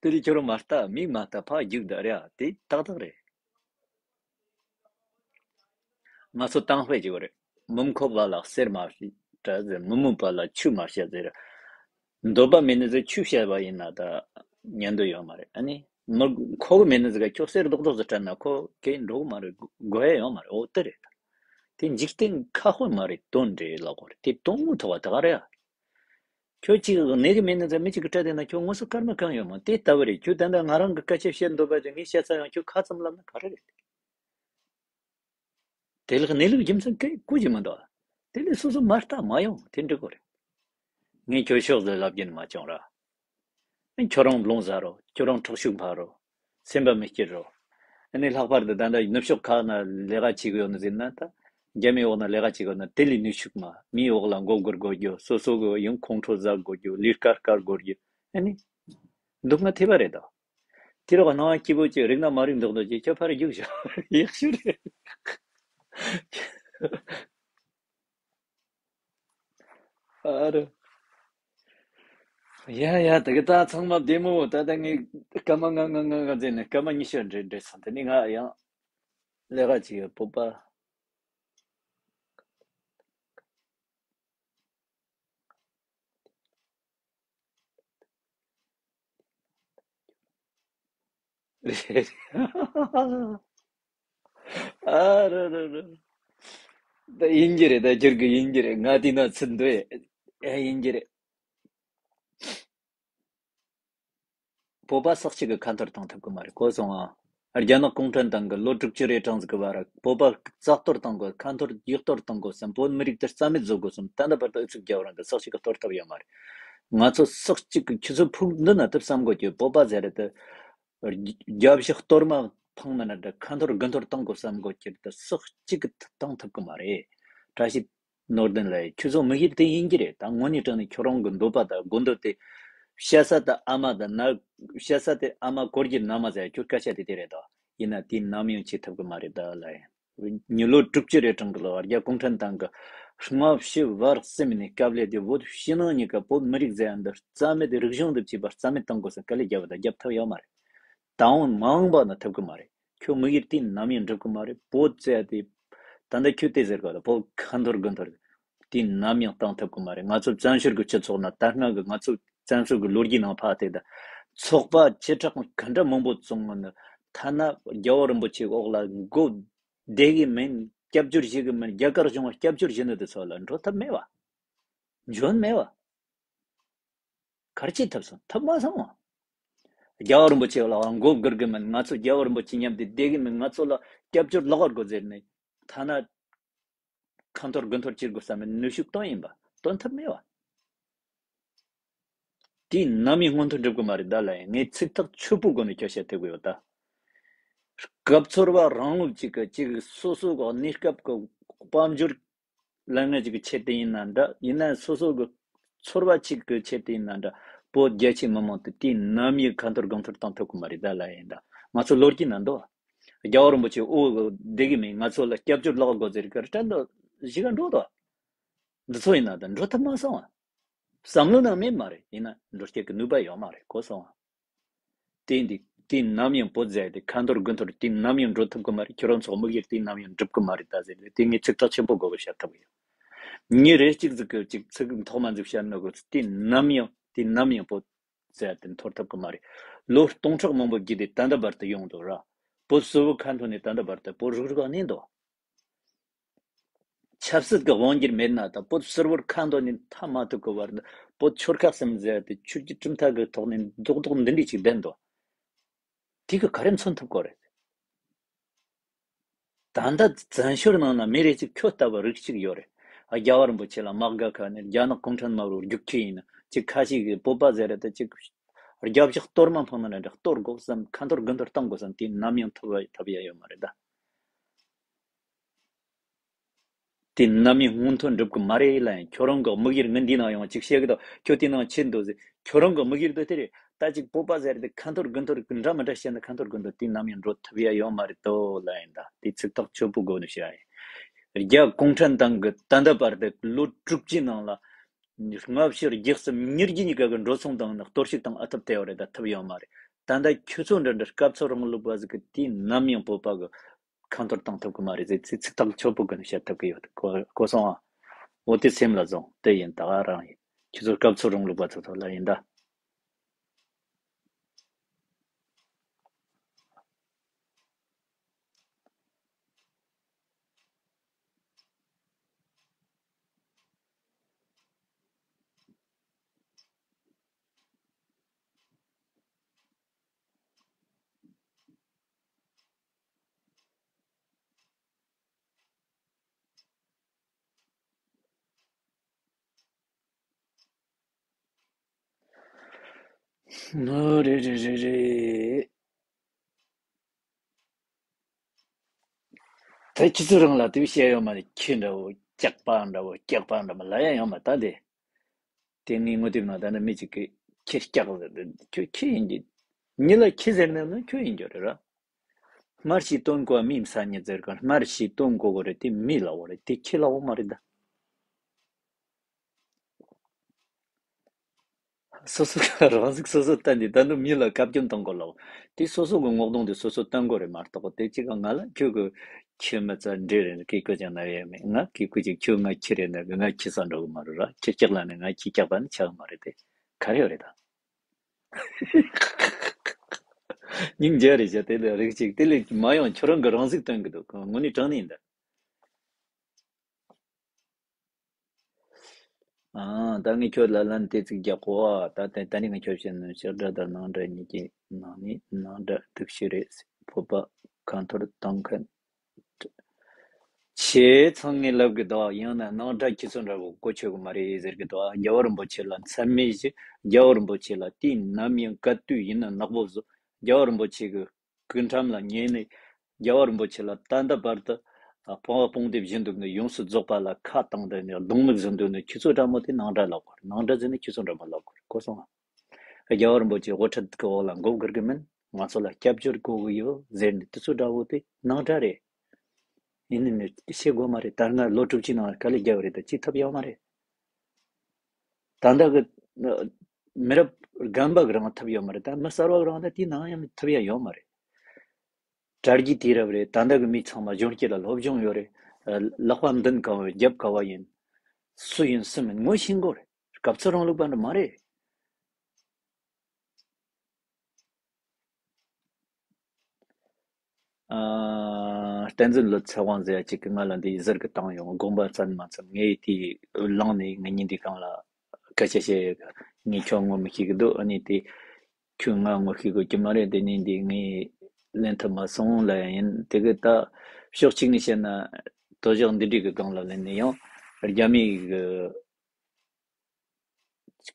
དེ་རིང་ཁྱོད་རང་མ་ལྟ་མིག་མ་ལྟ་ཕར་རྒྱུགས་ད་རེད་ཨ། དེ་ཏག་ཏག་རེད། ང་ཚོ་གཏམ་དཔེ་ཅིག་ཡོད་རེད། མི་མཁོ་བ་ལ་གསེར་མ་སྤྲད་ཟེར། མི་མོས་པ་ལ་ཆུ་མ་བཤད་ཟེར། འདོད་པ་མེད་ནི་ཟིག་ཆུ་བཤད་པ་ཡིན་ན་ད་ཉན་འདོད་ཡོད་མ་རེད། ཨ་ནི་མི་མཁོ་གི་མེད་ནི་ཟིག་ག་ཁྱོད་གསེར་རྡོག་རྡོག་ཟིག་སྤྲད་ན་ཁོ་གས་འགྲོ་གི་མ་རེད། དགོས་ཡ་ཡོད་མ་རེད། འོ་དེ་རེད། དེ་འཇིག་རྟེན་ཁ་དཔེ་མ་རེད། དོན་རེད་ལབ་དགོས་རེད། དེ་དོན་དངོས་ཐོག་བ་ད་ག་རེད་ཨ། ཁྱོད་ཅིག་གནས་གི་མེད་ནི་ཚ་མི་ཅིག་གི་སྤྲད་དེ་ན་ཁྱོད་དངོས་སུ་སྐར་མ་གང་ཡོད་མ་དེ་ལྟ་བུ་རེད། ཁྱོད་ད་ལྟ་ང་རང་གི་སྐད་ཆ་བཤད་འདོད་པ་དེ་ངས་བཤད་ཚར་ཡང་ཁྱོད་ཁ་ཙམ་ལབ་ན་ག་རེ་རེད། དེ་ལ་གནས་ལུགས་རྒྱུ་མཚན་གི་གོ་གི་མི་འདུག་དེ་ལས་སོ་སོ་མ་ལྟ་མ་ཡོང་དེ་འགྲིག་གོ་རེད། ངས་ཁྱོད་ཕྱོགས་ལ་ལབ་རྒྱུན་མ་བྱུང་ར། ཁྱོད་རང་རླུང་ཟ་རོ། ཁྱོད་རང་ཁྲག་ཤུགས་འཕར་རོ། སེམས་པ་མི་སྐྱིད་རོ། ཨ་ནི་ལྷག་པར་དུ་ད་ལྟ་ནུབ་ཕྱོགས་ཁག་ན་ལས་ཀ་བྱེད་གི་ཡོད་ནི་ཟེར་ན། ད་རྒྱ་མིའི་འོག་ན་ལས་ཀ་བྱེད་གི་ཡོད་ན་དེ་ལས་ནུས་ཤུགས་མ། མིའི་འོག་ལ་མགོ་སྒུར་དགོས་རྒྱུ། སོ་སོ་གི་ཡང་ཁོང་ཁྲོ་ཟ་དགོས་རྒྱུ། ལས་ཀ་དཀའ་དགོས་རྒྱུ། ཨ་ནི་སྡུག་བསྔལ་ཐེབས་པ་རེད་དོ། དེ་རོགས་སྣང་བ་སྐྱིད་པོ་ཅིག་རིག་ན་མ་རིག་མདོག་མདོག་ཅིག་ཁྱོད་ཕར་རྒྱུགས་ཤོག་ཡག་ཤོས་རེད། ཨ་རོ། ཡ་ཡ། དེ་གི་ད་ཚང་མ་བདེ་མོ། ད་ལྟ་ངས་སྐར་མ་ལྔ་ལྔ་ལྔ་ལྔ་ཟེར་ནས་སྐར་མ་ཉི་ཤུ་འགྲིལ་འགྲིལ་སོང་། དེ་ནས་ང་ཡང་ལས་ཀ་བྱེད་ཡོད། བོད་པ། ཨ་ར་ར་ར། ད་ཡིན་གྱི་རེད། ད་ཁྱེད་ཀྱི་ཡིན་གྱི་རེད། ང་དེ་ན་ཚུད་འདོད། ཨེ། ཡིན་གྱི་རེད། བོད་པ་ས་གཅིག་གི་ཁ་འཐོར་བཏང་ཐུབ་ཀྱི་མ་རེད། གོ་སོང་ཨ། རྒྱ་ནག་གུང་ཁྲན་ཏང་གི་ལོ་དྲུག་ཅུ་རེ་གྲངས་ཟིག་གི་བར་བོད་པ་རྩ་གཏོར་གཏོང་དགོས། ཁ་འཐོར་ཡིག་གཏོར་གཏོང་དགོས་སམ། བོད་མི་རིགས་དེ་རྩ་མེད་བཟོ་དགོས་སམ། ད་ལྟ་བར་དུ་ཨུ་ཚུགས་རྒྱབ་རང་གི་ས་གཅིག་གི་གཏོར་ཐབས་ཡོད་མ་རེད། ང་ཚོ་ས་གཅིག་གི་ཁྱི་ཚོ་ཕུག་འདི་ན་ཐུབ་བསམ་དགོས་ཀྱི། བོད་པ་ཟེར་རེད་དེ། རྒྱབ་ཕྱི་གཏོར་མ་འཕངས་མ་ན་འདྲ། ཁ་འཐོར་དགུ་འཐོར་གཏོང་དགོས་བསམ་དགོས་ཀྱི་རེད་དེ། ས་གཅིག་གི་བཏང་ཐུབ་ཀྱི་མ་རེད། བཀྲ་ཤིས་ནོར་ལྡན་ལགས། ཁྱོད་ཚོ་དམིགས་ཡུལ་དེ་ཡིན་གྱི་རེད། ད་དངོས་གནས་དྲང་གནས་ཁྱོད་རང་གི་འདོད་པ་དང་དགོས་འདོད་དེ། བཤད་ས་དེ་ཨ་མ་དང་ན། བཤད་ས་དེ་ཨ་མ་སྐོར་གྱི་ན་མ་ཟེར། ཁྱོད་སྐད་ཆ་དེ་དེ་རེད་དོ། ཡིན་ན་དེ་ནམ་ཡང་བྱེད་ཐུབ་ཀྱི་མ་རེད་ད་ལགས། མྱི་ལོ་དྲུག་ཅུ་རེ་གྲངས་ཀྱི་ལོ་རྒྱ་གུང་ཁྲན་ཏང་གི་སྔ་ཕྱི་བར་གསུམ་ནས་སྐབས་ལས་དེ་བོད་ཕྱི་ནང་གཉིས་ཀ་བོད་མི་རིགས་ཟེར་ཡ་འདི་རྩ་མེད་དེ་རིག་གཞུང་དུ་བྱས་པ་རྩ་མེད་གཏོང་དགོས་ཟེར་དཀའ་ལས་བརྒྱབ་པ་དང་བརྒྱབ་ཐུབ་ཡོད་མ་རེད། ད་འོང་མ་འོངས་པ་ན་ཐུབ་ཀྱི་མ་རེད། ཁྱོད་དམིགས་ཡུལ་དེ་ནམ་ཡང་འགྲུབ་ཀྱི་མ་རེད། བོད་ཟེར་ཡ་དེ། ད་ལྟ་ཁྱོད་དེ་ཟེར་ག་ལ་བོད་ཁ་འཐོར་དགུ་འཐོར། དེ་ནམ་ཡང་བཏང་ཐུབ་ཀྱི་མ་རེད། ང་ཚོ་བཙན་བྱོལ་གྱི་སྤྱི་ཚོགས་ནང་ད་སྔ་གི་ང་ཚོ་བཙན་བྱོལ་གྱི་ལོ་རྒྱུས་ནང་ཕར་བལྟས་ད། ཚོགས་པ་བཅུ་ཕྲག་ག་འདྲ་མང་པོ་བཙུགས་ནི། ཐ་ན་རྒྱལ་བ་རིན་པོ་ཆེའི་འོག་ལ་མགོ་བདེ་གི་མིན། སྐྱབས་བཅོལ་བྱེད་གི་མིན། རྒྱ་གར་གཞུང་ལ་སྐྱབས་བཅོལ་བྱེད་ནི་དེ་ཚོ་ལ་འགྲོ་ཐབས་མེད་བ། འཇོན་མེད་བ། ག་རེ་བྱེད་ཐུབ་སོང་། ཐུབ་མ་སོང་བ། རྒྱལ་བ་རིན་པོ་ཆེ་ལ་མགོ་སྒུར་གི་མིན། ང་ཚོ་རྒྱལ་བ་རིན་པོ་ཆེ་མཉམ་དུ་བསྡད་གི་མིན། ང་ཚོ་ལ་སྐྱབས་བཅོལ་ལོག་དགོས་ཟེར་ནས་ཐ་ན་ཁ་འཐོར་དགུ་འཐོར་བྱེད་དགོས་བསམ་པའི་ནུས་ཤུགས་བཏོན་ཡིན་པ། བཏོན་ཐབས་མེད་བ། དེ་ནམ་ཡང་སྔོན་དུ་འགྲུབ་གི་མ་རེད་ད་ལ། ཡང་ངས་ཚིག་ཐག་ཆོད་པོ་སྒོ་ནས་ཁྱོད་བཤད་ཐུབ་གི་ཡོད་ད། སྐབས་ཚོར་བ་རང་ལུགས་གཅིག་གི་གཅིག་སོ་སོ་གི་གནས་སྐབས་ཀྱི་དཔལ་འབྱོར་ལས་ངན་ཅིག་གི་ཆེད་དུ་ཡིན་ན་འདྲ། ཡིན་ན་སོ་སོ་གི་ཚོར་བ་གཅིག་གི་ཆེད་དུ་ཡིན་ན་འདྲ། བོད་རྒྱ་ཆེ་མི་མང་དེ་དུས་ནམ་ཡང་ཁ་འཐོར་དགུ་འཐོར་བཏང་ཐུབ་ཀྱི་མ་རེད་ད་ལ། ཡིན་ད་ང་ཚོ་ལོ་རྒྱུས་ན་འདུག་རྒྱལ་བ་རིན་པོ་ཆེ་འོ་བདེ་གི་མིན། ང་ཚོ་ལ་སྐྱབས་བཅོལ་ལོག་དགོས་ཟེར་གི་རེད་དྲན་འདུག་གཞི་ག་འགྲོ་འདུག་འདི་ཚོ་ཡིན་ན་ད་འགྲོ་ཐུབ་མ་སོང་བ། བསམ་བློ་ནང་མེད་མ་རེད། ཡིན་ན་འགྲོ་སྐྱོད་ཀྱི་ནུས་པ་ཡོད་མ་རེད། གོ་སོང་བ། དེ་འདི་དེ་ནམ་ཡང་བོད་ཟེར་དེ་ཁ་འཐོར་དགུ་འཐོར་དེ་ནམ་ཡང་འགྲོ་ཐུབ་ཀྱི་མ་རེད། ཁྱོད་རང་ཚོ་དམིགས་ཡུལ་དེ་ནམ་ཡང་འགྲུབ་ཀྱི་མ་རེད་ད་ཟེར་ཏེ། དེ་ངས་ཚིག་ཐག་ཆོད་པོ་དགོས་པ་བཤད་ཐུབ་ཡོད། ངས་རེ་གཅིག་ཟིག་གི་གཅིག་ཚིག་ཐོག་མ་ཟིག་བཤད་ནོ་གི་དེ་ནམ་ཡང་དེ་ནམ་ཡང་བོད་ཟེར་དེ་འཐོར་ཐུབ་ཀྱི་མ་རེད། ལོ་སྟོང་ཕྲག་མང་པོ་བརྒྱུད་དེ་ད་ལྟ་བར་དུ་ཡོང་འདུག་ར། བོད་གསོ་བོ་ཁ་འཐོར་ནས་ད་ལྟ་བར་དུ་བོད་རུག་རུག་གནས་འདུག་ཆབ་སྲིད་ཀྱི་དབང་སྒྱུར་མེད་ན་ད་བོད་ཕྱི་བོར་ཁ་འདོན་ནས་མཐའ་མ་ཐུག་གི་བར་དུ་བོད་ཆོལ་ཁ་གསུམ་ཟེར་ཏེ་ཆོས་བརྒྱུད་གྲུབ་མཐའ་གི་ཐོག་ནས་རྡོག་རྡོག་འདི་འདྲ་ཅིག་བསྡད་འདུག་དེ་གི་ག་རེ་མཚོན་ཐུབ་ཀྱི་རེད། ད་ལྟ་བཙན་བྱོལ་ནང་ན་མི་རེ་གཅིག་ཁྱོད་ལྟ་བུ་རིགས་གཅིག་ཡོད་རེད། རྒྱལ་བ་རིན་པོ་ཆེ་ལ་དམག་སྒར་ཁ་ནས་རྒྱ་ནག་གུང་ཁྲན་དམར་པོར་རྒྱུག་ཁྱི་ཡིན་ན་ཅིག་ཁ་ཤས་ཀྱིས་བོད་པ་ཟེར་རེད་ད་ཅིག་རྒྱབ་ཕྱོགས་གཏོར་མ་འཕངས་ན་འདྲ་གཏོར་དགོས་བསམ། ཁ་འཐོར་དགུ་འཐོར་བཏང་དགོས་བསམ། དེ་ནམ་ཡང་ཐུབ་ཡ་ཐུབ་ཡ་ཡོད་མ་རེད་ད། དེ་ནམ་ཡང་སྔོན་ཐོན་འགྲུབ་གི་མ་རེད་ལ། ཡང་ཁྱོད་རང་གི་དམིགས་ཡུལ་ངས་འདི་ནང་ཡང་ཅིག་བཤད་གི་འདུག་ཁྱོད་དེ་ནང་ཆེ་འདུག་ཟེར། ཁྱོད་རང་གི་དམིགས་ཡུལ་དེ་དེ་རེད། ད་ཅིག་བོད་པ་ཟེར་དེ་ཁ་འཐོར་དགུ་འཐོར་གི་འདྲ་མི་འདྲ་བཤད་ན་ཁ་འཐོར་དགུ་འཐོར་དེ་ནམ་ཡང་འགྲོ་ཐུབ་ཡ་ཡོད་མ་རེད་དོ་ལ། ཡིན་ད་དེ་ཚིག་ཐག་ཆོད་པོ་དགོས་ནི་བཤད་ཡ་ཡིན། རྒྱ་གུང་ཁྲན་ཏང་གི་ད་ལྟ་བར་དུ་ལོ་དྲུག་ཅུའི་ནང་ལ་སྔ་ཕྱི་རྒྱལ་སྲིད་མི་རྒྱུ་གཉིས་ཀ་གི་འགྲོ་སོང་དང་ནི་གཏོར་བཤིག་དང་ཨ་ཐབས་དེ་བ་རེད་ད་ཐུབ་ཡོད་མ་རེད། ད་ལྟ་ཁྱོད་ཚོ་འདྲ་འདྲ་སྐབས་ཚོ་རིང་ལུགས་པ་ཟིག་གི་དེ་ནམ་ཡང་བོད་པ་གི་ཁ་འཐོར་བཏང་ཐུབ་གི་མ་རེད་ཟེར་ཚིག་ཚིག་ཐག་ཆོད་པོ་གི་ནི་བཤད་ཐུབ་གི་ཡོད། གོ་གོ་སོང་ཨ། འོ་དེ་སེམས་ལ་བཟུང་། དེ་ཡིན་ད་ག་རང་ཡིན། ཁྱོད་ཚོ་སྐབས་ཚོ་རིང་ལུགས་པ་ཚོ་ཚོ་ལ་ཡིན་ད། ཨོ་རེད་རེད་རེད་རེད། ད་ཁྱེད་ཚོ་རང་ལ་དེ་བཤད་ཡོད་མ་རེད། ཁྱི་འདྲ་བོ་སྐྱག་པ་འདྲ་བོ་སྐྱག་པ་འདྲ་མ་ལ་ཡ་ཡོད་མ་ད་དེ། དེ་ངའི་ངོ་དེབ་ནང་ད་ནི་མི་གཅིག་གིས་ཁྱི་སྐྱག་ཟེར་ཏེ་ཁྱོད་ཁྱི་ཡིན་གྱི། མྱི་ལ་ཁྱི་ཟེར་ན་ནི་ཁྱོད་ཡིན་རྒྱུ་རེད་ར། སྨྲ་ཤེས་དོན་གོ་བ་མིའི་མཚན་ཉིད་ཟེར་ག་སྨྲ་ཤེས་དོན་གོ་གོ་རེད་དེ་མི་ལ་འོ་རེད་དེ་ཁྱི་ལ་འོ་མ་རེད་ད། སོ་སོ་ག་རང་གཟུགས་སོ་སོ་བསྟན་ཏེ་ད་དུང་མི་ལ་བཀའ་བཀྱོན་གཏོང་དགོས་ལ། དེ་སོ་སོ་གི་ངོ་གདོང་དེ་སོ་སོ་བསྟན་དགོས་རེད་མ་གཏོགས་དེ་གཅིག་ག་ང་ལ་ཁྱོད་གི་ཁྱི་མི་ཚ་འདྲེ་རེད་ཀི་ཀོ་ཅང་ན་ཡོད་མེད། ང་ཀི་ཀོ་ཅིག་ཁྱོད་ང་ཁྱི་རེད་ན་གི་ང་ཁྱི་ས་འགྲོ་གི་མ་རེད་ར། ཁྱི་སྐྱག་ལ་ནི་ང་ཁྱི་སྐྱག་པ་ནི་ཆགས་གི་མ་རེད་དེ་ག་རེ་ཡོད་རེད་ད། སྙིང་རྗེ་རེད་བྱ་དེ་ལས་རིགས་གཅིག་དེ་ལས་མ་ཡོང་ཁྱོད་རང་གི་རང་གཟུགས་སྟོན་གི་འདུག་དངོས་གནས་དྲང་གནས་ཡིན་ད། ཨང་། ད་ངས་ཁྱོད་ལ་ལན་དེ་ཚིག་རྒྱག་གོ་ཨ། ད་ད་ད་ནི་ངས་ཁྱོད་བཤད་ནི་ཕྱི་དགྲ་དང་ནང་དགྲ་གཉིས་ཀྱི་ནང་ནས་ནང་དགྲ་སྡུག་ཤོས་རེད། བོད་པ་ཁ་འཐོར་བཏང་མཁན་ཆེ་ཚང་ངས་ལབ་གི་འདུག་ཡང་ན་ནང་དགྲ་ཁྱེད་ཚོ་འདྲ་བོ་གོ་ཆོད་གི་མ་རེད་ཟེར་གི་འདུག་རྒྱལ་བ་རིན་པོ་ཆེ་ལ་མཚན་སྨད་བཞི། རྒྱལ་བ་རིན་པོ་ཆེ་ལ་དུས་ནམ་ཡང་ག་དུས་ཡིན་ན་ནག་པོ་བཟོ། རྒྱལ་བ་རིན་པོ་ཆེ་གི་སྐུ་འཁྲམ་ལ་ཉན་ནས་རྒྱལ་བ་རིན་པོ་ཆེ་ལ་ད་ལྟ་བར་དུ་སྤོང་བ་སྤོང་བདེ་བཞིན་དུ་ནི་ཡོངས་སུ་རྫོགས་པ་ལ་ཁ་བཏང་སྟེ་ནས་གདོང་མིག་བཟུང་དུ་ནི་ཁྱི་ཚོ་འདྲ་མོ་དེ་ནང་དགྲ་ལབ་དགོས་རེད། ནང་དགྲ་ཟེར་ནི་ཁྱི་ཚོ་འདྲ་མོ་ལབ་དགོས་རེད། གོ་སོང་ང་། རྒྱལ་བ་རིན་པོ་ཆེ་དབུ་ཁྲིད་ཀྱི་འོག་ལ་མགོ་སྒུར་གི་མིན། ང་ཚོ་ལ་སྐྱབས་བཅོལ་དགོས་གི་ཡོད་ཟེར་ནས་དེ་ཚོ་འདྲ་བོ་དེ་ནང་དགྲ་རེད། ཡིན་ནི་ནི་བཤད་དགོས་མ་རེད། ད་སྔ་ལོ་དྲུག་ཅུའི་ནང་དཀའ་ལས་བརྒྱབ་པ་རེད། ད་ཅི་ཐབས་ཡོད་མ་རེད། ད་ལྟ་གི་མི་རབས་རྒན་པ་གི་རང་ཐབས་ཡོད་མ་རེད། ད་མི་གསར་བ་གི་རང་ད་དེའི་ནང་ཡང་ཐབས་ཡ་ཡོད་མ་རེད། དྲ་རྒྱའི་དུས་རབས་རེད། ད་ལྟ་གི་མི་ཚང་མ་གཞོན་སྐྱེས་ལ་སློབ་སྦྱོང་ཡོད་རེད། ལག་པ་མདུན་གང་བའི་རྒྱབ་ག་བ་ཡིན། སུ་ཡིན་སུ་མིན་ངོ་ཤེས་དགོས་རེད། སྐབས་འཚོལ་རིང་ལུགས་པ་འདྲ་མ་རེད། ཨ། བསྟན་འཛིན་ལོ་ཚེ་དབང་ཟེར་ཡ་གཅིག་གིས་ང་ལ་འདི་ཟུར་གི་བཏང་ཡོང་། དགོངས་པ་ཚིམ་མ་ཚིམ། ངས་དེ་བླངས་ནས་ངེད་གཉིས་འདི་སྒང་ལ་སྐད་ཆ་བཤད་ཡོད། ངས་ཁྱོད་ངོ་མི་ཤེས་གི་འདུག་ཨ་ནི་དེ་ཁྱོད་ང་ངོ་ཤེས་དགོས་ཀྱི་མ་རེད། དེ་ནས་འདི་ངས་ལེན་ཐུབ་མ་སོང་ལབ་ཡ་ཡིན། དེ་གི་ད་ཕྱོགས་གཅིག་ནས་བཤད་ན་དོ་ཞག་འདི་འདྲའི་གི་སྒང་ལ་ལེན་ནས་ཡང་རྒྱ་མིའི་གི་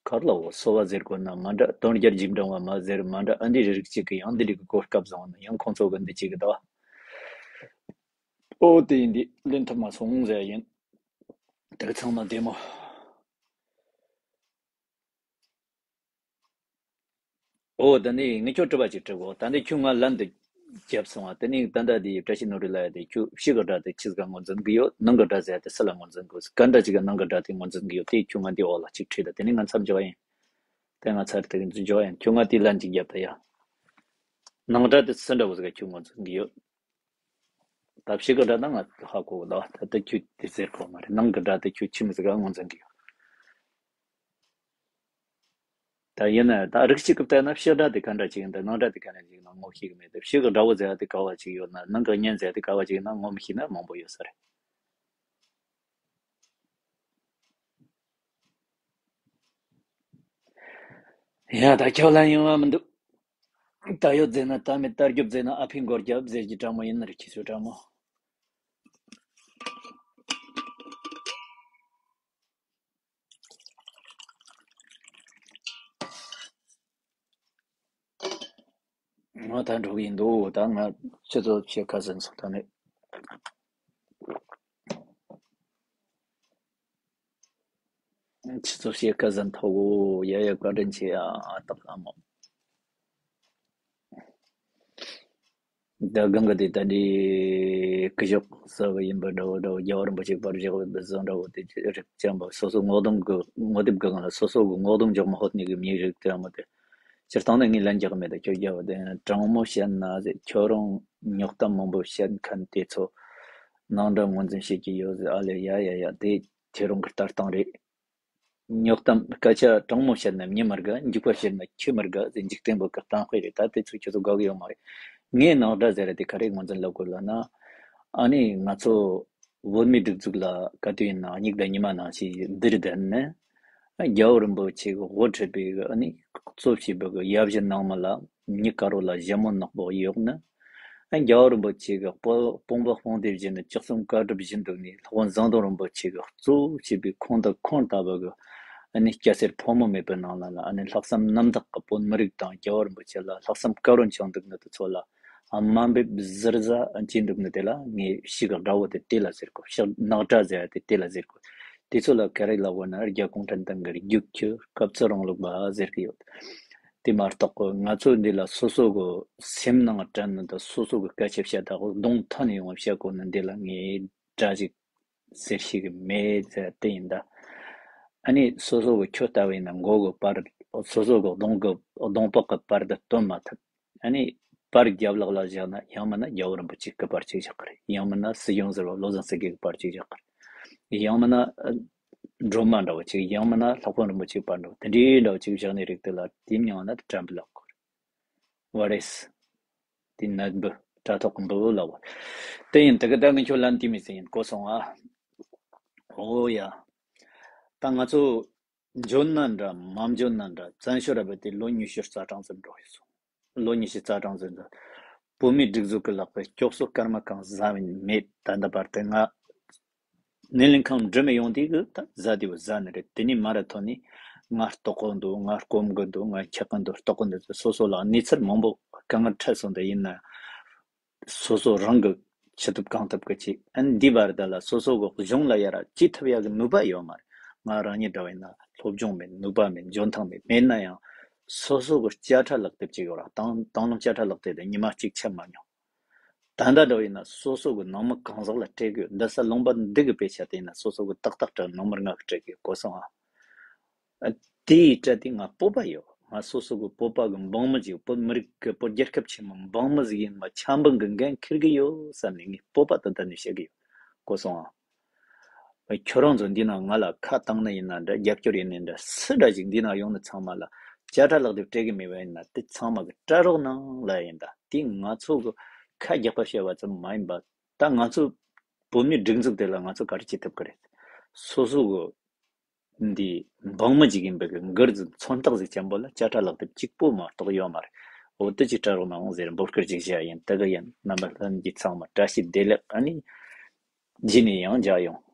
གར་ལ་འོ་སོ་བ་ཟེར་དགོས་ན་མ་འདྲ། དོན་རྒྱལ་འཇིགས་འབྲང་བ་མ་ཟེར་མ་འདྲ། ཨ་འདི་རིགས་གཅིག་གི་ཡང་འདི་རིགས་གི་གོ་སྐབས་བཟང་ན་ཡང་ཁོང་ཚོ་གི་འདི་གཅིག་གི་ད། ཨོ་དེ་ཡིན་འདི་ལེན་ཐུབ་མ་སོང་ཟེར་ཡིན། དེ་གི་ཚང་མ་བདེ་མོ། ཨོ་ད་ནི་ངས་ཁྱོད་དྲི་བ་ཅིག་དྲི་གོ། ད་ནི་ཁྱོད་ང་ལན་དུ་རྒྱབ་སོང་བ། དེ་ནི་ད་ལྟ་དེ་བཀྲ་ཤིས་ནོར་བུ་ལ་ཡ་དེ་ཁྱོད་ཕྱི་གི་སྒྲ་དེ་ཕྱི་ག་ངོས་འཛིན་གི་ཡོད། ནང་གི་སྒྲ་ཟེར་ཡ་དེ་སུ་ལ་ངོས་འཛིན་གི་ཡོད། ག་འདྲ་ཅིག་ག་ནང་གི་སྒྲ་དེ་ངོས་འཛིན་གི་ཡོད། དེ་ཁྱོད་ང་འདི་འོག་ལ་ཅིག་ཁྲིད་ད། དེ་ནི་ང་མཚམས་འཇོག་ཡིན། དེ་ང་ཚར་དེ་གི་འཛིན་འཇོག་ཡིན། ཁྱོད་ང་དེ་ལན་ཅིག་རྒྱབ་ད་ཡ། ནང་སྒྲ་དེ་སུ་འདྲ་བོ་ཟིག་ག་ཁྱོད་ངོས་འཛིན་གི་ཡོད། ད་ཕྱི་གི་སྒྲ་ད་ང་ཧ་གོ་གི་འདུག་ད་ལྟ་ཁྱོད་དེ་ཟེར་གོ་མ་རེད། ནང་གི་སྒྲ་དེ་ཁྱོད་ཆི་མོ་ཟིག་ག་ངོས་འཛིན་གི་ཡོད། ད་ཡིན་ན་ད་རིགས་གཅིག་གི་བལྟས་ན་ཕྱི་སྒྲ་དེ་ག་འདྲ་ཅིག་ཡིན་ད་ནང་སྒྲ་དེ་ག་འདྲ་ཅིག་ཡིན་ན་ངོ་ཤེས་གི་མེད་དེ། ཕྱི་གི་དགྲ་བོ་ཟེར་ཡ་དེ་ག་བ་ཅིག་ཡོད་ན་ནང་གི་གཉེན་ཟེར་ཡ་དེ་ག་བ་ཅིག་ཡིན་ན་ངོ་མི་ཤེས་ན་མང་པོ་ཡོད་ས་རེད། ཡ་ད་ཁྱོད་ལ་ཡོང་བ་མི་འདུག་ད་ཡོད་ཟེར་ན་ད་མེད། ད་རྒྱུབ་ཟེར་ན་ཨ་ཕའི་མགོར་རྒྱབ་ཟེར་གྱི་དྲང་མོ་ཡིན་ན་རེད། ཁྱི་ཚོ་དྲང་མོ། ང་ད་འགྲོ་གི་ཡིན་འདུག་ད་ང་ཆུ་ཚོད་ཕྱེད་ཀ་ཟིན་སོང་ད་ནི། ཆུ་ཚོད་ཕྱེད་ཀ་ཟིན་ཐོག་གོ། ཡ་ཡ་བཀའ་དྲིན་ཆེ་ཡ། ཨ་སྟག་ཨ་མོ། ད་གང་ག་དེ་ད་འདི་སྐུ་ཞབས་གསར་བ་ཡིན་པ་འདྲ་བོ་འདྲ་བོ། རྒྱལ་བ་རིན་པོ་ཆེ་པར་བཞག་པའི་བཟོ་འདྲ་བོ་དེ་རིགས་ཅན་པ་སོ་སོ་ངོ་གདོང་གི་ངོ་དེབ་གི་སྒང་ལ་སོ་སོ་གི་ངོ་གདོང་འཇོག་མ་ཧོད་ནས་གི་མིའི་རིགས་དེ་ཡང་མོ་དེ། སྤྱིར་བཏང་ནས་ངས་ལན་རྒྱག་གི་མེད། ད་ཁྱོད་རྒྱལ་བ་དེ་དྲང་མོ་བཤད་ན་ཟེར། ཁྱོད་རང་རྙོག་གཏམ་མང་པོ་བཤད་མཁན་དེ་ཚོ་ནང་འདྲ་ངོས་འཛིན་བྱེད་ཀྱི་ཡོད་ཟེར། ཨ་ལེ་ཡ་ཡ་ཡ་དེ་ཁྱེད་རང་གི་ལྟ་སྟངས་རེད། རྙོག་གཏམ་སྐད་ཆ་དྲང་མོ་བཤད་ན་མྱི་མི་དགའ། འཇིགས་པ་བཤད་ན་ཁྱི་མི་དགའ་ཟེར། འཇིག་རྟེན་པོ་གི་གཏམ་དཔེ་རེད། ད་དེ་ཚོ་ཁྱོད་ཚོ་དགའ་གི་ཡོད་མ་རེད། ངས་ནང་སྒྲ་ཟེར་ར་དེ་ག་རེ་ངོས་འཛིན་ལབ་དགོས་ལབ་ན། ཨ་ནི་ང་ཚོ་བོད་མིའི་སྒྲིག་འཛུགས་ལ་ག་དུས་ཡིན་ན་སྙིགས་དང་ཉི་མ་ནང་བཞིན་འདིར་བསྡད་ནས། རྒྱལ་བ་རིན་པོ་ཆེ་གི་དབུ་ཁྲིད་པའི་ཨ་ནི་གཙོ་བྱས་པའི་གི་ཡབ་གཞིས་ནང་མི་ལ་མྱི་དཀར་པོ་ལ་ཞྭ་མོ་ནག་པོ་གཡོགས་ནས། རྒྱལ་བ་རིན་པོ་ཆེ་གི་དཔུང་པ་དཔུང་སྡེ་བཞིན་དུ་ལྕགས་ཟམ་དཀར་སྒྲུབ་བཞིན་འདུག་ནས། སློབ་དཔོན་ཟམ་གདོང་རིན་པོ་ཆེ་གི་གཙོ་བོ་བྱས་པའི་ཁོང་དང་ཁོང་ལྟ་བུ་གི་ཨ་ནི་སྐྱ་སེར་ཕོ་མོ་མེད་པའི་ནང་ལ་ལ་ཨ་ནི་ལྷག་བསམ་རྣམ་དག་གི་བོད་མི་རིགས་དང་རྒྱལ་བ་རིན་པོ་ཆེ་ལ་ལྷག་བསམ་དཀར་པོ་བཅངས་འདུག་ནི་དེ་ཚོ་ལ་དམའ་འབེབས་ཟུར་ཟ་བྱས་འདུག་ནི་དེ་ལ་ངས་ཕྱི་གི་དགྲ་བོ་དེ་དེ་ལ་ཟེར་གོ། ཕྱི་ནང་དགྲ་ཟེར་ཡ་དེ་དེ་ལ་ཟེར་གོ། དེ་ཚོ་ལ་ག་རེ་ལབ་དགོས་ན་རྒྱ་གུང་ཁྲན་ཏང་གི་རྒྱུག་ཁྱི་སྐབས་འཚོལ་རིང་ལུགས་པ་ཟེར་གི་ཡོད། དེ་མ་གཏོགས་ང་ཚོ་འདི་ལ་སོ་སོ་གི་སེམས་ནང་དྲན་ནི་དང་སོ་སོ་གི་སྐད་ཆ་བཤད་ད་གདོང་ཐད་ནས་ཡོང་བ་བཤད་དགོས་ནི་འདི་ལ་ངས་དགྲ་ཞིག་ཟེར་ཤེས་གི་མེད་ཟེར་དེ་ཡིན་ད། ཨ་ནི་སོ་སོ་གི་ཁྱོད་ལྟ་བུ་ཡིན་ན་མགོ་གི་པར། སོ་སོ་གི་གདོང་གི་གདོང་པགས་གི་པར་དེ་སྟོན་མ་ཐུབ། ཨ་ནི་པར་རྒྱབ་ལོགས་ལ་བཞག་ན་ཡང་མིན་ན་རྒྱལ་བ་རིན་པོ་ཆེ་གི་པར་གཅིག་བཞག་གི་རེད། ཡང་མིན་ན་སྲིད་སྐྱོང་ཟུར་པ་བློ་བཟང་སེང་གེ་གི་པར་གཅིག་བཞག་གི་རེད། ཡང་མིན་ན་ཨ་སྒྲོལ་མ་འདྲ་བོ་གཅིག། ཡང་མིན་ན་ལྷག་པ་རིན་པོ་ཆེའི་པར་འདྲ་བོ་དེ་འདྲའི་འདྲ་བོ་གཅིག་བཞག་ནས་རིགས་དེ་ལ་དེ་མྱང་ན་དེ་དྲན་པ་ལབ་དགོས་རེད། ཝ་རེས། དེ་ནད་འབུ། དྲ་ཐོག་གི་འབུ་ལབ་དགོས་རེད། དེ་ཡིན་དེ་གི་ད་ངས་ཁྱོད་ལན་དེ་མི་ཟེར་ཡིན་གོ་སོང་ཨ། ཨོ་ཡ། ད་ང་ཚོ་འཇོན་ན་འདྲ་མ་འཇོན་ན་འདྲ་བཙན་བྱོལ་ར་བ་དེ་ལོ་ཉི་ཤུ་རྩ་གྲངས་ཙམ་འགྲོ་ཡོད་སོང་། ལོ་ཉི་ཤུ་རྩ་གྲངས་ཙམ་འགྲོ། བོད་མིའི་སྒྲིག་འཛུགས་ཀྱི་ལག་པའི་སྐྱོབ་གསོ་སྐར་མ་གང་ཟ་བ་མེད། ད་ལྟ་བར་དུ་ང་སྣེ་ལེན་ཁང་འགྲིམ་མི་ཡོང་དུས་ཀྱི་ད་ཟ་དུས་ཟ་ནི་རེད། དེ་ནས་མར་ཐོན་ནས་ང་ལྟོགས་གི་འདུག་ང་སྐོམ་གི་འདུག་ང་འཁྱག་གི་འདུག་ལྟོགས་གི་འདུག་ཟེར་སོ་སོ་ལ་གནས་ཚུལ་མང་པོ་གང་འཕྲད་སོང་། དེ་ཡིན་ན། སོ་སོ་རང་གི་ཅི་ཐུབ་གང་ཐུབ་ཀྱིས་བྱེད། ཨ་ནི་འདི་བར་དུ་ལ་སོ་སོ་གི་གཞུང་ལ་ཡར་ཅི་ཐུབ་ཡག་གི་ནུས་པ་ཡོད་མ་རེད། ང་རང་ཉིད་འདྲ་བ་ཡིན་ན་སློབ་སྦྱོང་མེད། ནུས་པ་མེད། འཇོན་ཐང་མེད། མེད་ན་ཡང་སོ་སོ་གི་དཔྱ་ཁྲལ་ལག་དེབ་ཅིག་ཡོད་ར། དང་དང་བླངས་དཔྱ་ཁྲལ་ལག་དེབ་དེ་ཉི་མ་གཅིག་ཆད་མ་མྱོང་། ད་ལྟ་འདྲ་བ་ཡིན་ན་སོ་སོ་གི་ནང་མི་གང་ཟག་ལ་སྤྲད་གི་ཡོད། འདི་ས་ལུང་པ་འདི་གི་དཔེ་ཆ་དེ་ཡིན་ན་སོ་སོ་གི་ཏག་ཏག་སྤྲད། ནང་མི་ལྔ་གི་སྤྲད་གི་ཡོད་གོ་སོང་ཨ། དེའི་གྲས་དེ་ང་སྤོབས་པ་ཡོད། ང་སོ་སོ་གི་སྤོབས་པ་གི་འབངས་མི་ཞིག་བོད་མི་རིགས་ཀྱི་བོད་རྒྱལ་ཁབ་ཆེན་མོའི་འབངས་མི་ཟིག་ཡིན་པ་ཆ་འབངས་ཀྱི་འགན་འཁུར་གི་ཡོད་བསམ་ནས་ངས་སྤོབས་པ་དང་ལྡན་ནས་བཤད་གི་ཡོད་གོ་སོང་ཨ། ཁྱོད་རང་ཚོ་འདི་ན་ང་ལ་ཁ་བཏང་ནི་ཡིན་ན་འདྲ། རྒྱབ་སྐྱོར་ཡིན་ནི་འདྲ། སུ་འདྲ་ཞིག་འདི་ན་ཡོང་ནི་ཚང་མ་ལ་དཔྱ་ཁྲལ་ལག་དེབ་སྤྲད་གི་མེད་པ་ཡིན་ན། དེ་ཚང་མ་གི་སྤྲད་རོགས་གནང་ལ་ཡིན། ད་དེ་ང་ཚོ་གི་ཁ་རྒྱག་པ་བཤད་པ་ཙམ་མ་ཡིན་པ། ད་ང་ཚོ་བོད་མིའི་སྒྲིག་འཛུགས་དེ་ལ་ང་ཚོ་ག་རེ་བྱེད་ཐུབ་ཀི་རེད། སོ་སོ་གི་འདི་འབངས་མི་ཅིག་ཡིན་པའི་གི་མགུར་ཟིག་མཚོན་རྟགས་ཟིག་ཅན་པོ་ལ་དཔྱ་ཁྲལ་ལག་དེབ་གཅིག་པོ་མ་གཏོགས་ཡོད་མ་རེད། འོ་དེ་ཅིག་སྤྲད་རོགས་གནང་ཟེར་འབོད་སྐུལ་ཅིག་བྱས་ཡིན། དེ་གི་ཡིན། རྣམ་པ་ལྷན་རྒྱས་ཚང་མ་བཀྲ་ཤིས་བདེ་ལེགས། ཨ་ནི་རྗེས་ནས་ཡང་མཇལ་ཡོང་།